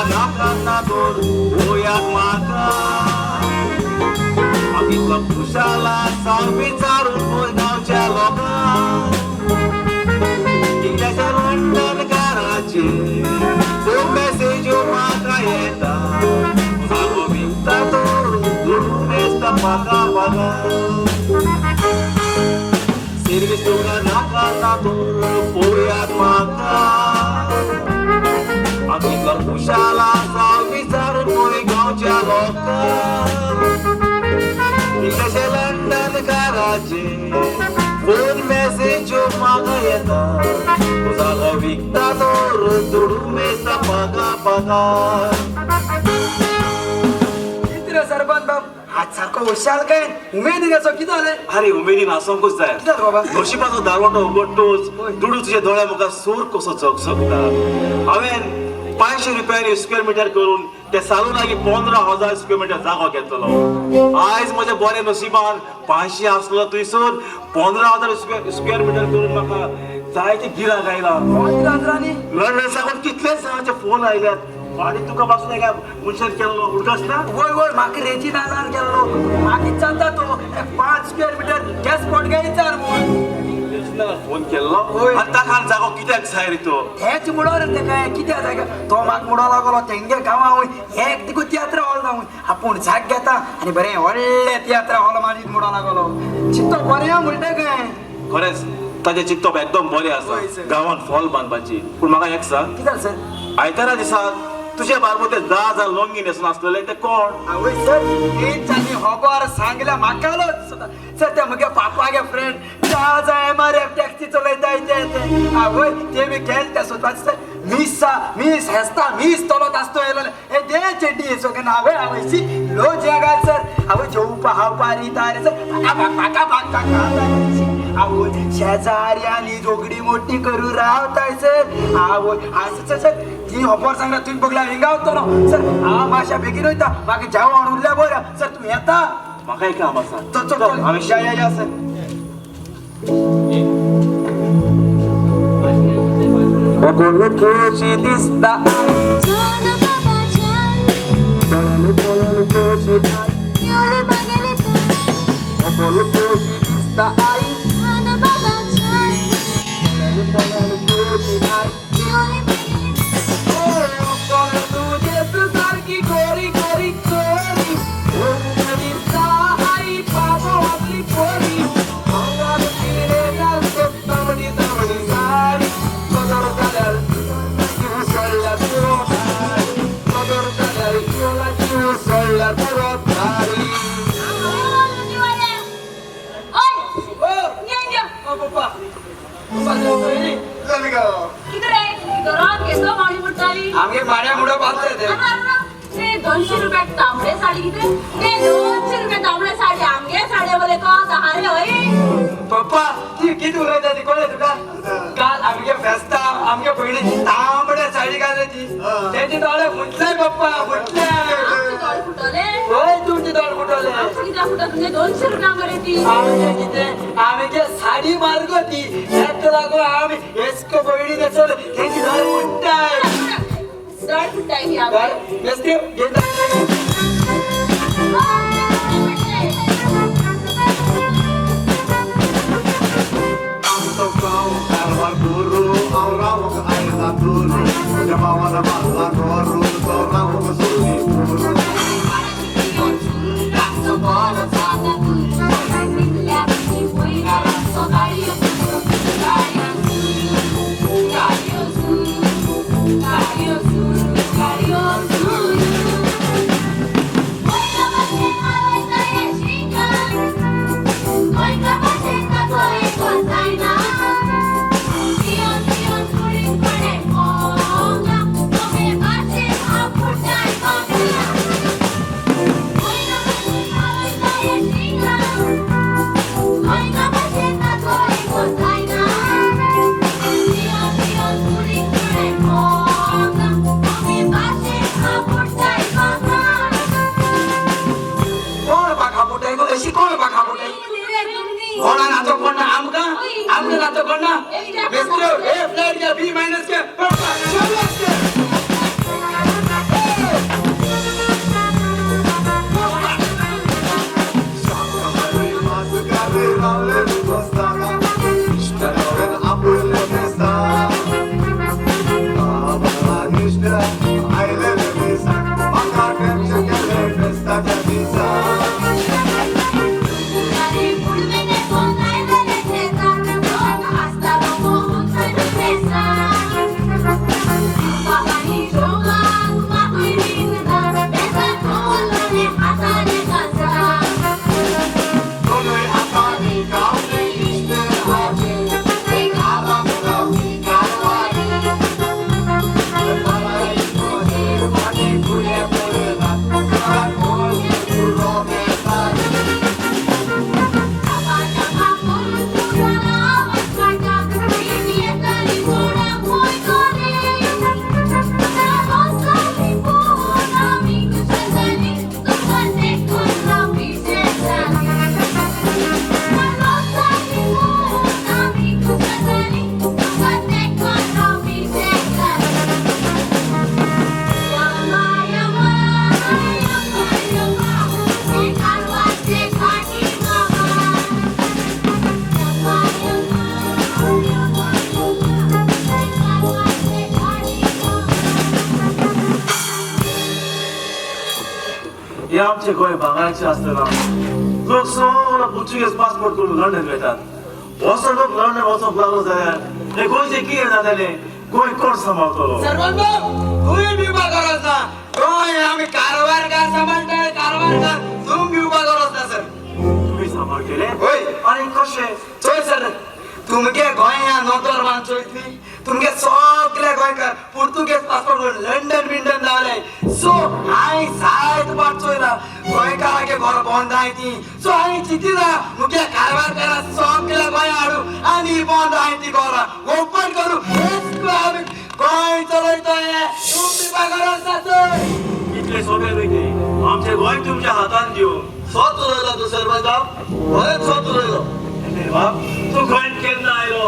[SPEAKER 3] तुका नाका ना तर वयात म्हाका हांव कितलो खुशाल आसा विचारून पळय गांवच्या लोकांक कितल्याशा लंडनकाराचे फोन मॅसेज्यो म्हाका येता जागो विकता तर दुडू मेजता पागा पागा सिर्वीस तुका नाका ना तर पळयात म्हाका हांव कितलो खुशाल आसा विचारून पळय गांवच्या लोकांक कितलेशे लंडनकाराचे फोन मॅसेज्यो म्हाका येता जागो विकता तर दुडू मेजता पागा पागा.
[SPEAKER 7] कितें रे सरपंच बाब आज सारको हुशाल काय उमेदीन असो कितें जालें?
[SPEAKER 3] अरे उमेदीन आसोंकूच जाय.
[SPEAKER 7] कितें जालें बाबा?
[SPEAKER 3] नशिबाचो दारवटो उगडटोच दुडू तुज्या दोळ्या मुखार सूर कसो चकचकता. हांवें 500 रुपयांनी स्क्वेअर मिटर करून ते सालू लागीं 15,000 स्क्वेअर मिटर जागो घेतलो. आयज म्हज्या बऱ्या नशिबान 500 आसलो थंयसर 15,000 स्क्वेअर मिटर करून म्हाका जायते गिराक आयला.
[SPEAKER 7] 15,000
[SPEAKER 3] लंडन साकून कितले जाणांचे फोन आयल्यात आनी तुका पासून एका मनशान केल्लो उडकास ना?
[SPEAKER 7] वय वय म्हाका रेजिनालान केल्लो म्हाका विचारता तो 5 स्क्वेअर मिटर गॅस स्पॉट काय विचार म्हूण.
[SPEAKER 3] रेजिनालान फोन केल्लो
[SPEAKER 7] वय.
[SPEAKER 3] आनी ताका जागो कित्याक जाय रे तो?
[SPEAKER 7] हेच म्हणून रे तेका कित्याक जाय तो म्हाका म्हणूंक लागलो तेंगे गांवा वय एक तिकू तियात्र हॉल ना वय आपूण जाग घेता आनी बरें व्हडलें तियात्र हॉल मारीत म्हणूंक लागलो. चित्तो बरें म्हणटा काय?
[SPEAKER 3] खरेंच ताजें चित्तप एकदम बरें आसा गांवांत फॉल बांदपाची. पूण म्हाका एक सांग,
[SPEAKER 7] कितें सर?
[SPEAKER 3] आयतारा दिसा तुजे बारबो ते जा जा लोंगी न्हेसून आसलेले ते कोण?
[SPEAKER 7] आवय सर तेंच्यांनी खबर सांगल्या म्हाकालोच सर. ते म्हगे पापागे फ्रेंड जा जा MRF taxi चलयता ते ते आवय ते बी गेले ते सोदपाचे सर. मीस मीस हेसता मीस तलोत आसतो येयलोले हे दे चेड्डी सगळे आवय आवयशी लो जेगाल सर. आवय जेवपा हावपा रिता रे सर पाका भाग पाका भाग पाका आवय शेजाऱ्यांनी झोगडी मोठी करू रावताय सर. आवय आसा सर ती खबर सांगला तुवें बगला हिंगा वतलो सर. हांव मातशा बेगीन वयता म्हाका जेवण उरल्या बरें सर. तूं येता?
[SPEAKER 3] म्हाका एक काम आसा.
[SPEAKER 7] चल चल चल या या या सर.
[SPEAKER 1] खुशी दिसता खुशी दिसता आई सारकी गोरी गोरी चोरी दिसता आई बाबा आपली पोरी तांबडी तांबडी साडी कदर जाल्यार सोडल्यार पुरो कदर जाल्यार सोडल्यार पुरो तारी.
[SPEAKER 7] आमगे माड्या मुडो बांदले ते
[SPEAKER 4] 200 रुपया तांबडे साडी कितें ते 200 रुपया तांबडे साडी आमगे साडये बरे कोस आहा रे हय.
[SPEAKER 7] पप्पा ती कितें उलयता ती कळ्ळें तुका? काल आमगे फेस्ता आमगे भयणी तांबडे साडी घातली ती तेजे दोळे फुटले पप्पा फुटले.
[SPEAKER 4] दोळे फुटले?
[SPEAKER 7] हय तुमचे दोळे फुटले.
[SPEAKER 4] आमचे कित्याक फुटले तुमचे 200 रुपया मरे ती.
[SPEAKER 7] आमगे कितें आमगे साडी मार्गो ती हेक लागून आमी एस्को भयणी न्हेसोले तेजे दोळे फुट्टाय.
[SPEAKER 4] दोळे फुट्टाय ती आमगे.
[SPEAKER 7] बेस्ती घेता.
[SPEAKER 1] Mister A flat K B minus K.
[SPEAKER 9] रावले बसता इश्टा कडेन आपयले फेस्ता इश्टा आयले दिसा म्हाका टेन्शन केलें फेस्ताच्या दिसा.
[SPEAKER 3] हे आमचे गोंय भांगराचे आसतना लोक सगळो पुर्तुगेज पासपोर्ट करून लंडन वेतात. असो लोक लंडन वचूंक लागलो जाल्यार हे गोंयचें कितें जातलें? गोंय कोण सांबाळटलो?
[SPEAKER 7] सरपंच बाब, तूंय भिवपा गरज ना. गोंय आमी कारवारकार सांबाळटाय, कारवारकार. तूं भिवपा गरज ना सर.
[SPEAKER 3] तुमी सांबाळटले?
[SPEAKER 7] हय.
[SPEAKER 3] आनी कशें?
[SPEAKER 7] चोय सर, तुमगे गोंया नोतर मान चोयतली, तुमगे सगळे गोंयकार पुर्तुगेज पासपोर्ट करून लंडन बिंडन धांवले. सो हांवें जायत वाट चोयला, गोंयकारांगे घर बंद आहाय ती. सो हांवें चिंतिना मुगे कारवारकारां सगळे गोंया हाडू आनी बंद आहाय ती घरां ओपन करूं. आमी गोंय चलयतो हें तूं भिवपा गरज ना सर.
[SPEAKER 3] इतलें सोंपें न्हय तें. आमचें गोंय तुमच्या हातान दिवन.
[SPEAKER 2] स्वत उलयलो तूं सरपंच बाब, खरेंच स्वत उलयलो.
[SPEAKER 3] बाब, तूं गोंयांत केन्ना आयलो?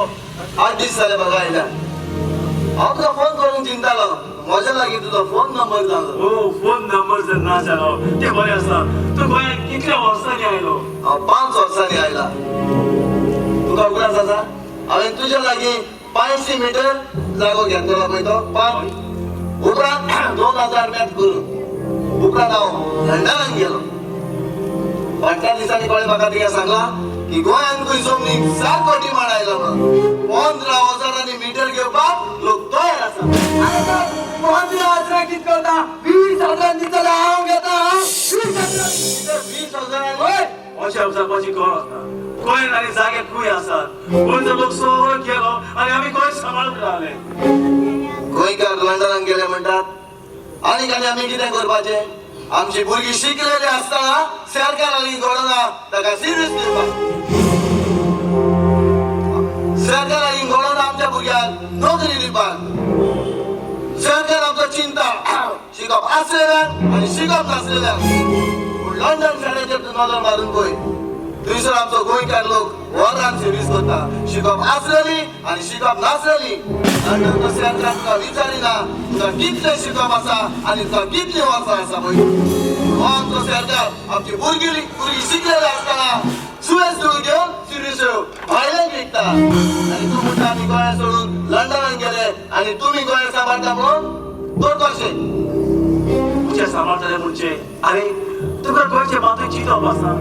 [SPEAKER 2] 8 दीस जाले म्हाका आयल्या. हांव तुका फोन करूंक चिंतालो, म्हज्या लागीं तुजो फोन नंबर जालो.
[SPEAKER 3] हो, फोन नंबर जर ना जालो तें बरें आसा. तूं गोंयांत कितल्या वर्सांनी आयलो?
[SPEAKER 2] हांव 5 वर्सांनी आयला. तुका उगडास आसा हांवें तुज्या लागीं 500 मिटर जागो घेतलेलो पळय तो 5. उपरांत 2000 मॅच करून उपरांत हांव लंडनाक गेलो. फाटल्या दिसांनी कळ्ळें म्हाका, तिका सांगलां की गोंयांत खंय जमनीक 7 कोटी माड आयलो म्हणून. 15,000 मिटर घेवपाक लोक तयार आसा.
[SPEAKER 7] 15,000 कितें करता? 20,000 दितले हांव घेता.
[SPEAKER 2] 20,000?
[SPEAKER 7] हय.
[SPEAKER 3] अशें जावपाची गरज ना. गोंयांत आनी जागे खूंय आसात. गोंयचो लोक सगळो गेलो आनी आमी गोंय सांबाळून रावले.
[SPEAKER 2] गोंयकार लंडनाक गेले म्हणटात आनी आनी आमी कितें करपाचें? आमची भुरगीं शिकलेली आसतना सरकार लागीं घडना ताका सिरियस दिवपाक, सरकार लागीं घडना आमच्या भुरग्यांक नोकरी दिवपाक. सरकार आमचो चिंता शिकप आसलेल्यांक आनी शिकप नासलेल्यांक. पूण लंडन शाळेचेर तूं नदर मारून पळय, थंयसर आमचो गोंयकार लोक वरान सर्वीस करता. शिकप आसलेली आनी शिकप नासलेली. लंडनचो सरकार तुका विचारिना तुका कितलें शिकप आसा आनी तुका कितलीं वर्सां आसा पळय. हो आमचो सरकार आमची भुरगीं शिकलेली आसतना सुवेस दुडू घेवन सिरियस भायल्यान विकता. आनी तूं म्हणटा आमी गोंया सोडून लंडनाक गेले आनी तुमी गोंया सांबाळटा म्हणून तर कशें?
[SPEAKER 3] तुमचें सांबाळटलें म्हणजे आरे तुका गोंयचें मातूय चिंतप आसा?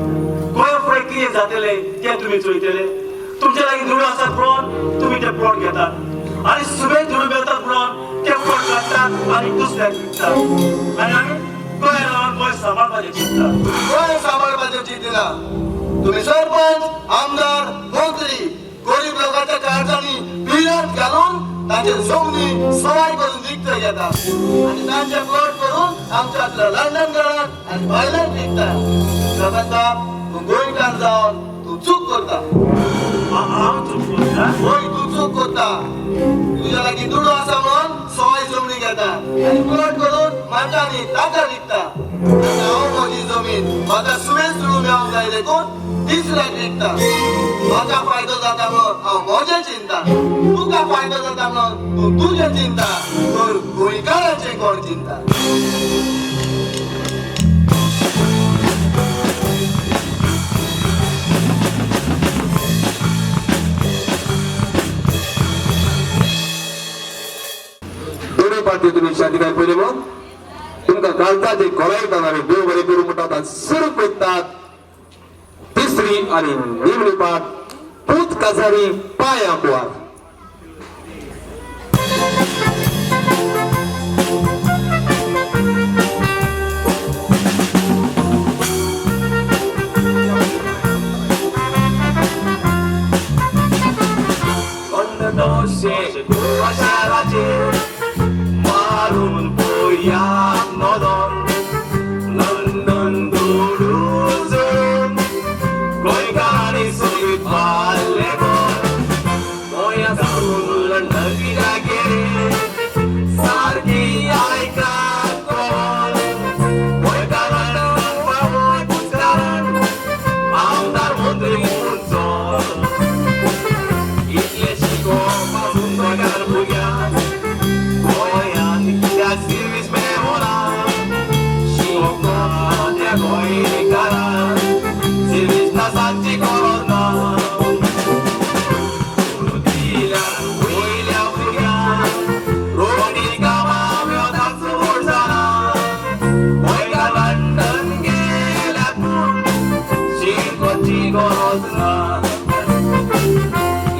[SPEAKER 3] गोंया फुडें कितें जातलें तें तुमी चोयतले. तुमचे लागीं दुडू आसात म्हणून तुमी ते प्लॉट घेतात आनी सुबेज दुडू मेळतात म्हणून ते प्लॉट काडटात आनी दुसऱ्याक विकतात आनी आमी गोंया रावन गोंय सांबाळपाचें चिंततात.
[SPEAKER 2] गोंय सांबाळपाचें चिंतिना तुमी सरपंच, आमदार, मंत्री गरीब लोकांच्या काळजांनी पिरांत घालून तांचे जमनी सवाय करून विकते घेतात आनी तांचे प्लॉट करून आमच्या लंडन घरात आनी भायल्यान विकतात. सरपंच बाब, तूं गोंयकार जावन तूं चूक करता.
[SPEAKER 3] हांव चूक करता?
[SPEAKER 2] होय, तूं चूक करता. तुज्या लागीं दुडू आसा म्हणून सवाय जमनी घेता आनी प्लॉट करून म्हाका आनी ताका विकता. हांव म्हजी जमीन म्हाका सुवेस दुडू मेळोंक जाय देखून तिसऱ्याक विकता. म्हाका फायदो जाता म्हणून हांव म्हजें चिंता, तुका फायदो जाता म्हणून तूं तुजें चिंता, तर गोंयकाराचें कोण चिंता?
[SPEAKER 1] पार्टी तुमी शांतिकाय पयली म्हूण तुमकां काळजाचे कोरायतात आनी देव बरें करूं म्हणटात आनी सुरू करतात तिसरी आनी निमणी पाट पूत काजारी पांयां कुवार. गोवा शाराचेर मारून पळया नदर लंडन दुडूजून गोंयकारांनी सोगीत पाल्लें घर गोंया सावन लंडन कित्याक गेले सारकी आयकात कोण गोंयकारान पावय पुचकारान आमदार मंत्री म्हूण चल इतलें शिकोवप आसून गोंयकार भुरग्यांक गोंयांत कित्याक सिर्वीस मेळना शिकोवंक ना त्या गोंयकारांक सिर्वीस ना सांगची गरज ना दिल्यार वयल्या भुरग्यांक रोखडी कामां मेळटाच व्हड जालां गोंयकार लंडन गेल्यात पूण शिकोवची गरज ना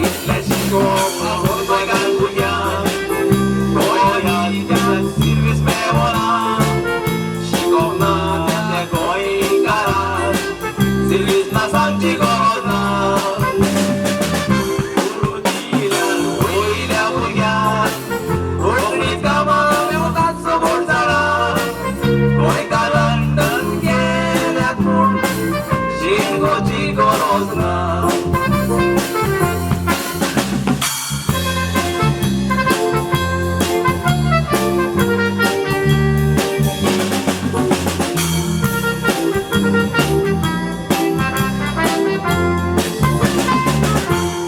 [SPEAKER 1] इतलें शिकोवप आसून गोंयकार भुरग्यांक गोंयांत कित्याक सिर्वीस मेळना शिकोवंक ना त्या गोंयकारांक सिर्वीस ना सांगची गरज ना गुरू दिल्यार वयल्या भुरग्यांक रोखडीच कामां मेळटाच व्हड जालां गोंयकार लंडन गेल्यात पूण शिकोवची गरज ना.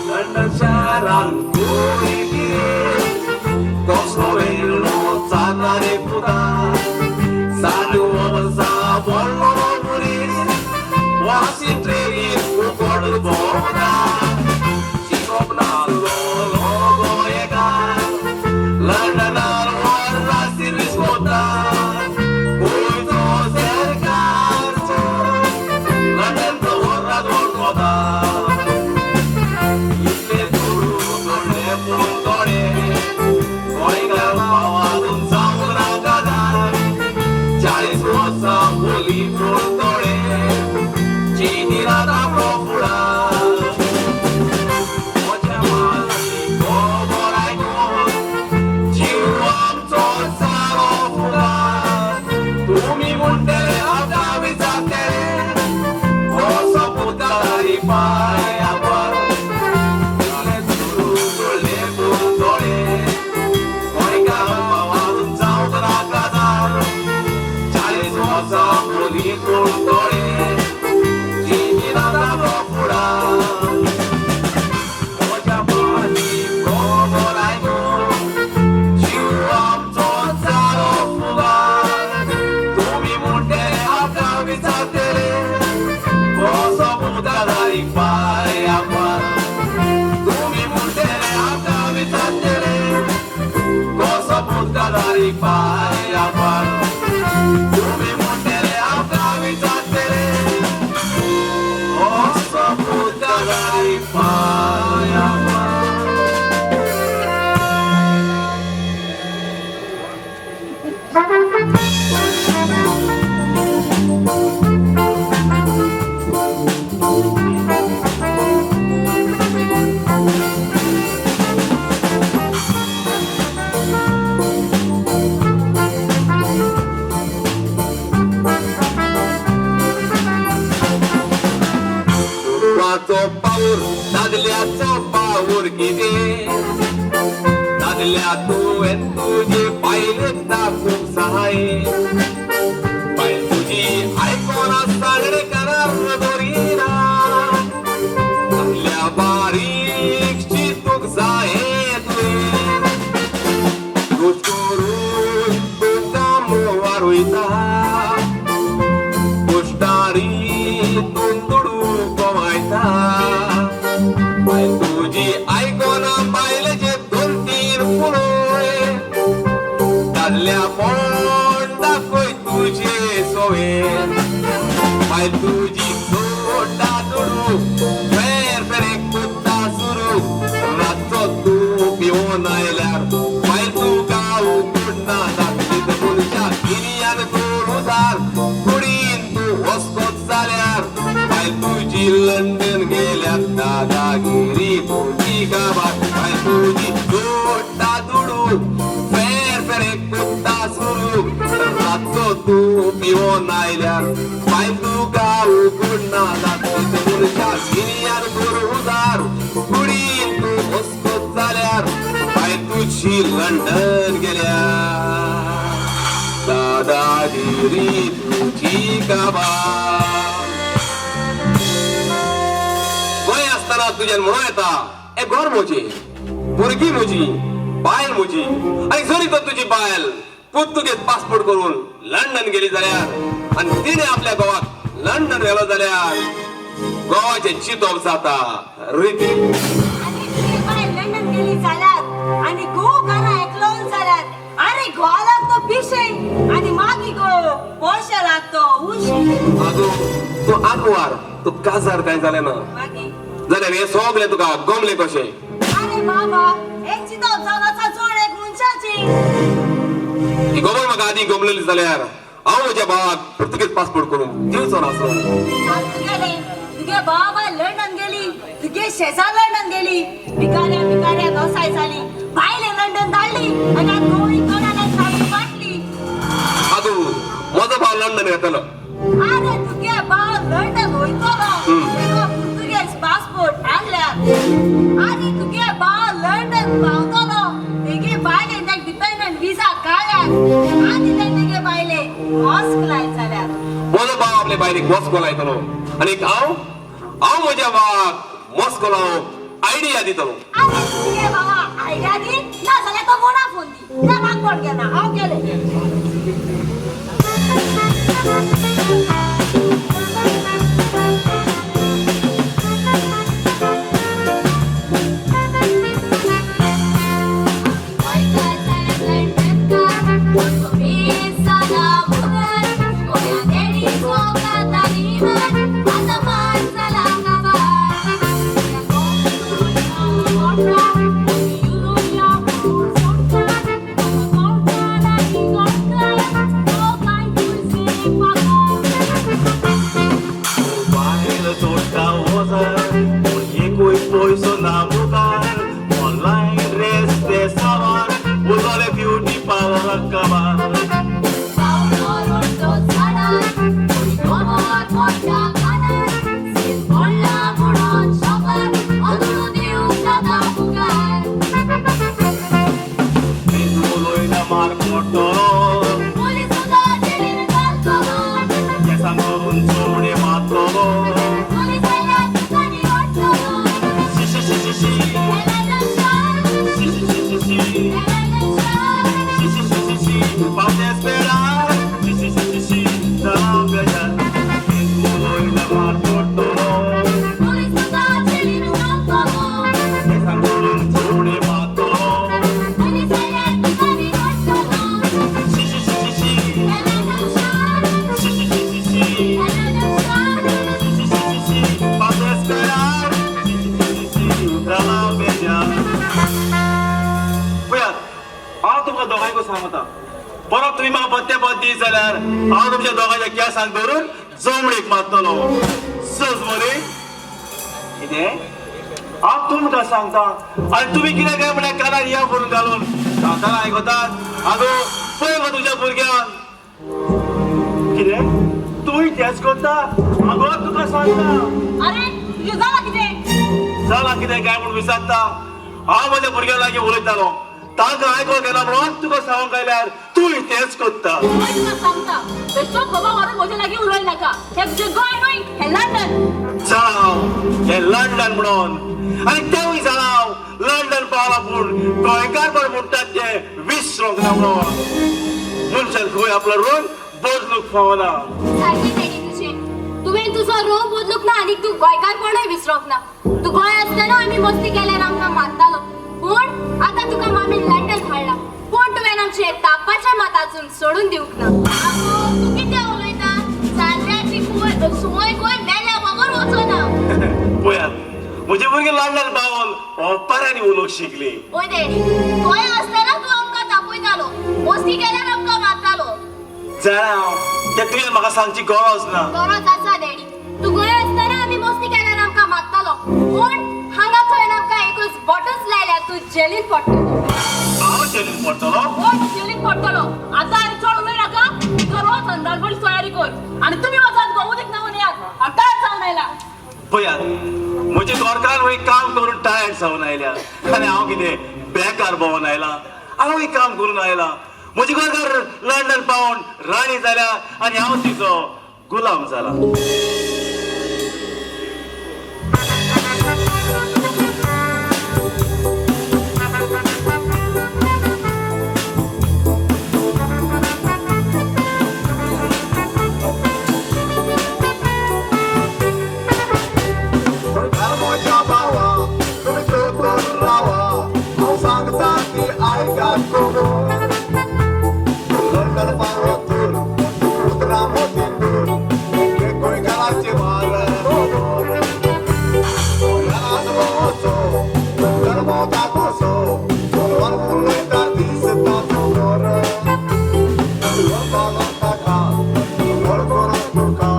[SPEAKER 1] लंडन शारान गोंय कितें कसलो वेगळो जाता रे पुता 60 वर्सां व्हडलो मनीस वासी ट्रेनीर फुकट भोंवता शिकोवप नासलो गोंयकार लंडनार वर्सा सिर्वीस कोता गोंयचो सरकारचो लंडनचो वर्रात वता इतले दुडू जोडले पूण थोडे गोंयकार पावातून जावंक ना काजार 40 वर्सां बोली पूण थोडे चिंतिनात आपलो फुडार म्हज्या माती खबर आयकून जीव आमचो जालो फुडार तुमी म्हणटले आतां विचारतले कसो पुतारी पांयां पर इतले दुडू जोडले पूण थोडे गोंयकार पावातून जावंक ना काजार 40 वर्सां बोली पूण थोडे चिंतिनात आपलो फुडार म्हज्या माती खबर आयकून जीव आमचो जालो फुगार तुमी म्हणटले आतां विचारतले कसो पुतारी पांयां पर तुमी म्हणटले आतां विचारतले कसो पुतारी पांयां पर तुमी म्हणटले आतां विचारतले कसो पुतारी पांयां पर. वाचो पावर दादल्याचो पावर कितें दादल्या तुवें तुजे बायलेक दाखोवंक जाय बायल तुजी आयकोना सांगणेकाराक दवरिना दादल्या बारीक चिंतूंक जाय तुवें दोश करून तुका मोवार वयता कुश्टारी तूं दुडू कमायता बायल तुजी आयकोना बायलेचे 2-3 फुलोय रीत तुजी काबार. गोंय आसतना तुज्यान म्हणूं येता, हे घर म्हजें, भुरगीं म्हजी, बायल म्हजी. आनी जरी तर तुजी बायल पुर्तुगेज पासपोर्ट करून लंडन गेली जाल्यार आनी तिणें आपल्या घोवाक लंडन व्हेलो जाल्यार गोवाचें चिंतप जाता रिती.
[SPEAKER 8] आनी तुगे बायल लंडन गेली जाल्यार आनी घोव घरा एकलो जाल्यार, अरे घोवा लागतो पिशें आनी मागीर गो पयशे लागतो उशें.
[SPEAKER 1] आगो, तूं आंकवार, तूं काजार काय जालें ना.
[SPEAKER 8] मागीर?
[SPEAKER 1] जाल्यार हें सगळें तुका गमलें कशें?
[SPEAKER 8] अरे बाबा, एक चिंतप जावन आसा चड एक मनशाची.
[SPEAKER 1] ही खबर म्हाका आदी गमलेली जाल्यार हांव म्हज्या भावाक पुर्तुगेज पासपोर्ट करूंक दिवचो नासलो.
[SPEAKER 8] तुगेले तुगे बाबा लंडन गेली, तुगे शेजार लंडन गेली, भिकाऱ्या भिकाऱ्या नोसाय जाली, बायले लंडन धाडली आनी आतां गोवी कोणाला सासू वाटली.
[SPEAKER 1] आगो, म्हजो भाव लंडन येतलो.
[SPEAKER 8] अरे तुगे भाव लंडन वयतलो तेका पुर्तुगेज पासपोर्ट आणल्यार, आनी तुगे भाव लंडन पावतलो तेगे बायले तेका डिपेंडंट विजा काडल्यार, आनी ते तेगे बायले मॉस्क लायत जाल्यार.
[SPEAKER 1] म्हजो भाव आपले बायलेक मॉस्को लायतलो आनी हांव हांव म्हज्या भावाक मॉस्को लावंक आयडिया दितलो.
[SPEAKER 8] अरे तुगे बाबा आयडिया दी, ना जाल्यार तो वोडा फोन दी. ना, म्हाका कोण घेना, हांव गेलें.
[SPEAKER 3] बायल चोडटा वजार पूण एकूय पयसो ना मुखार, ऑनलायन ड्रेस ते सावार, उरलोले ब्युटी पार्लराक काबार. उलयना मार पडटलो, केंसां करून चोमडे मारतलो. शी शी शी शी शी शी शी शी शी शी शी शी शी शी पावते पेडार, शी शी शी शी शी जालां बेजार. उलयना मार पडटलो, केंसां करून चोमडे मारतलो. शी शी शी शी शी शी शी शी शी शी शी शी शी शी पावते पेडार, शी शी शी शी शी जालां बेजार. पळयात, हांव तुमकां दोगांयकूय सांगता, परत तुमी म्हाका पत्ते पद दीत जाल्यार हांव तुमच्या दोगांच्या केंसांक धरून जमणीक मारतलो. सज मरे कितें हांव तुमकां सांगता आनी तुमी कितें काय म्हळ्यार कानार इयरफोन घालून सांगतना आयकतात. आगो, पळय गो तुज्या भुरग्यान कितें तूंय तेंच करता. आगो, तुका सांगता.
[SPEAKER 4] अरे, तुजें जालां कितें?
[SPEAKER 3] जालां कितें काय म्हूण विचारता? हांव म्हज्या भुरग्यां लागीं उलयतालो, तांकां आयकोंक येना म्हणून तुका सांगूंक आयल्यार तूंय तेंच करता.
[SPEAKER 4] हांव तुका सांगता, बेश्टोच बाबा मारून म्हजे लागीं उलय नाका. हें तुजें गोंय न्हय, हें लंडन.
[SPEAKER 3] जाणा हांव हें लंडन म्हणून, आनी तेवूय जाणा हांव लंडन पावला पूण गोंयकारपण म्हणटात तें विसरोंक ना म्हणून. मनशान खंय आपलो रंग बदलूंक फावना.
[SPEAKER 5] सारकें डॅडी तुजें. तुवें तुजो रंग बदलूंक ना आनी तूं गोंयकारपणूय विसरोंक ना. तूं गोंय आसतना आमी मस्ती केल्यार आमकां मारतालो, पूण आतां तुका मामीन लंडन धाडला, पूण तुवें आमचें तापपाचें मात आजून सोडून दिवंक ना.
[SPEAKER 6] आगो, तूं कितें उलयता? चान्न्याची सुमय खंय मेल्या बगर वचना.
[SPEAKER 3] पळयात, म्हजी भुरगीं लंडन पावोन ओपारांनी उलोवंक शिकली.
[SPEAKER 6] ओय डॅडी, गोंय आसतना तूं आमकां तापयतालो, मस्ती केल्यार आमकां मारतालो.
[SPEAKER 3] जाणा हांव तें, तुवें म्हाका सांगची गरज ना.
[SPEAKER 5] गरज आसा डॅडी. तूं गोंय आसतना आमी मस्ती केल्यार आमकां मारतालो, पूण हांगा तुवें आमकां एकूच बोटच लायल्यार तूं जेलीन पडटलो.
[SPEAKER 3] हांव जेलीन पडटलो?
[SPEAKER 4] हय, जेलीन पडटलो. आतां आनी चड उलय नाका. भितर वच आनी रांदपाची तयारी कर आनी तुमी वचात गोमुदीक न्हांवन येयात. हांव टायर्ड जावन आयला.
[SPEAKER 3] पळयात, म्हजे घरकार एक काम करून टायर्ड जावन आयल्या आनी हांव कितें बेकार भोंवन आयला? हांवूय काम करून आयला. म्हजी गोंयकार लंडन पावून राणी जाल्या आनी हांव तिचो गुलाम जाला.
[SPEAKER 9] म्हज्या भावा तुमी दोतोर रावा, हांव सांगता ती आयकात खबर. लंडन पावतूर उतरां मोती दूर, गोंयकाराची वार खबर. गोंयांत वचो धर्मोता कसो, कोण उलयता दिसता खबर. ताका वळखून तुका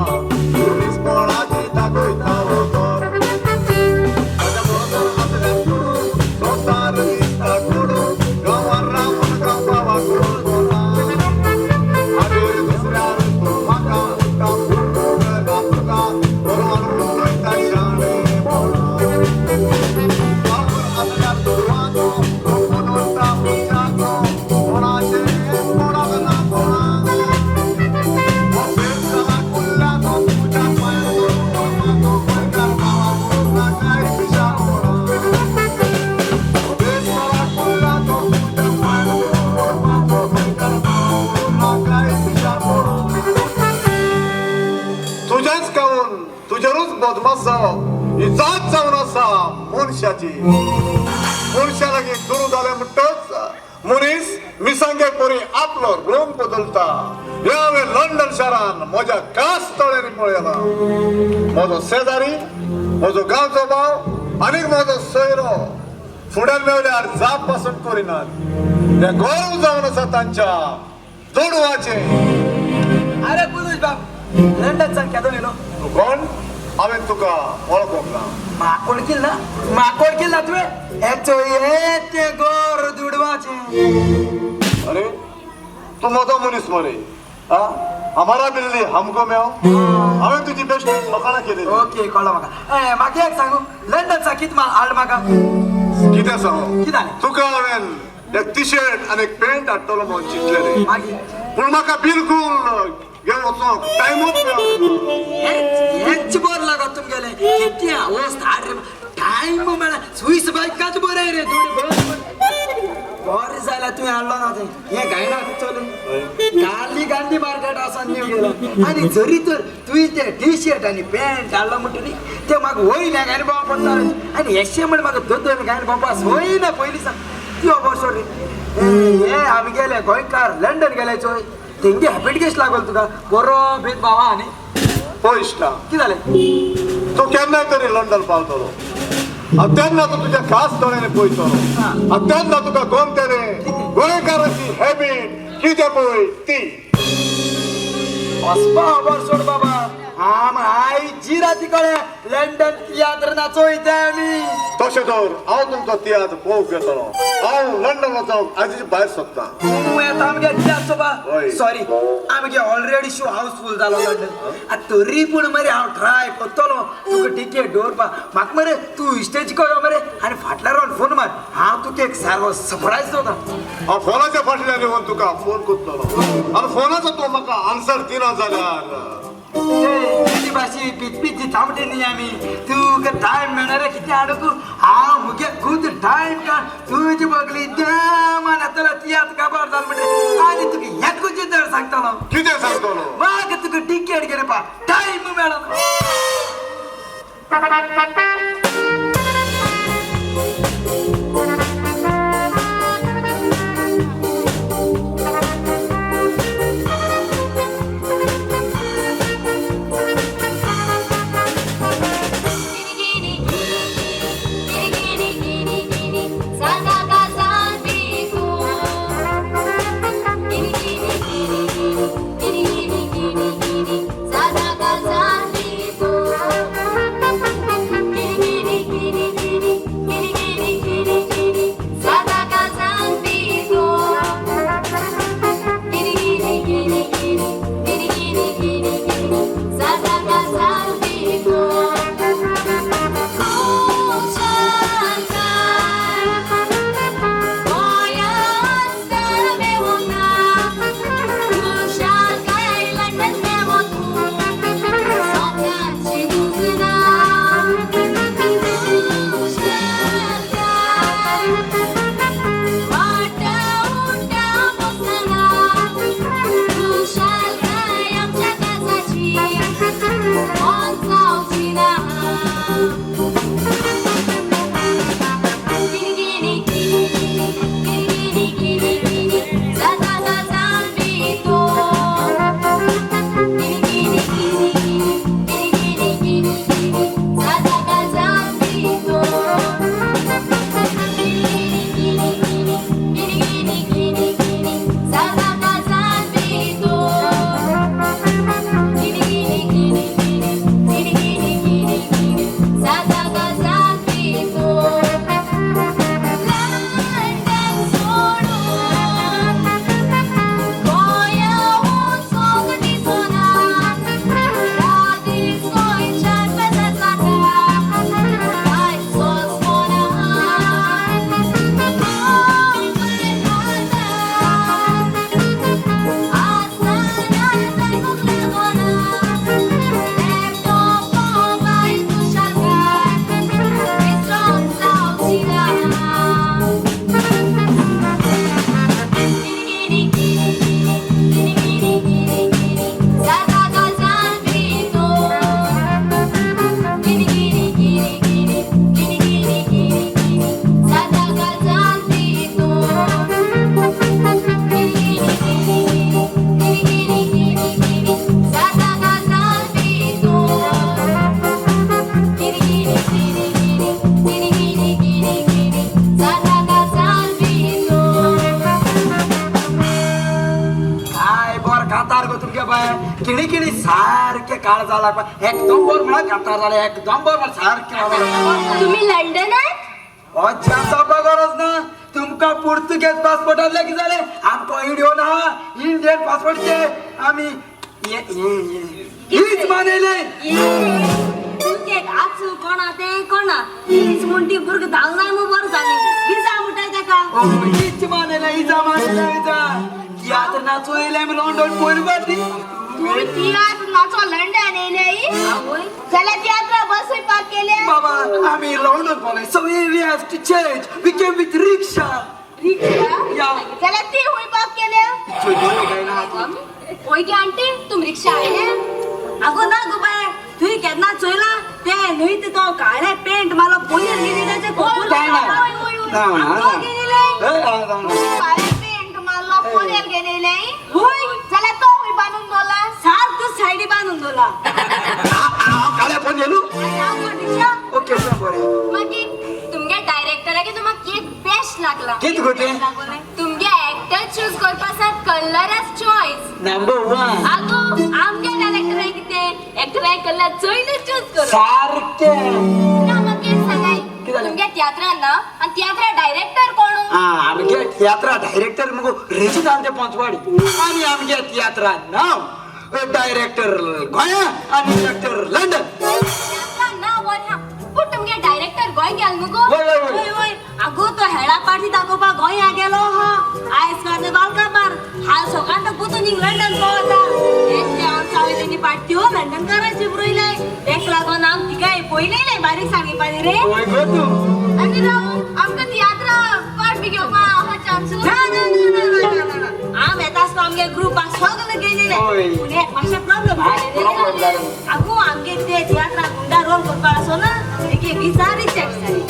[SPEAKER 9] मनीसपणाची दाखयता उतर. तुझेच खावन तुजेरूच बदमास जावप ही जात जावन आसा मनशाची. मनशा लागीं दुरू जालें म्हणटच मनीस मिसांगे परी आपलो रंग बदलता. हें हांवें लंडन शारान म्हज्या खास तळ्यांनी पळयलां. म्हजो शेजारी, म्हजो गांवचो भाव आनी म्हजो सोयरो फुड्यान मेवल्यार जाप पासून करिनात. हें गर्व जावन आसा तांच्या दुडवाचें.
[SPEAKER 7] अरे पुरुष बाब, लंडन सावन केदो येयलो?
[SPEAKER 9] तूं कोण? हांवें तुका वळखूंक ना.
[SPEAKER 7] माकोड केल ना, माकोड केल ना तुवें? हेचो हे तें गोर दुडवाचें.
[SPEAKER 9] अरे तूं म्हजो मनीस मरे. आ हमारा बिल्ली हमको मेव. हांवें तुजी बेश्टी फकाणां केली.
[SPEAKER 7] ओके कळ्ळो म्हाका. म्हाका एक सांगू, लंडन सावन कितें हाड म्हाका?
[SPEAKER 9] कितें सांगू?
[SPEAKER 7] कितें जालें?
[SPEAKER 9] तुका हांवें एक टी शर्ट आनी एक पॅन्ट हाडटलो म्हणून चिंतलेलें,
[SPEAKER 7] मागीर
[SPEAKER 9] पूण म्हाका बिलकूल घेवन वचोंक टायमूच मेळना.
[SPEAKER 7] हेच बरें लागत तुमगेलें. कितें अवस्था हाड रे, टायम मेळना. स्वीस बायकाच बरें रे, दुडू बरें जाल्यार तुवें हाडलो ना तें. हें गायना चल गांधी गांधी मार्केट आसा न्यू गेलो. आनी जरी तर तुवें तें टी शर्ट आनी पॅन्ट हाडलो म्हणटा न्ही, तें म्हाका वयल्या गायन भोंवपा पडटा. आनी हेशें म्हण म्हाका दोन दोन गायन भोंवपा सोयना पयलीं सांग. ती खबर सोड रे. हे आमी गेले गोंयकार लंडन गेले चोय, तेंगे हॅबिट कशें लागलो तुका? बरो भेद भावा. आनी
[SPEAKER 9] पळय इश्टा,
[SPEAKER 7] कितें जालें?
[SPEAKER 9] तूं केन्नाय तरी लंडन पावतलो आनी तेन्ना तूं तुज्या खास दोळ्यांनी पळयतलो आनी तेन्ना तुका गमतलें गोंयकाराची हॅबीट कितें पळय ती.
[SPEAKER 7] वचपा खबर सोड बाबा. आम आयची राती कळ्ळें लंडन तियात्र नाचोयता आमी.
[SPEAKER 9] तशें तर हांव तुमचो तियात्र पळोवंक येतलो. हांव लंडन वचोंक आयज भायर सोदता.
[SPEAKER 7] तूं येता आमगे तियात्र चोवपा? सॉरी, आमगे ऑलरेडी शो हाऊसफूल जालो लंडन. तरी पूण मरे हांव ट्राय करतलो तुका टिकेट दवरपा. म्हाका मरे तूं स्टेज कळ मरे आनी फाटल्या रावन फोन मार, हांव तुका एक सारको सरप्रायज दवरता.
[SPEAKER 9] हांव फोनाच्या फाटल्यान येवन तुका फोन करतलो आनी फोनाचो तूं म्हाका आन्सर दिना जाल्यार
[SPEAKER 7] तुजी भाशी पिचपिची तामटी न्ही आमी. तुका टायम मेळना रे कितें हाडूंक? हांव मुगे खूद टायम काड तुजी बगली देमान येतलो तियात्र काबार जाल म्हणटा आनी तुका एकूच जर सांगतलो.
[SPEAKER 9] कितें सांगतलो?
[SPEAKER 7] म्हाका तुका टिकेट घेवपा टायम मेळना.
[SPEAKER 5] Gini gini gini.
[SPEAKER 7] काळजा लागपा एकदम बरो म्हळ्यार कांतार जालें एकदम बरो म्हळ्यार सारकें.
[SPEAKER 5] तुम्ही लंडनात?
[SPEAKER 7] अज्जा जावपा गरज ना, तुमकां पुर्तुगेज पासपोर्ट आसले की जालें. आमकां इंडियन आहा, इंडियन पासपोर्ट ते आमी हीच मानयले.
[SPEAKER 8] तुमचे आचू कोणा ते कोणा हीच म्हणटी भुरगं धांवनाय मग बरं जालें. इजा म्हणटाय तेका.
[SPEAKER 7] हीच मानयले, इजा मानयले, इजा तियात्र नाचो येयले आमी लंडन पयली फावटी.
[SPEAKER 6] तुम्ही तियात्र नाचो लंडन येयले जाल्यार तियात्रा बसूय पार्क केल्या.
[SPEAKER 7] बाबा आमी लंडन पावले, so we have to change, we came with rickshaw.
[SPEAKER 6] Rickshaw?
[SPEAKER 7] या.
[SPEAKER 6] जाल्यार ती हुंय पार्क केल्या.
[SPEAKER 5] ओय गे आंटी, तुम रिक्षा आयले?
[SPEAKER 8] अगो ना गो बाय, तुवें केन्ना चोयला ते न्हय ते तो काळे पेंट मारलो पयर गेली
[SPEAKER 7] ना
[SPEAKER 6] काळे पेंट मारलो पोनेल गेलेले जाल्यार तो हुंय बांदून दवरला.
[SPEAKER 8] सारको सायडी बांदून दवरला.
[SPEAKER 7] काळे फोन येलू. ओके बरें.
[SPEAKER 5] मागीर तुमगे डायरेक्टराक तुमकां केक बेस्ट लागला.
[SPEAKER 7] कित गो तें?
[SPEAKER 5] तुमगे एक्टर चूज करपा सात कलरास चॉयस
[SPEAKER 7] नंबर 1.
[SPEAKER 5] आगो आमगे डायरेक्टराक कितें एक्टराक कलर चोयनूच चूज करू
[SPEAKER 7] सारकें.
[SPEAKER 5] ना. म्हाका एक सांगाय, तुमगे तियात्रान ना आनी तियात्रा डायरेक्टर कोण?
[SPEAKER 7] आमगे तियात्रा डायरेक्टर मुगो रेजिनाल्ड पंचवाडी आनी आमगे तियात्रा नांव डायरेक्टर गोंया आनी डायरेक्टर लंडन.
[SPEAKER 5] तियात्रा नांव बरें आहा पूण तुमगे डायरेक्टर गोंय गेल मुगो.
[SPEAKER 7] वय वय वय.
[SPEAKER 8] वय वय. अगो तो हेडा पाठी दाखोवपा गोंया गेलो हा. आयज कार्निवाल काबार हाल सकाळ तो पुतून लंडन पावता. हांवें तेणी पाट्यो लंडनकाराची बरयले तेक लागून आम तिका पयलेले बारीक सांगिपानी रे.
[SPEAKER 7] वय गो तूं.
[SPEAKER 6] आनी राव, आमकां तियात्रा पार्ट बी घेवपा आहा चान्स?
[SPEAKER 8] ना ना ना ना ना ना, आम येता आसतना आमगे ग्रुपाक सगळे गेलेले. पूण एक मातशें प्रॉब्लम जालें. आगो आमगे ते तियात्रा गुंडा रोल करपा आसो ना तेगे विजा रिजेक्ट जाली.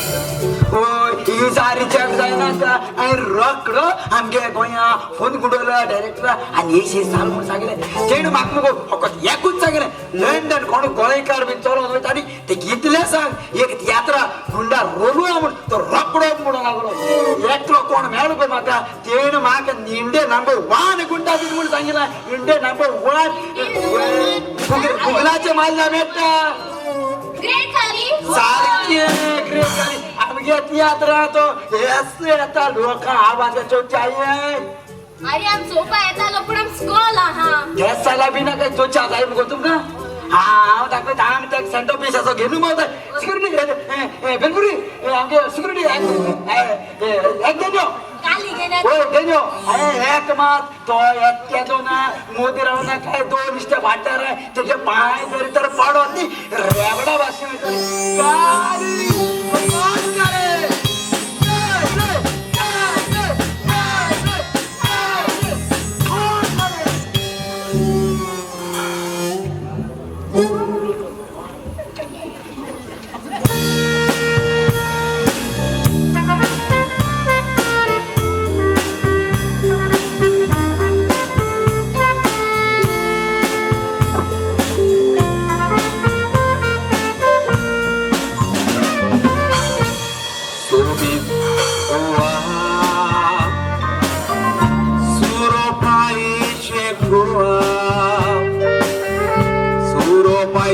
[SPEAKER 7] ओय विजा रिजेक्ट जायनाका आनी रोकडो आमगे गोंया फोन गुडवलो डायरेक्टरा आनी एशी साल म्हूण सांगलें. तेणें म्हाका मुगो फकत एकूच सांगलें, लंडन कोण गोंयकार बीन चलोन वयता न्ही ते कितले सांग एक तियात्रा गुंडा रोलू आहा म्हूण तो रोकडो म्हणून लागलो. एकलो कोण मेळ्ळो पळय म्हाका, तेणें म्हाका इंडियन नंबर 1 गुंडा बीन म्हूण सांगिल्लें. इंडियन नंबर 1 गुगलाचें मारल्यार मेळटा.
[SPEAKER 5] ग्रेट खाली
[SPEAKER 7] सारकें ग्रेट खाली. आमगे तियात्रा तो येस येता लोकां आवाज चोवचे.
[SPEAKER 5] अरे आम चोवपा येतालो पूण आम स्कॉल आहा.
[SPEAKER 7] गॅस जाल्या बी नाका चोवचे जाय मुगो तुमकां. हांव दाखयता, आमी ताका सेंटर पीस असो घेवन पावता. सिक्युरिटी बेलपुरी आमगे सिक्युरिटी एक देन्यो. ओय देन्यो एक मात तो एक केलो ना मोदी रावना काय दोन इश्टे वाडटार तेजे पांय जरी तर पडत न्ही रेबडा भाशेन.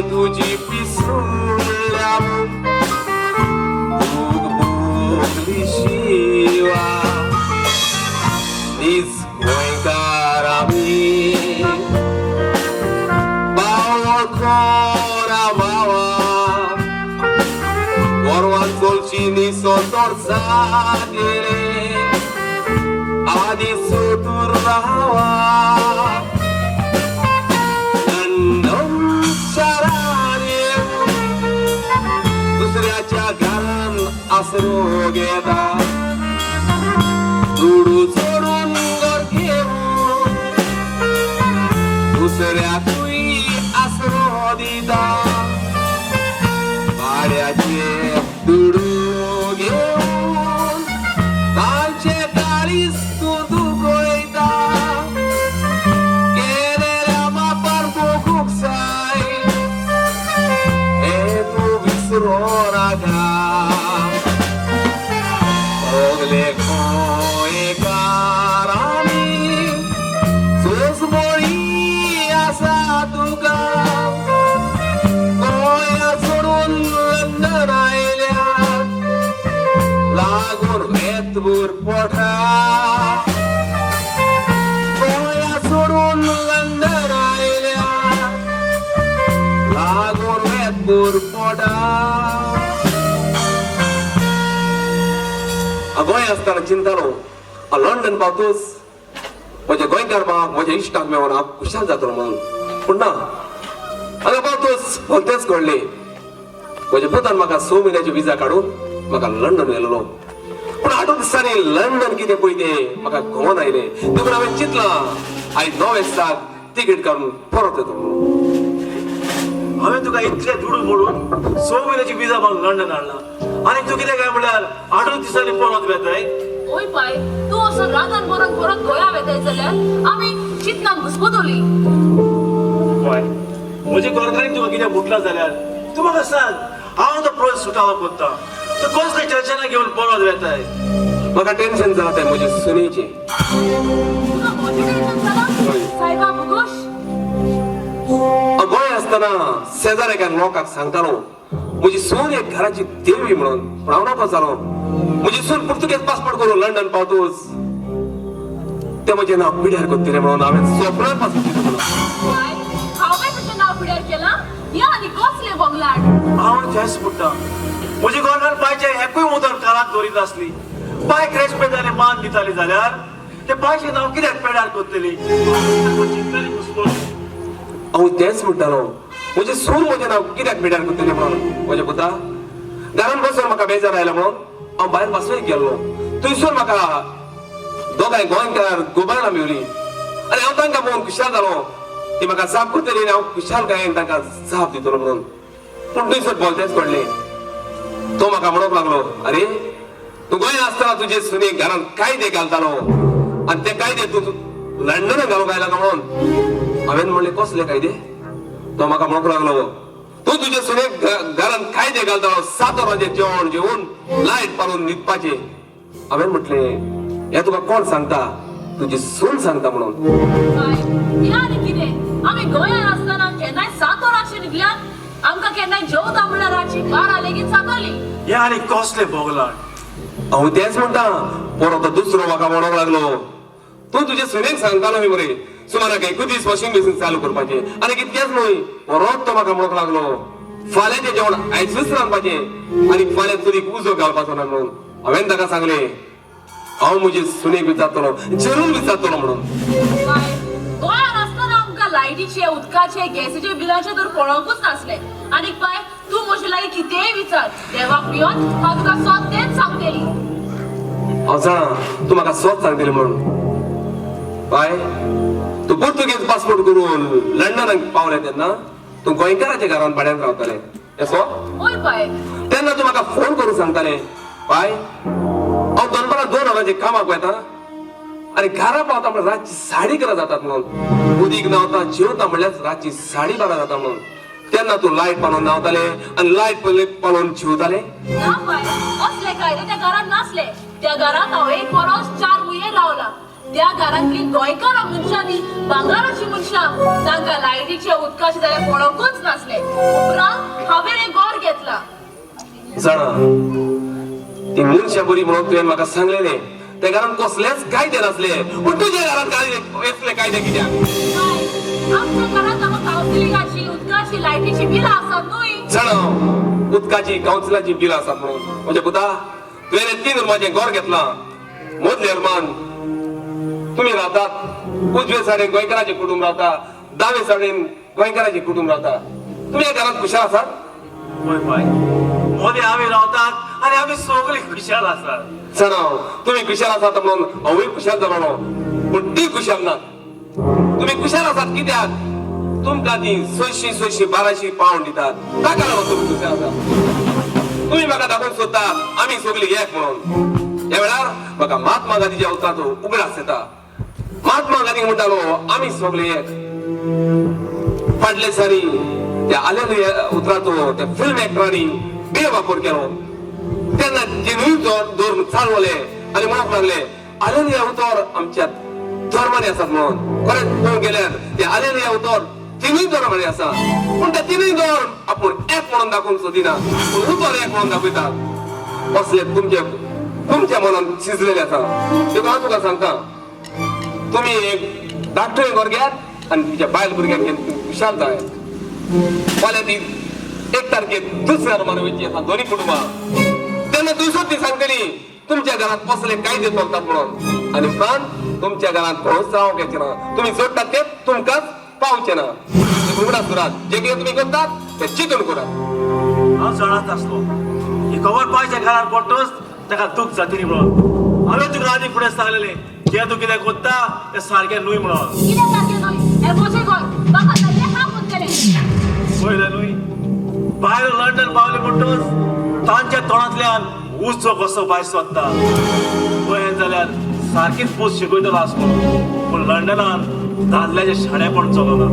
[SPEAKER 1] तुजी पिसुल्या भूक भोगली शिवा नीज गोंयकार आमी बावळ कोरा बावा गोरवान चलची निसो तोरसा गेले आदी सोदूर रावा. दुसऱ्याच्या घरान आसरो घेता दुडू चोरून घर घेवन दुसऱ्याकूय आसरो दिता भाड्याचे दुडू घेवन तांचे काळीज तूं दुखयता केलेल्या बापार भोगूंक जाय हें तूं विसरो नाका. सगले गोंयकार आमी सोजमोळी आसा तुका. वेतभर पोटा गोंया सोडून लंडन आयल्या लागून वेतभर पोटा. गोंय आसतना चिंतालो लंडन पावतूच म्हज्या गोंयकार भावाक म्हज्या इश्टाक मेळून हांव खुशाल जातलो म्हणून, पूण ना, हांगा पावतूच भलतेच घडलें. म्हज्या पुतान म्हाका 6 म्हयन्याची विजा काडून म्हाका लंडन व्हेलेलो, पूण 8 दिसांनी लंडन कितें पळय तें म्हाका घोवन आयलें. देखून हांवें चिंतलां आयज 9 वाजता तिकेट काडून परत येतो म्हणून.
[SPEAKER 3] हांवें तुका इतले दुडू मोडून 6 म्हयन्याची विजा मारून लंडन हाडला आनी तूं कितें काय म्हणल्यार 8 दिसांनी परत वेताय.
[SPEAKER 4] ओय पाय, तूं असो रागान बरोवन परत गोंया वेताय जाल्यार आमी चिंतनान घुसपतली.
[SPEAKER 3] पळय म्हजे घरकारान तुका कितें म्हटलां जाल्यार तूं म्हाका सांग, हांव तो प्रस्न सुटावो करता. तूं कसलें टेन्शनां घेवन परत वेताय?
[SPEAKER 1] म्हाका टेन्शन जालां तें म्हजे सुनेचें.
[SPEAKER 4] तुका म्हजें टेन्शन जालां सायबा भुगोश?
[SPEAKER 1] गोंय आसतना शेजार एका लोकांक सांगतालो म्हजी सून एक घराची देवी म्हणून, पूण हांव नापास जालो. म्हजी सून पुर्तुगेज पासपोर्ट करून लंडन पावतूच तें म्हजें नांव पिड्यार करतलें म्हणून हांवें स्वप्नान पासून चिंतलें.
[SPEAKER 4] हांवें तुजें नांव पिड्यार केलां? या आनी कसलें बंगलाट?
[SPEAKER 3] हांव तेंच म्हणटा, म्हजी गोंयकार बायचें एकूय उदर कानाक दवरीत नासली. बायक रेस्पेद आनी मान दिताली जाल्यार ते बायचें नांव कित्याक पेड्यार करतली?
[SPEAKER 1] हांव तेंच म्हणटालो, म्हजी सून म्हजें नांव कित्याक पिड्यार करतली म्हणून. म्हज्या पुता घरान बसून म्हाका बेजार आयला म्हणून हांव भायर पासयेक गेल्लो. थंयसर म्हाका दोगांय गोंयकार गोबायलां मेवली आनी हांव तांकां पळोवन खुशाल जालो. ती म्हाका जाप करतली आनी हांव खुशालकायेन तांकां जाप दितलो म्हणून. पूण थंयसर भलतेंच घडलें. तो म्हाका म्हणूंक लागलो, अरे तूं गोंया आसतना तुजे सुनेक घरांत कायदे घालतालो आनी ते कायदे तूं लंडनाक घालूंक आयला काय म्हणून. हांवें म्हणलें, कसले कायदे? तो म्हाका म्हणूंक लागलो, तूं तुजे सुनेक घरांत कायदे घालतालो 7 वरांचेर जेवण जेवन लायट पालोवन न्हिदपाचें. हांवें म्हटलें, हें तुका कोण सांगता? तुजी सून सांगता म्हणून.
[SPEAKER 4] हें आनी कितें, आमी गोंयांत आसतना केन्नाय 7 वरांचेर न्हिदल्यात, आमकां केन्नाय जेवता म्हणल्यार रातची 12 लेगीत जाताली.
[SPEAKER 3] हें आनी कसलें बोगलाट?
[SPEAKER 1] हांव तेंच म्हणटा. परत तो दुसरो म्हाका म्हणूंक लागलो, तूं तुजे सुनेक सांगतालो न्ही मरे सुमाराक एकूच दीस वॉशिंग मशीन चालू करपाचें आनी कितकेंच न्हय. परत तो म्हाका म्हणूंक लागलो, फाल्यांचें जेवण आयजूच रांदपाचें आनी फाल्यां चुलीक उजो घालपाचो ना म्हणून. हांवें ताका सांगलें, हांव म्हजे सुनेक विचारतलो, जरूर विचारतलो म्हणून.
[SPEAKER 4] गोंयांत आसतना आमकां लायटीचे, उदकाचे, गॅसीचे बिलाचे तर पळोवंकूच नासले. आनी पाय तूं म्हजे लागीं कितेंय विचार, देवाक भियोन हांव तुका सद्देंच सांगतली.
[SPEAKER 1] हांव जाणा तूं म्हाका स्वत सांगतली म्हणून. बाय, तूं पुर्तुगेज पासपोर्ट करून लंडनाक पावलें तेन्ना तूं गोंयकाराच्या घरान भाड्यान रावतालें हें सो?
[SPEAKER 4] हय बाय.
[SPEAKER 1] तेन्ना तूं म्हाका फोन करून सांगतालें, बाय हांव दनपारां 2 वरांचेर कामाक वता आनी घरा पावता म्हणल्यार रातची 11:30 जातात म्हणून. उदीक न्हांवता जेवता म्हणल्यार रातची 12:30 जाता म्हणून. तेन्ना तूं लायट पालोवन न्हांवतालें आनी लायट पालोवन जेवतालें.
[SPEAKER 4] ना बाय, असले कायदे त्या घरांत नासले. त्या घरांत हांव 1 वरस 4 म्हयने रावला. त्या घरांतली गोंयकारां मनशांनी भांगाराची मनशां, तांकां लायटीचे उदकाचे जाल्यार पळोवंकूच नासले. उपरांत हांवें हें घर घेतलां.
[SPEAKER 1] जाणा ती मनशां बरी म्हणून तुवें म्हाका सांगलेलें. त्या घरांत कसलेच कायदे नासले, पूण तुज्या घरांत असले कायदे कित्याक?
[SPEAKER 4] आमच्या घरांत आमकां कावन्सिलिंगाची, उदकाची, लायटीची बिलां आसात न्हय?
[SPEAKER 1] जाणा उदकाची कावन्सिलाची बिलां आसात म्हणून. म्हज्या पुता, तुवें 3 रुमाचें घर घेतलां. मदल्या रुमान तुमी रावतात, उजवे सायडीन गोंयकाराचें कुटूंब रावता, दावे सायडीन गोंयकाराचें कुटूंब रावता. तुमी ह्या घरांत खुशाल आसात?
[SPEAKER 3] हय बाय, मोदी आमी रावतात आनी आमी सगळीं खुशाल आसात.
[SPEAKER 1] जाणा तुमी खुशाल आसात म्हणून हांवूय खुशाल जालो, पूण ती खुशाल नात. तुमी खुशाल आसात कित्याक? तुमकां ती 600 600 1200 पावंड दितात, ताका लागून तुमी खुशाल आसात. तुमी म्हाका दाखोवंक सोदता आमी सगळीं एक म्हणून. ह्या वेळार म्हाका महात्मा गांधीच्या उतराचो उगडास येता. महात्मा गांधी म्हणटालो, आमी सगळे एक. फाटले दिसांनी त्या आलेल्या उतराचो त्या फिल्म एक्टरांनी बेवापर केलो. तेन्ना तिनूय धर्म चालवले आनी म्हणूंक लागले, आलेल्या उतर आमच्या धर्मांनी आसात म्हणून. खरेंच पळोवंक गेल्यार ते आलेल्या उतर तिनूय धर्मांनी आसा, पूण ते तिनूय धर्म आपूण एक म्हणून दाखोवंक सोदिना, पूण उतर एक म्हणून दाखयतात. असले तुमचे तुमच्या मनान शिजलेलें आसा. देखून हांव तुका सांगता, तुमी एक धाकटुलें घर घेयात आनी तुमच्या बायल भुरग्यांक घेवन तुमी खुशाल जायात. फाल्यां ती 1 तारखेक दुसऱ्या रुमान वयची आसा दोनी कुटुंबां, तेन्ना दुसरो ती सांगतली तुमच्या घरांत कसले कायदे चलतात म्हणून, आनी उपरांत तुमच्या घरांत कोणूच रावंक येचें ना, तुमी जोडटात ते तुमकांच पावचें ना. उगडास करात, जे कितें तुमी करतात ते चिंतून करात.
[SPEAKER 3] हांव जाणाच आसलो ही खबर पायच्या घरार पडटच ताका दूख जातली म्हणून. हांवें तुका आदी फुडें सांगलेलें जें तूं कितें करता तें सारकें न्हय म्हणून.
[SPEAKER 4] कितें सारकें न्हय? हें म्हजें घर, म्हाका जाय तें हांव करतलें.
[SPEAKER 3] पळयलें न्हय, भायर लंडन पावले म्हणटच तांच्या तोंडांतल्यान उजो कसो भायर सोदता. गोंयांत जाल्यार सारकीच बूस शिकयतलो आसलो, पूण लंडनान दादल्याचें शाणेपण चलना.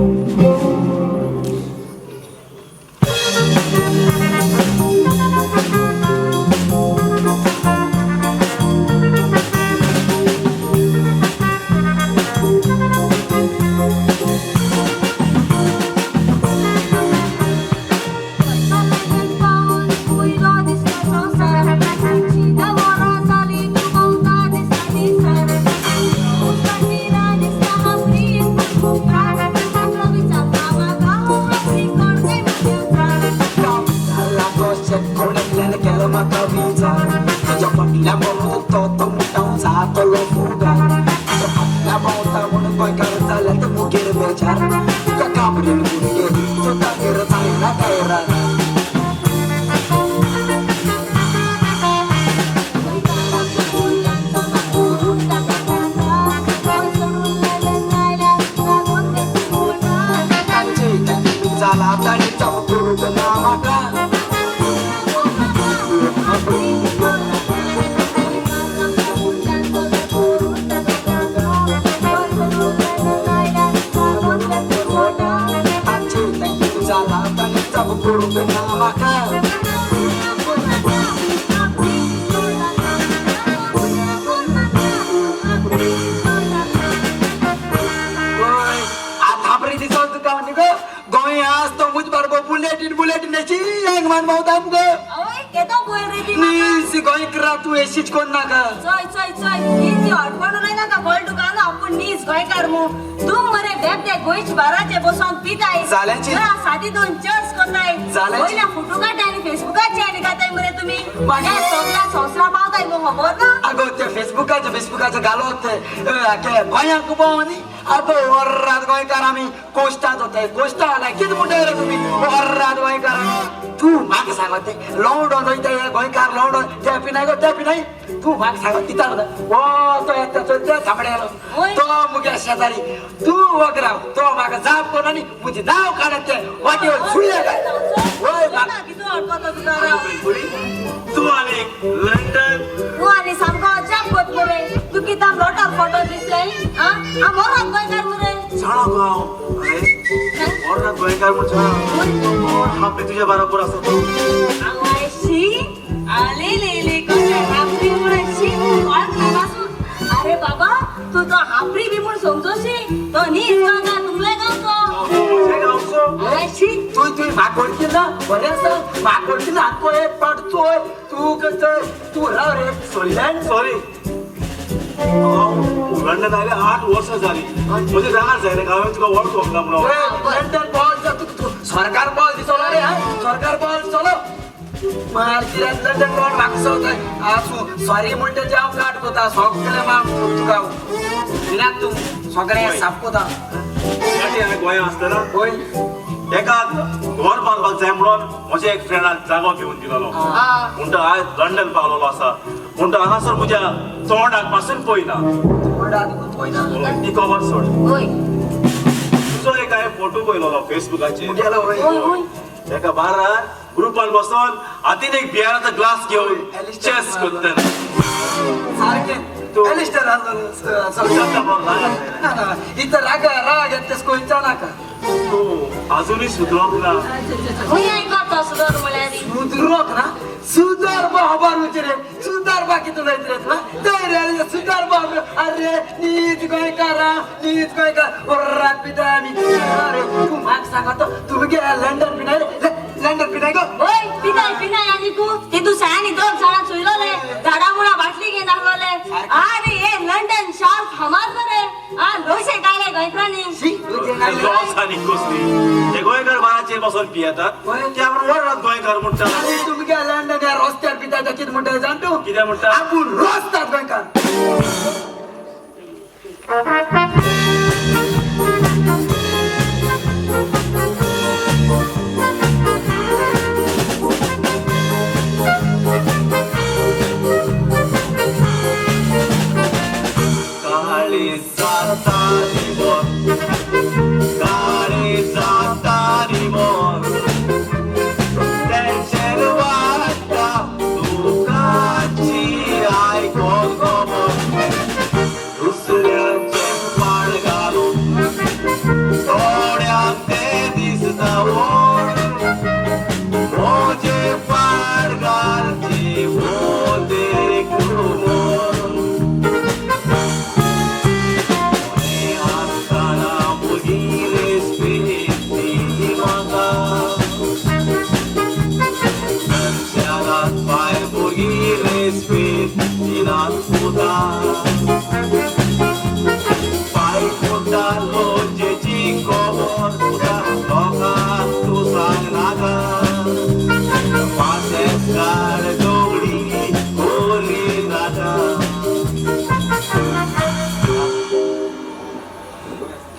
[SPEAKER 7] गोंयांक भोंवनी आगो वर्रात गोंयकार आमी कोश्टांत वताय, कोश्टा जाल्यार कितें म्हणटाय रे तुमी वर्रात गोंयकार आमी. तूं म्हाका सांगत तें लवंडोन वयता गोंयकार, लवंडोन ते पिनाय गो ते पिनाय. तूं म्हाका सांगत तितार ओ तो येता चोय ते थांबडेलो तो मुगे शेजारी, तूं वगराव तो म्हाका जाप कोण आनी म्हजें नांव काडत ते वाटेवर सुळ्ळे काय.
[SPEAKER 3] तूं आनी लंडन
[SPEAKER 8] तूं आनी सामको अजाप कोत मरे, तूं कित्याक लोटार फोटो दिसले हांव मोरात गोंयकार मरे.
[SPEAKER 3] जाणा गो हांव, मोरात गोंयकार म्हूण जाणा हांव तुज्या बरोबर आसा.
[SPEAKER 8] हांव शी आले लेले कशें हापरी म्हूण शी वळख. अरे बाबा तूं तो हापरी बी म्हूण समजोशी, तो न्ही गांवकार तुमले गांवचो.
[SPEAKER 7] तूं तुवें म्हाका वळखी ना, बरें आसा म्हाका वळखी ना. आतां एक पाट चोय तूं कसो तूं राव रे.
[SPEAKER 3] सॉरी सॉरी, हांव लंडन आयले 8 वर्सां जालीं, म्हजें रागार जायना हांवें तुका वळखूंक ना म्हणून.
[SPEAKER 7] लंडन बॉल तूं सरकार बॉल दिसलो रे, सरकार बॉल दिसलो मार कित्याक लंडन बॉल म्हाका सोदताय. आसूं सॉरी म्हणटा तें हांव काट कोता सगळें माफ तुका विनाक तूं सगळें साफ कोता.
[SPEAKER 3] हांवें गोंयांत आसतना
[SPEAKER 7] हय
[SPEAKER 3] एका घर बांदपाक जाय म्हणून म्हज्या एक फ्रेंडाक जागो घेवन दिलेलो. म्हणटा आयज लंडन पावलेलो आसा, म्हणटा हांगासर म्हज्या तोंडाक पासून पळयना. ती खबर सोड, तुजो एक हांवें फोटो पळयलेलो फेसबुकाचेर, एका बारार ग्रुपान बसून हातीन एक बियराचो ग्लास घेवन चेस करतना.
[SPEAKER 7] सारकें इथं राग राग येत कोयचा नाका.
[SPEAKER 3] तूं अजूनय सुदरोंक ना.
[SPEAKER 7] सुदरोंक ना सुदर खबर रे सुदर बा कितून रे तुला रे सुदर बा. अरे नीच गोंयकार नीच गोंयकार ओर्रात पिता आमी. अरे तूं म्हाका सांगता तूं गे लंडन पिनाय, लंडन पिनाय गो.
[SPEAKER 8] हय पिनाय पिनाय आनी तूं ते दुसऱ्यांनी 2 जाणां चोयलो रे झाडां मुळां बाटली फामाद मरे. आ लोशे गायले गोंयकारांनी.
[SPEAKER 3] लॉस आनी कसली ते गोंयकार बाराचेर बसून पियेतात ते आपण व्हड गोंयकार म्हणटा.
[SPEAKER 7] तुमगे लंडन ह्या रस्त्यार पिता ते कितें म्हणटा जाण तूं?
[SPEAKER 3] कितें म्हणटा?
[SPEAKER 7] आपूण रस्त्यार गोंयकार.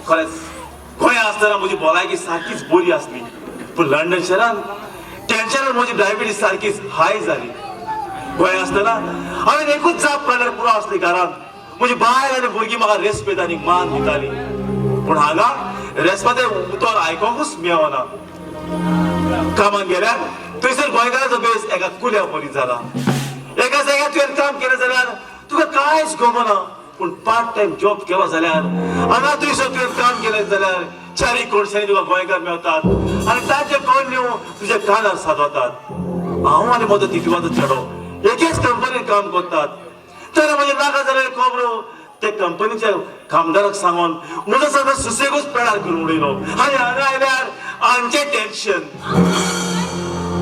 [SPEAKER 3] खरेंच गोंया आसतना म्हजी भलायकी सारकीच बरी आसली, पूण लंडन शहरान टेन्शनान म्हजी डायबिटीज सारकीच हाय जाली. गोंया आसतना हांवें एकूच जाप काडल्यार पुरो आसली. घरांत म्हजी बायल आनी भुरगीं म्हाका रेस्पेद आनी मान दिताली, पूण हांगा रेस्पेदाचें उतर आयकोंकूच मेळना. कामाक गेल्यार थंयसर गोंयकाराचो बेस एका कुल्या परी जाला. एका जाग्यार तुवें काम केलें जाल्यार तुका कांयच गमना, पूण पार्ट टायम जॉब केलो जाल्यार हांगा थंयसर तुवें काम केलें जाल्यार चारी कोणशांनी तुका गोंयकार मेळटात आनी तांचे कोण तुज्या कानार सादवतात. हांव आनी म्हजो तितुवाचो चेडो एकेच कंपनीन काम करतात, तर म्हजें नाका जाल्यार खबरो ते कंपनीच्या कामदाराक सांगून म्हजो सगळो सुसेगूच पेडार करून उडयलो. आनी हांगा आयल्यार आमचें टेन्शन.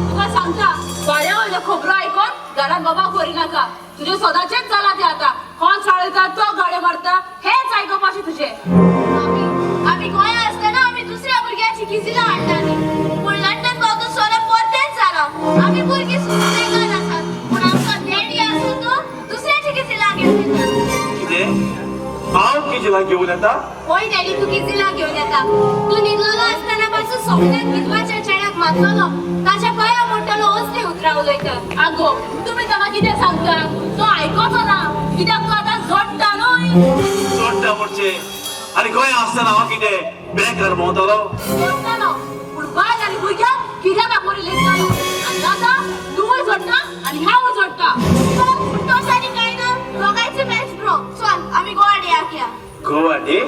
[SPEAKER 4] तुका सांगता वाड्या वयल्यो खबरो आयकोन घरान बाबा करिनाका. तुजें सदांचेंच जालां तें आतां. कोण चाळयता तो गाडयो मारता हेंच आयकोपाचें तुजें.
[SPEAKER 6] आमी गोंया आसतना आमी दुसऱ्या भुरग्यांची किजिलां हाडटालीं, पूण लंडन पावतो सोरो परतेंच जाला. आमी भुरगीं सुसेगाद आसात, पूण आमचो डॅडी आसून तो दुसऱ्याची किजिलां घेवन येता.
[SPEAKER 3] कितें? हांव किजिलां घेवन येता?
[SPEAKER 5] होय डॅडी, तूं किजिलां घेवन येता. तूं न्हिदलेलो आसतना पासून सगळ्याक विधवाच्या चेड्याक मारतलो, ताच्या पांया मोडटलो असलीं उतरां उलयता.
[SPEAKER 4] आगो तुमी ताका कितें सांगता? तो आयकोचो ना, कित्याक तो आतां जोडटा न्हय.
[SPEAKER 3] जोडटा म्हणचे आनी गोंया आसतना हांव कितें बेकार भोंवतालो?
[SPEAKER 4] जोडटालो, पूण बायल आनी भुरग्यांक कित्याक बरी लेखतालो. आनी आतां तूंय जोडटा आनी हांवूय जोडटा.
[SPEAKER 6] तोच आनी कांय ना, दोगांयचे मॅच ड्रॉ. चल आमी गोवा डेयाक या.
[SPEAKER 3] गोवा डे?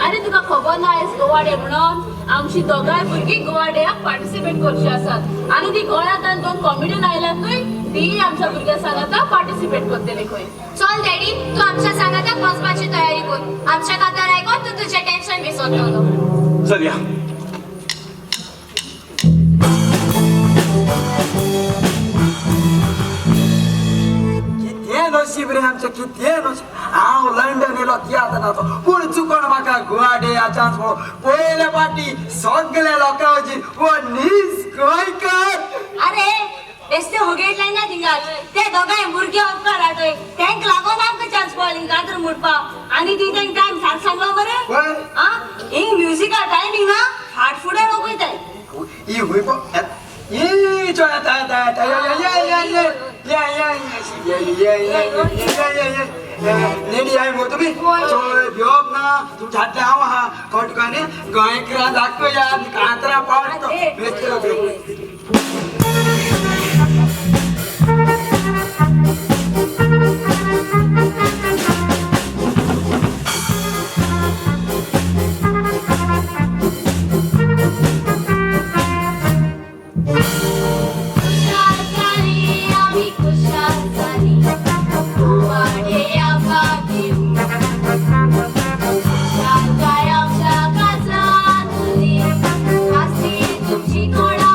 [SPEAKER 4] आनी तुका खबर ना आयज गोवा डे म्हणून? आमची दोगांय भुरगीं गोवा डेयाक पार्टिसिपेट करची आसात आनी ती गोंयांत दोन कॉमेडियन आयल्यात न्हय, ती आमच्या भुरग्यां सांगाता पार्टिसिपेट करतली खंय.
[SPEAKER 5] चल डॅडी, तूं आमच्या सांगाताक वचपाची तयारी कर. आमच्या कातार आयकोन तूं तुजें टेन्शन विसरतलो.
[SPEAKER 3] चल या.
[SPEAKER 7] कितें नशीब रे आमचें, कितें नशीब. हांव लंडन येयलो तियात्राचो, पूण चुकोन म्हाका गोवा डे चान्स मेळ्ळो. पयले फावटी सगल्या लोकांची हो नीज गोंयकार.
[SPEAKER 8] अरे बेस्ते होगेटले ना थिंगा ते दोगांय भुरगे उपकार आटय तेंक लागोन आमकां चान्स पळोवं हिंगा तर मुटपा. आनी ती तेंक टायम सारको सांगलो बरें. आ हिंग म्युजिका टायमींग ना फाट फुडें लोक वयताय.
[SPEAKER 7] ही हुंय ई चोय येता येता येता ये ये ये ये ये ये ये ये ये ये ये लेडी I मो तुमी चोय भिवप ना. तुमच्या हातले हांव आहा कटकाने गोंयकारां दाखया कांतरा पावतो बेस्ते.
[SPEAKER 5] तुमची कोणा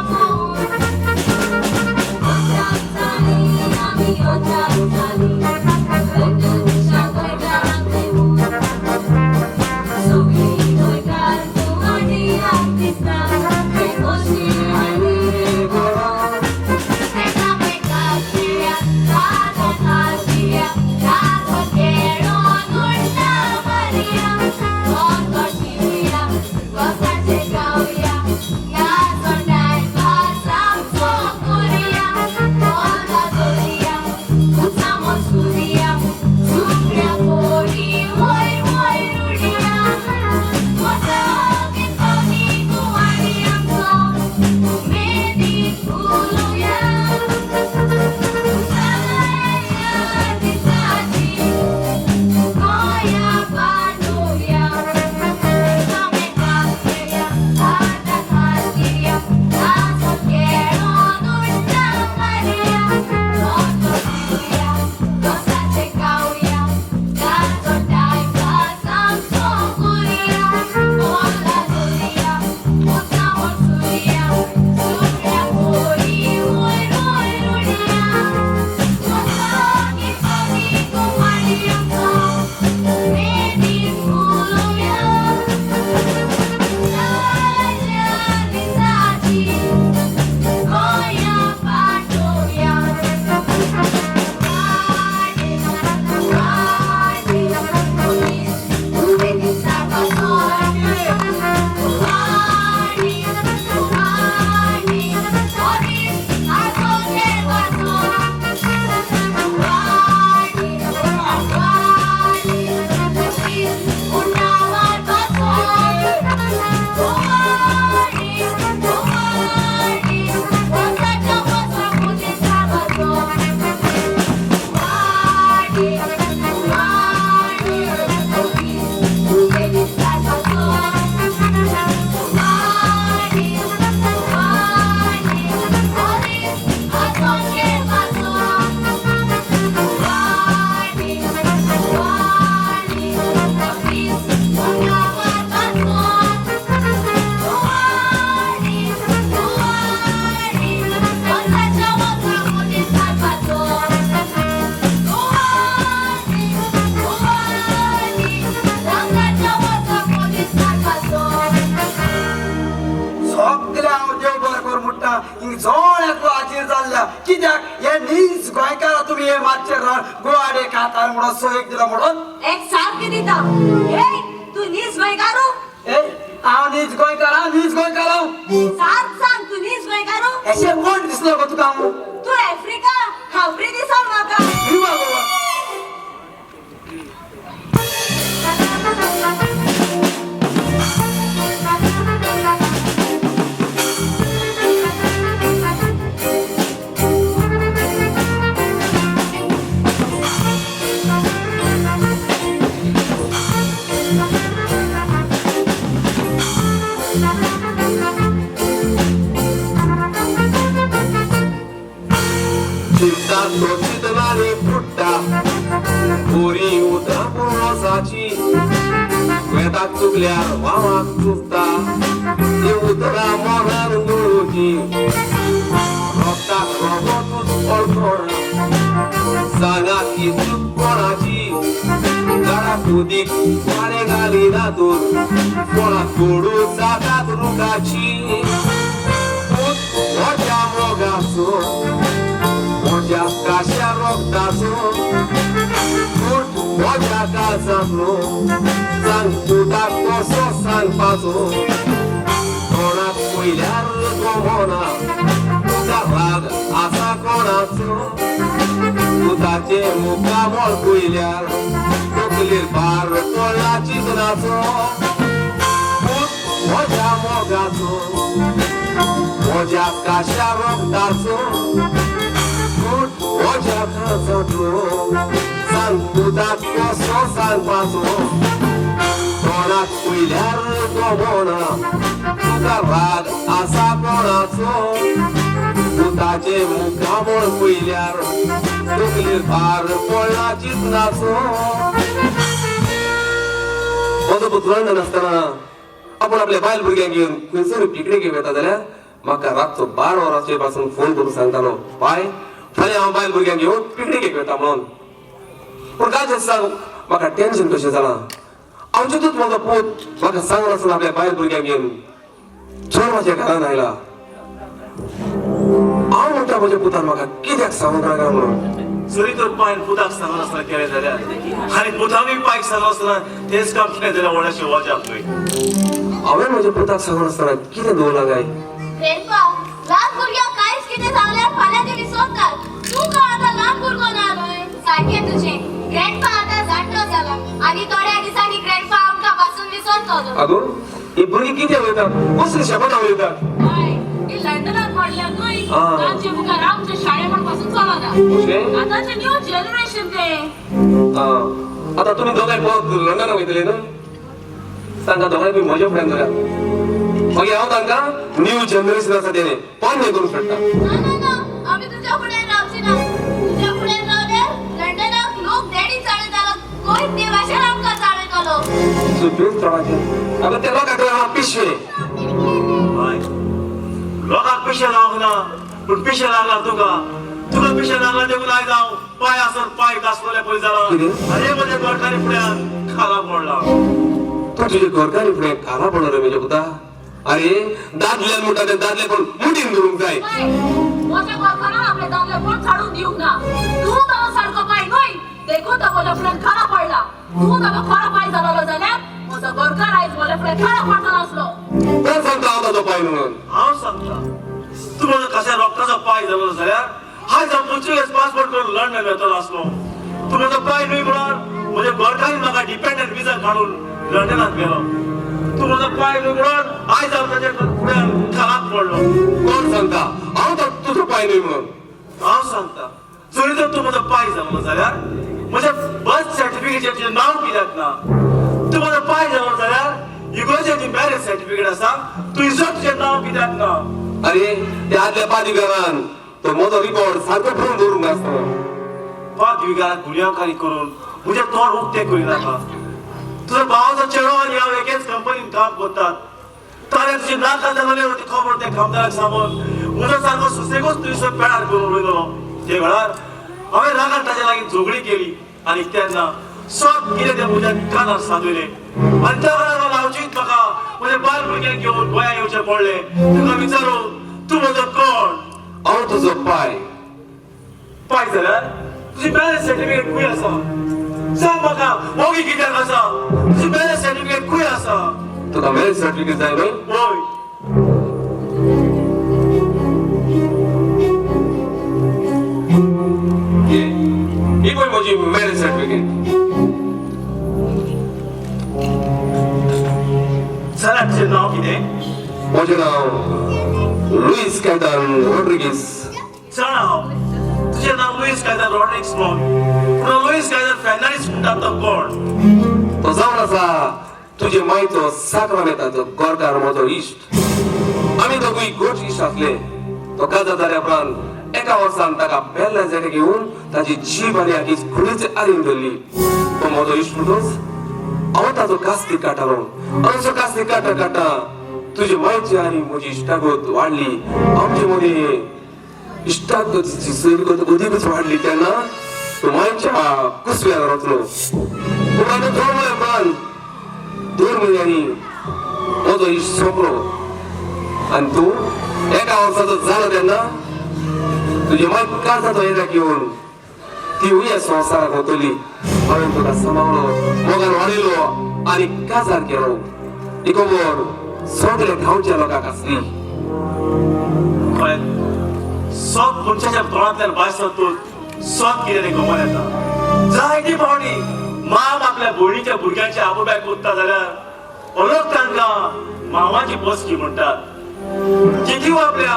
[SPEAKER 7] तुमी हे मातशे गोवाडे कातार म्हणून सोयीक दिलो म्हणून.
[SPEAKER 8] एक सारकी दिता. ए, तूं नीज गोंयकारू?
[SPEAKER 7] ए, हांव नीज गोंयकार, हांव नीज गोंयकार हांव.
[SPEAKER 8] सारक सांग, तूं नीज गोंयकारू?
[SPEAKER 7] अशें कोण दिसलो गो तुका हांव?
[SPEAKER 8] तूं आफ्रिका खावरी दिसो म्हाका.
[SPEAKER 7] विवा गोवा.
[SPEAKER 1] चिंता तो चिंतनाने फुट्टा बोरी उतरां पुरवसाची वेताक चुकल्यार वावाक चुकता ती उतरां मोगान गुळूची रोगताक रोगोतूच वळखना सांगा की चूक कोणाची झाडाक उदीक वारें घालिना तर कोणाक गोडू जातात रुखाची. पूत म्हज्या मोगाचो म्हज्या काश्या रोगताचो पूत म्हज्या काळजांतलो सांग पुताक कसो सांगपाचो कोणाक पयल्यार गमना तुका राग आसा कोणाचो पुताचे मुखामळ पयल्यार तकलेर भार पडला चिंतनाचो. पूत म्हज्या मोगाचो म्हज्या काश्या रोगताचो पूत म्हज्या काळजांतलो सांग पुताक कसो सांगपाचो कोणाक पयल्यार गमना तुका राग आसा कोणाचो पुताचे मुखामळ पयल्यार तकलेर भार पडला चिंतनाचो. म्हजो पूत लंडन आसतना आपूण आपल्या बायल भुरग्यांक घेवन खंयसर पिकनिकेक वता जाल्यार म्हाका रातचो 12 वरांचेर पासून फोन करून सांगतालो, बाय फाल्यां हांव बायल भुरग्यांक घेवन पिकनिकेक वता म्हणून. पूण कालच्या दिसा म्हाका टेन्शन कशें जालां, हांव चिंतूच म्हजो पूत म्हाका सांगनासतना आपल्या बायल भुरग्यांक घेवन चोर म्हाज्या घरान आयला. हांव म्हणटा म्हज्या पुतान म्हाका कित्याक सांगूंक नाका म्हणून.
[SPEAKER 3] जरी तर पायन पुताक सांगनासतना केलें जाल्यार आनी पुतानूय पायक सांगनासतना तेच काम केलें जाल्यार व्हडलेशें वजाप न्हय.
[SPEAKER 1] हांवें म्हज्या पुताक सांगनासतना कितें दवरलां काय?
[SPEAKER 6] ग्रँडपा, ल्हान भुरग्यांक कांयच कितें सांगल्यार फाल्यां ते विसरतात. तूं काय आतां ल्हान भुरगो ना न्हय?
[SPEAKER 5] सारकें तुजें. ग्रँडपा आतां जाणटो जाला आनी थोड्या दिसांनी ग्रँडपा आमकां पासून विसरतलो.
[SPEAKER 1] आगो, ही भुरगीं कितें उलयतात, कसली शपथां उलयतात?
[SPEAKER 4] हय, ही लंडनाक वाडल्या न्हय, तांचे मुखार आमचे शाळेपण पासून चलना.
[SPEAKER 1] अशें?
[SPEAKER 4] आतांचे न्यू जनरेशन ते.
[SPEAKER 1] आतां तुमी दोगांय परत लंडनाक वयतले न्हय? तांकां दोगांय बी म्हज्या फुड्यान धरात, मागीर हांव तांकां न्यू जनरेशन आसा तेणे पोन्नें करून सोडटा.
[SPEAKER 6] ना ना ना, आमी तुज्या फुड्यान रावची ना. तुज्या फुड्यान रावल्यार लंडनाक लोक डॅडी चाळयतालो, गोंय ते भाशेन आमकां चाळयतलो.
[SPEAKER 1] सुपेच तोंडाचें. आतां ते लोकांक हांव पिशें.
[SPEAKER 3] बाय, लोकांक पिशें लावंक ना, पूण पिशें लागलां तुका. तुका पिशें लागलां देखून आयज हांव पांय आसून पांय घासलोले पळय जाला.
[SPEAKER 1] कितें?
[SPEAKER 3] आनी म्हज्या घरकारी फुड्यान खाला पडला.
[SPEAKER 1] तूं तुजे घरकारी फुडें खाला पडलो रे म्हज्या पुता. अरे दादल्यान म्हणटा ते दादले पण मुठीन धरूंक जाय.
[SPEAKER 4] बाय, म्हज्या घरकारान आपले दादलेपण काडून दिवंक ना. तूं ताजो सारको पाय न्हय, देखून तो म्हज्या फुड्यान खाला पडला. तूं ताजो खरो पाय जालोलो जाल्यार म्हजो घरकार आयज म्हज्या फुड्यान खाला पडटलो आसलो.
[SPEAKER 1] कोण सांगता हांव ताजो पाय म्हणून?
[SPEAKER 3] हांव सांगता, तूं म्हजो कशा रोगताचो पाय जालो जाल्यार आयज हांव पोर्चुगेज पासपोर्ट करून लंडन वतलो आसलो. तूं म्हजो पाय न्हय म्हणून म्हज्या घरकारीन म्हाका डिपेंडंट विजा काडून लंडनाक गेलो. तूं म्हजो पाय न्हय म्हणून आयज हांव ताच्या फुड्यान खालाक पडलो.
[SPEAKER 1] कोण सांगता हांव तुजो पाय न्हय म्हणून?
[SPEAKER 3] हांव सांगता, जरी तर तूं म्हजो पाय जालो जाल्यार म्हज्या बर्थ सर्टिफिकेटाचेर तुजें नांव कित्याक ना? तूं म्हजो पाय जालो जाल्यार इगोर्जेची मॅरेज सर्टिफिकेट आसा, तुजो तुजें नांव कित्याक ना?
[SPEAKER 1] अरे त्या आदल्या पादविगारान तो म्हजो रिकॉर्ड सारको पळोवन दवरूंक नासलो.
[SPEAKER 3] पादविगाराक गुन्यांवकारी करून म्हजें तोंड उक्तें करिनाका. तुजो भावाचो चेडो आनी हांव एकेच कंपनीन काम करतात. ताणें तुजी नाका जालोली ती खबर त्या कामदाराक सांगून म्हजो सारको सुसेगूच तुयसर पेडार करून उडयतलो. ते वेळार हांवें रागान ताच्या लागीं झगडी केली आनी तेन्ना सत कितें तें म्हज्या कानार सांगलें. आनी त्या वेळार हांव म्हाका म्हज्या बायल भुरग्यांक घेवन गोंया येवचें पडलें. तुका विचारूं, तूं म्हजो कोण?
[SPEAKER 1] हांव तुजो पाय.
[SPEAKER 3] पाय जाल्यार तुजी मॅरेज सर्टिफिकेट खंय आसा? सांग म्हाका, मोगी कित्याक आसा? तुजी मॅरेज सर्टिफिकेट खंय आसा?
[SPEAKER 1] तुका मॅरेज सर्टिफिकेट जाय न्हय?
[SPEAKER 3] वय.
[SPEAKER 1] ही पळय म्हजी मॅरेज सर्टिफिकेट.
[SPEAKER 3] चला, तुजें नांव कितें?
[SPEAKER 1] म्हजें नांव लुईस कैतान रोड्रिगीस.
[SPEAKER 3] जाणा हांव, तुजें नांव लुईस कायदान रॉड्रिक्स म्हणून. पूण लुईस कायदान फेर्नांडीस म्हणटात तो कोण?
[SPEAKER 1] तो जावन आसा तुजे मायचो साक्रामेताचो गोरकार, म्हजो इश्ट. आमी दोगूय गोट इश्ट आसले. तो काजार जाल्या उपरांत एका वर्सान ताका बेल्ला झेटे घेवन ताची जीब आनी आगीच कुडीच आरीन धरली. तो म्हजो इश्ट म्हणटूच हांव ताचो कास्तीक काडटालो आनी असो कास्तीक काडटा काडटा तुजी मायची आनी म्हजी इश्टागत वाडली. आमचे मदीं इश्टागतीची सैरगत अदीकच वाडली तेन्ना तो मायच्या कुसव्याक रचलो. उपरांत 2 म्हयन्या उपरांत 2 म्हयन्यांनी म्हजो इश्ट सोंपलो आनी तूं एका वर्साचो जालो तेन्ना तुजी माय काळजाचो येद्याक येवन ती उया संवसाराक वतली. हांवें तुका सांबाळ्ळो, मोगान वाडयलो आनी काजार केलो. ही खबर सगळे गांवच्या लोकांक आसली.
[SPEAKER 3] कळ्ळें, सत मनशाच्या तोंडांतल्यान भायर सरतूच सत कितें तें खबर येता. जायते फावटी माम आपल्या भयणीच्या भुरग्यांच्या आबोब्याक कोत्ता जाल्यार लोक तांकां मावाची बसकी म्हणटात. जितीव आपल्या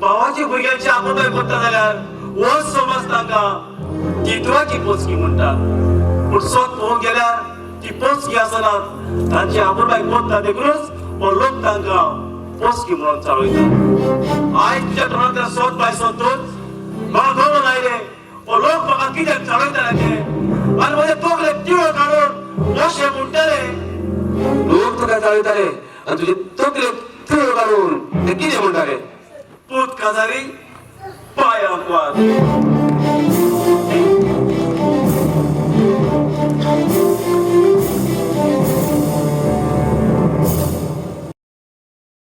[SPEAKER 3] भावाची भुरग्यांची आबोब्याक कोत्ता जाल्यार हो समज तांकां तितवाची पोचकी म्हणटात. पूण सत पळोवंक गेल्यार ती पोचकी आसना. तांची आबोब्याक कोत्ता देखूनच हो लोक तांकां पोचकी म्हणून चालयतात. आयज तुज्या तोंडांतल्यान सत भायर सरतूच म्हाका कळून आयलें, हो लोक म्हाका कित्याक चालयताले ते आनी म्हजे तकलेक तिळो काडून अशें म्हणटाले.
[SPEAKER 1] लोक तुका चालयताले आनी तुजे तकलेक तिळो काडून ते कितें म्हणटाले?
[SPEAKER 3] पूत काजारी पांयांक वार.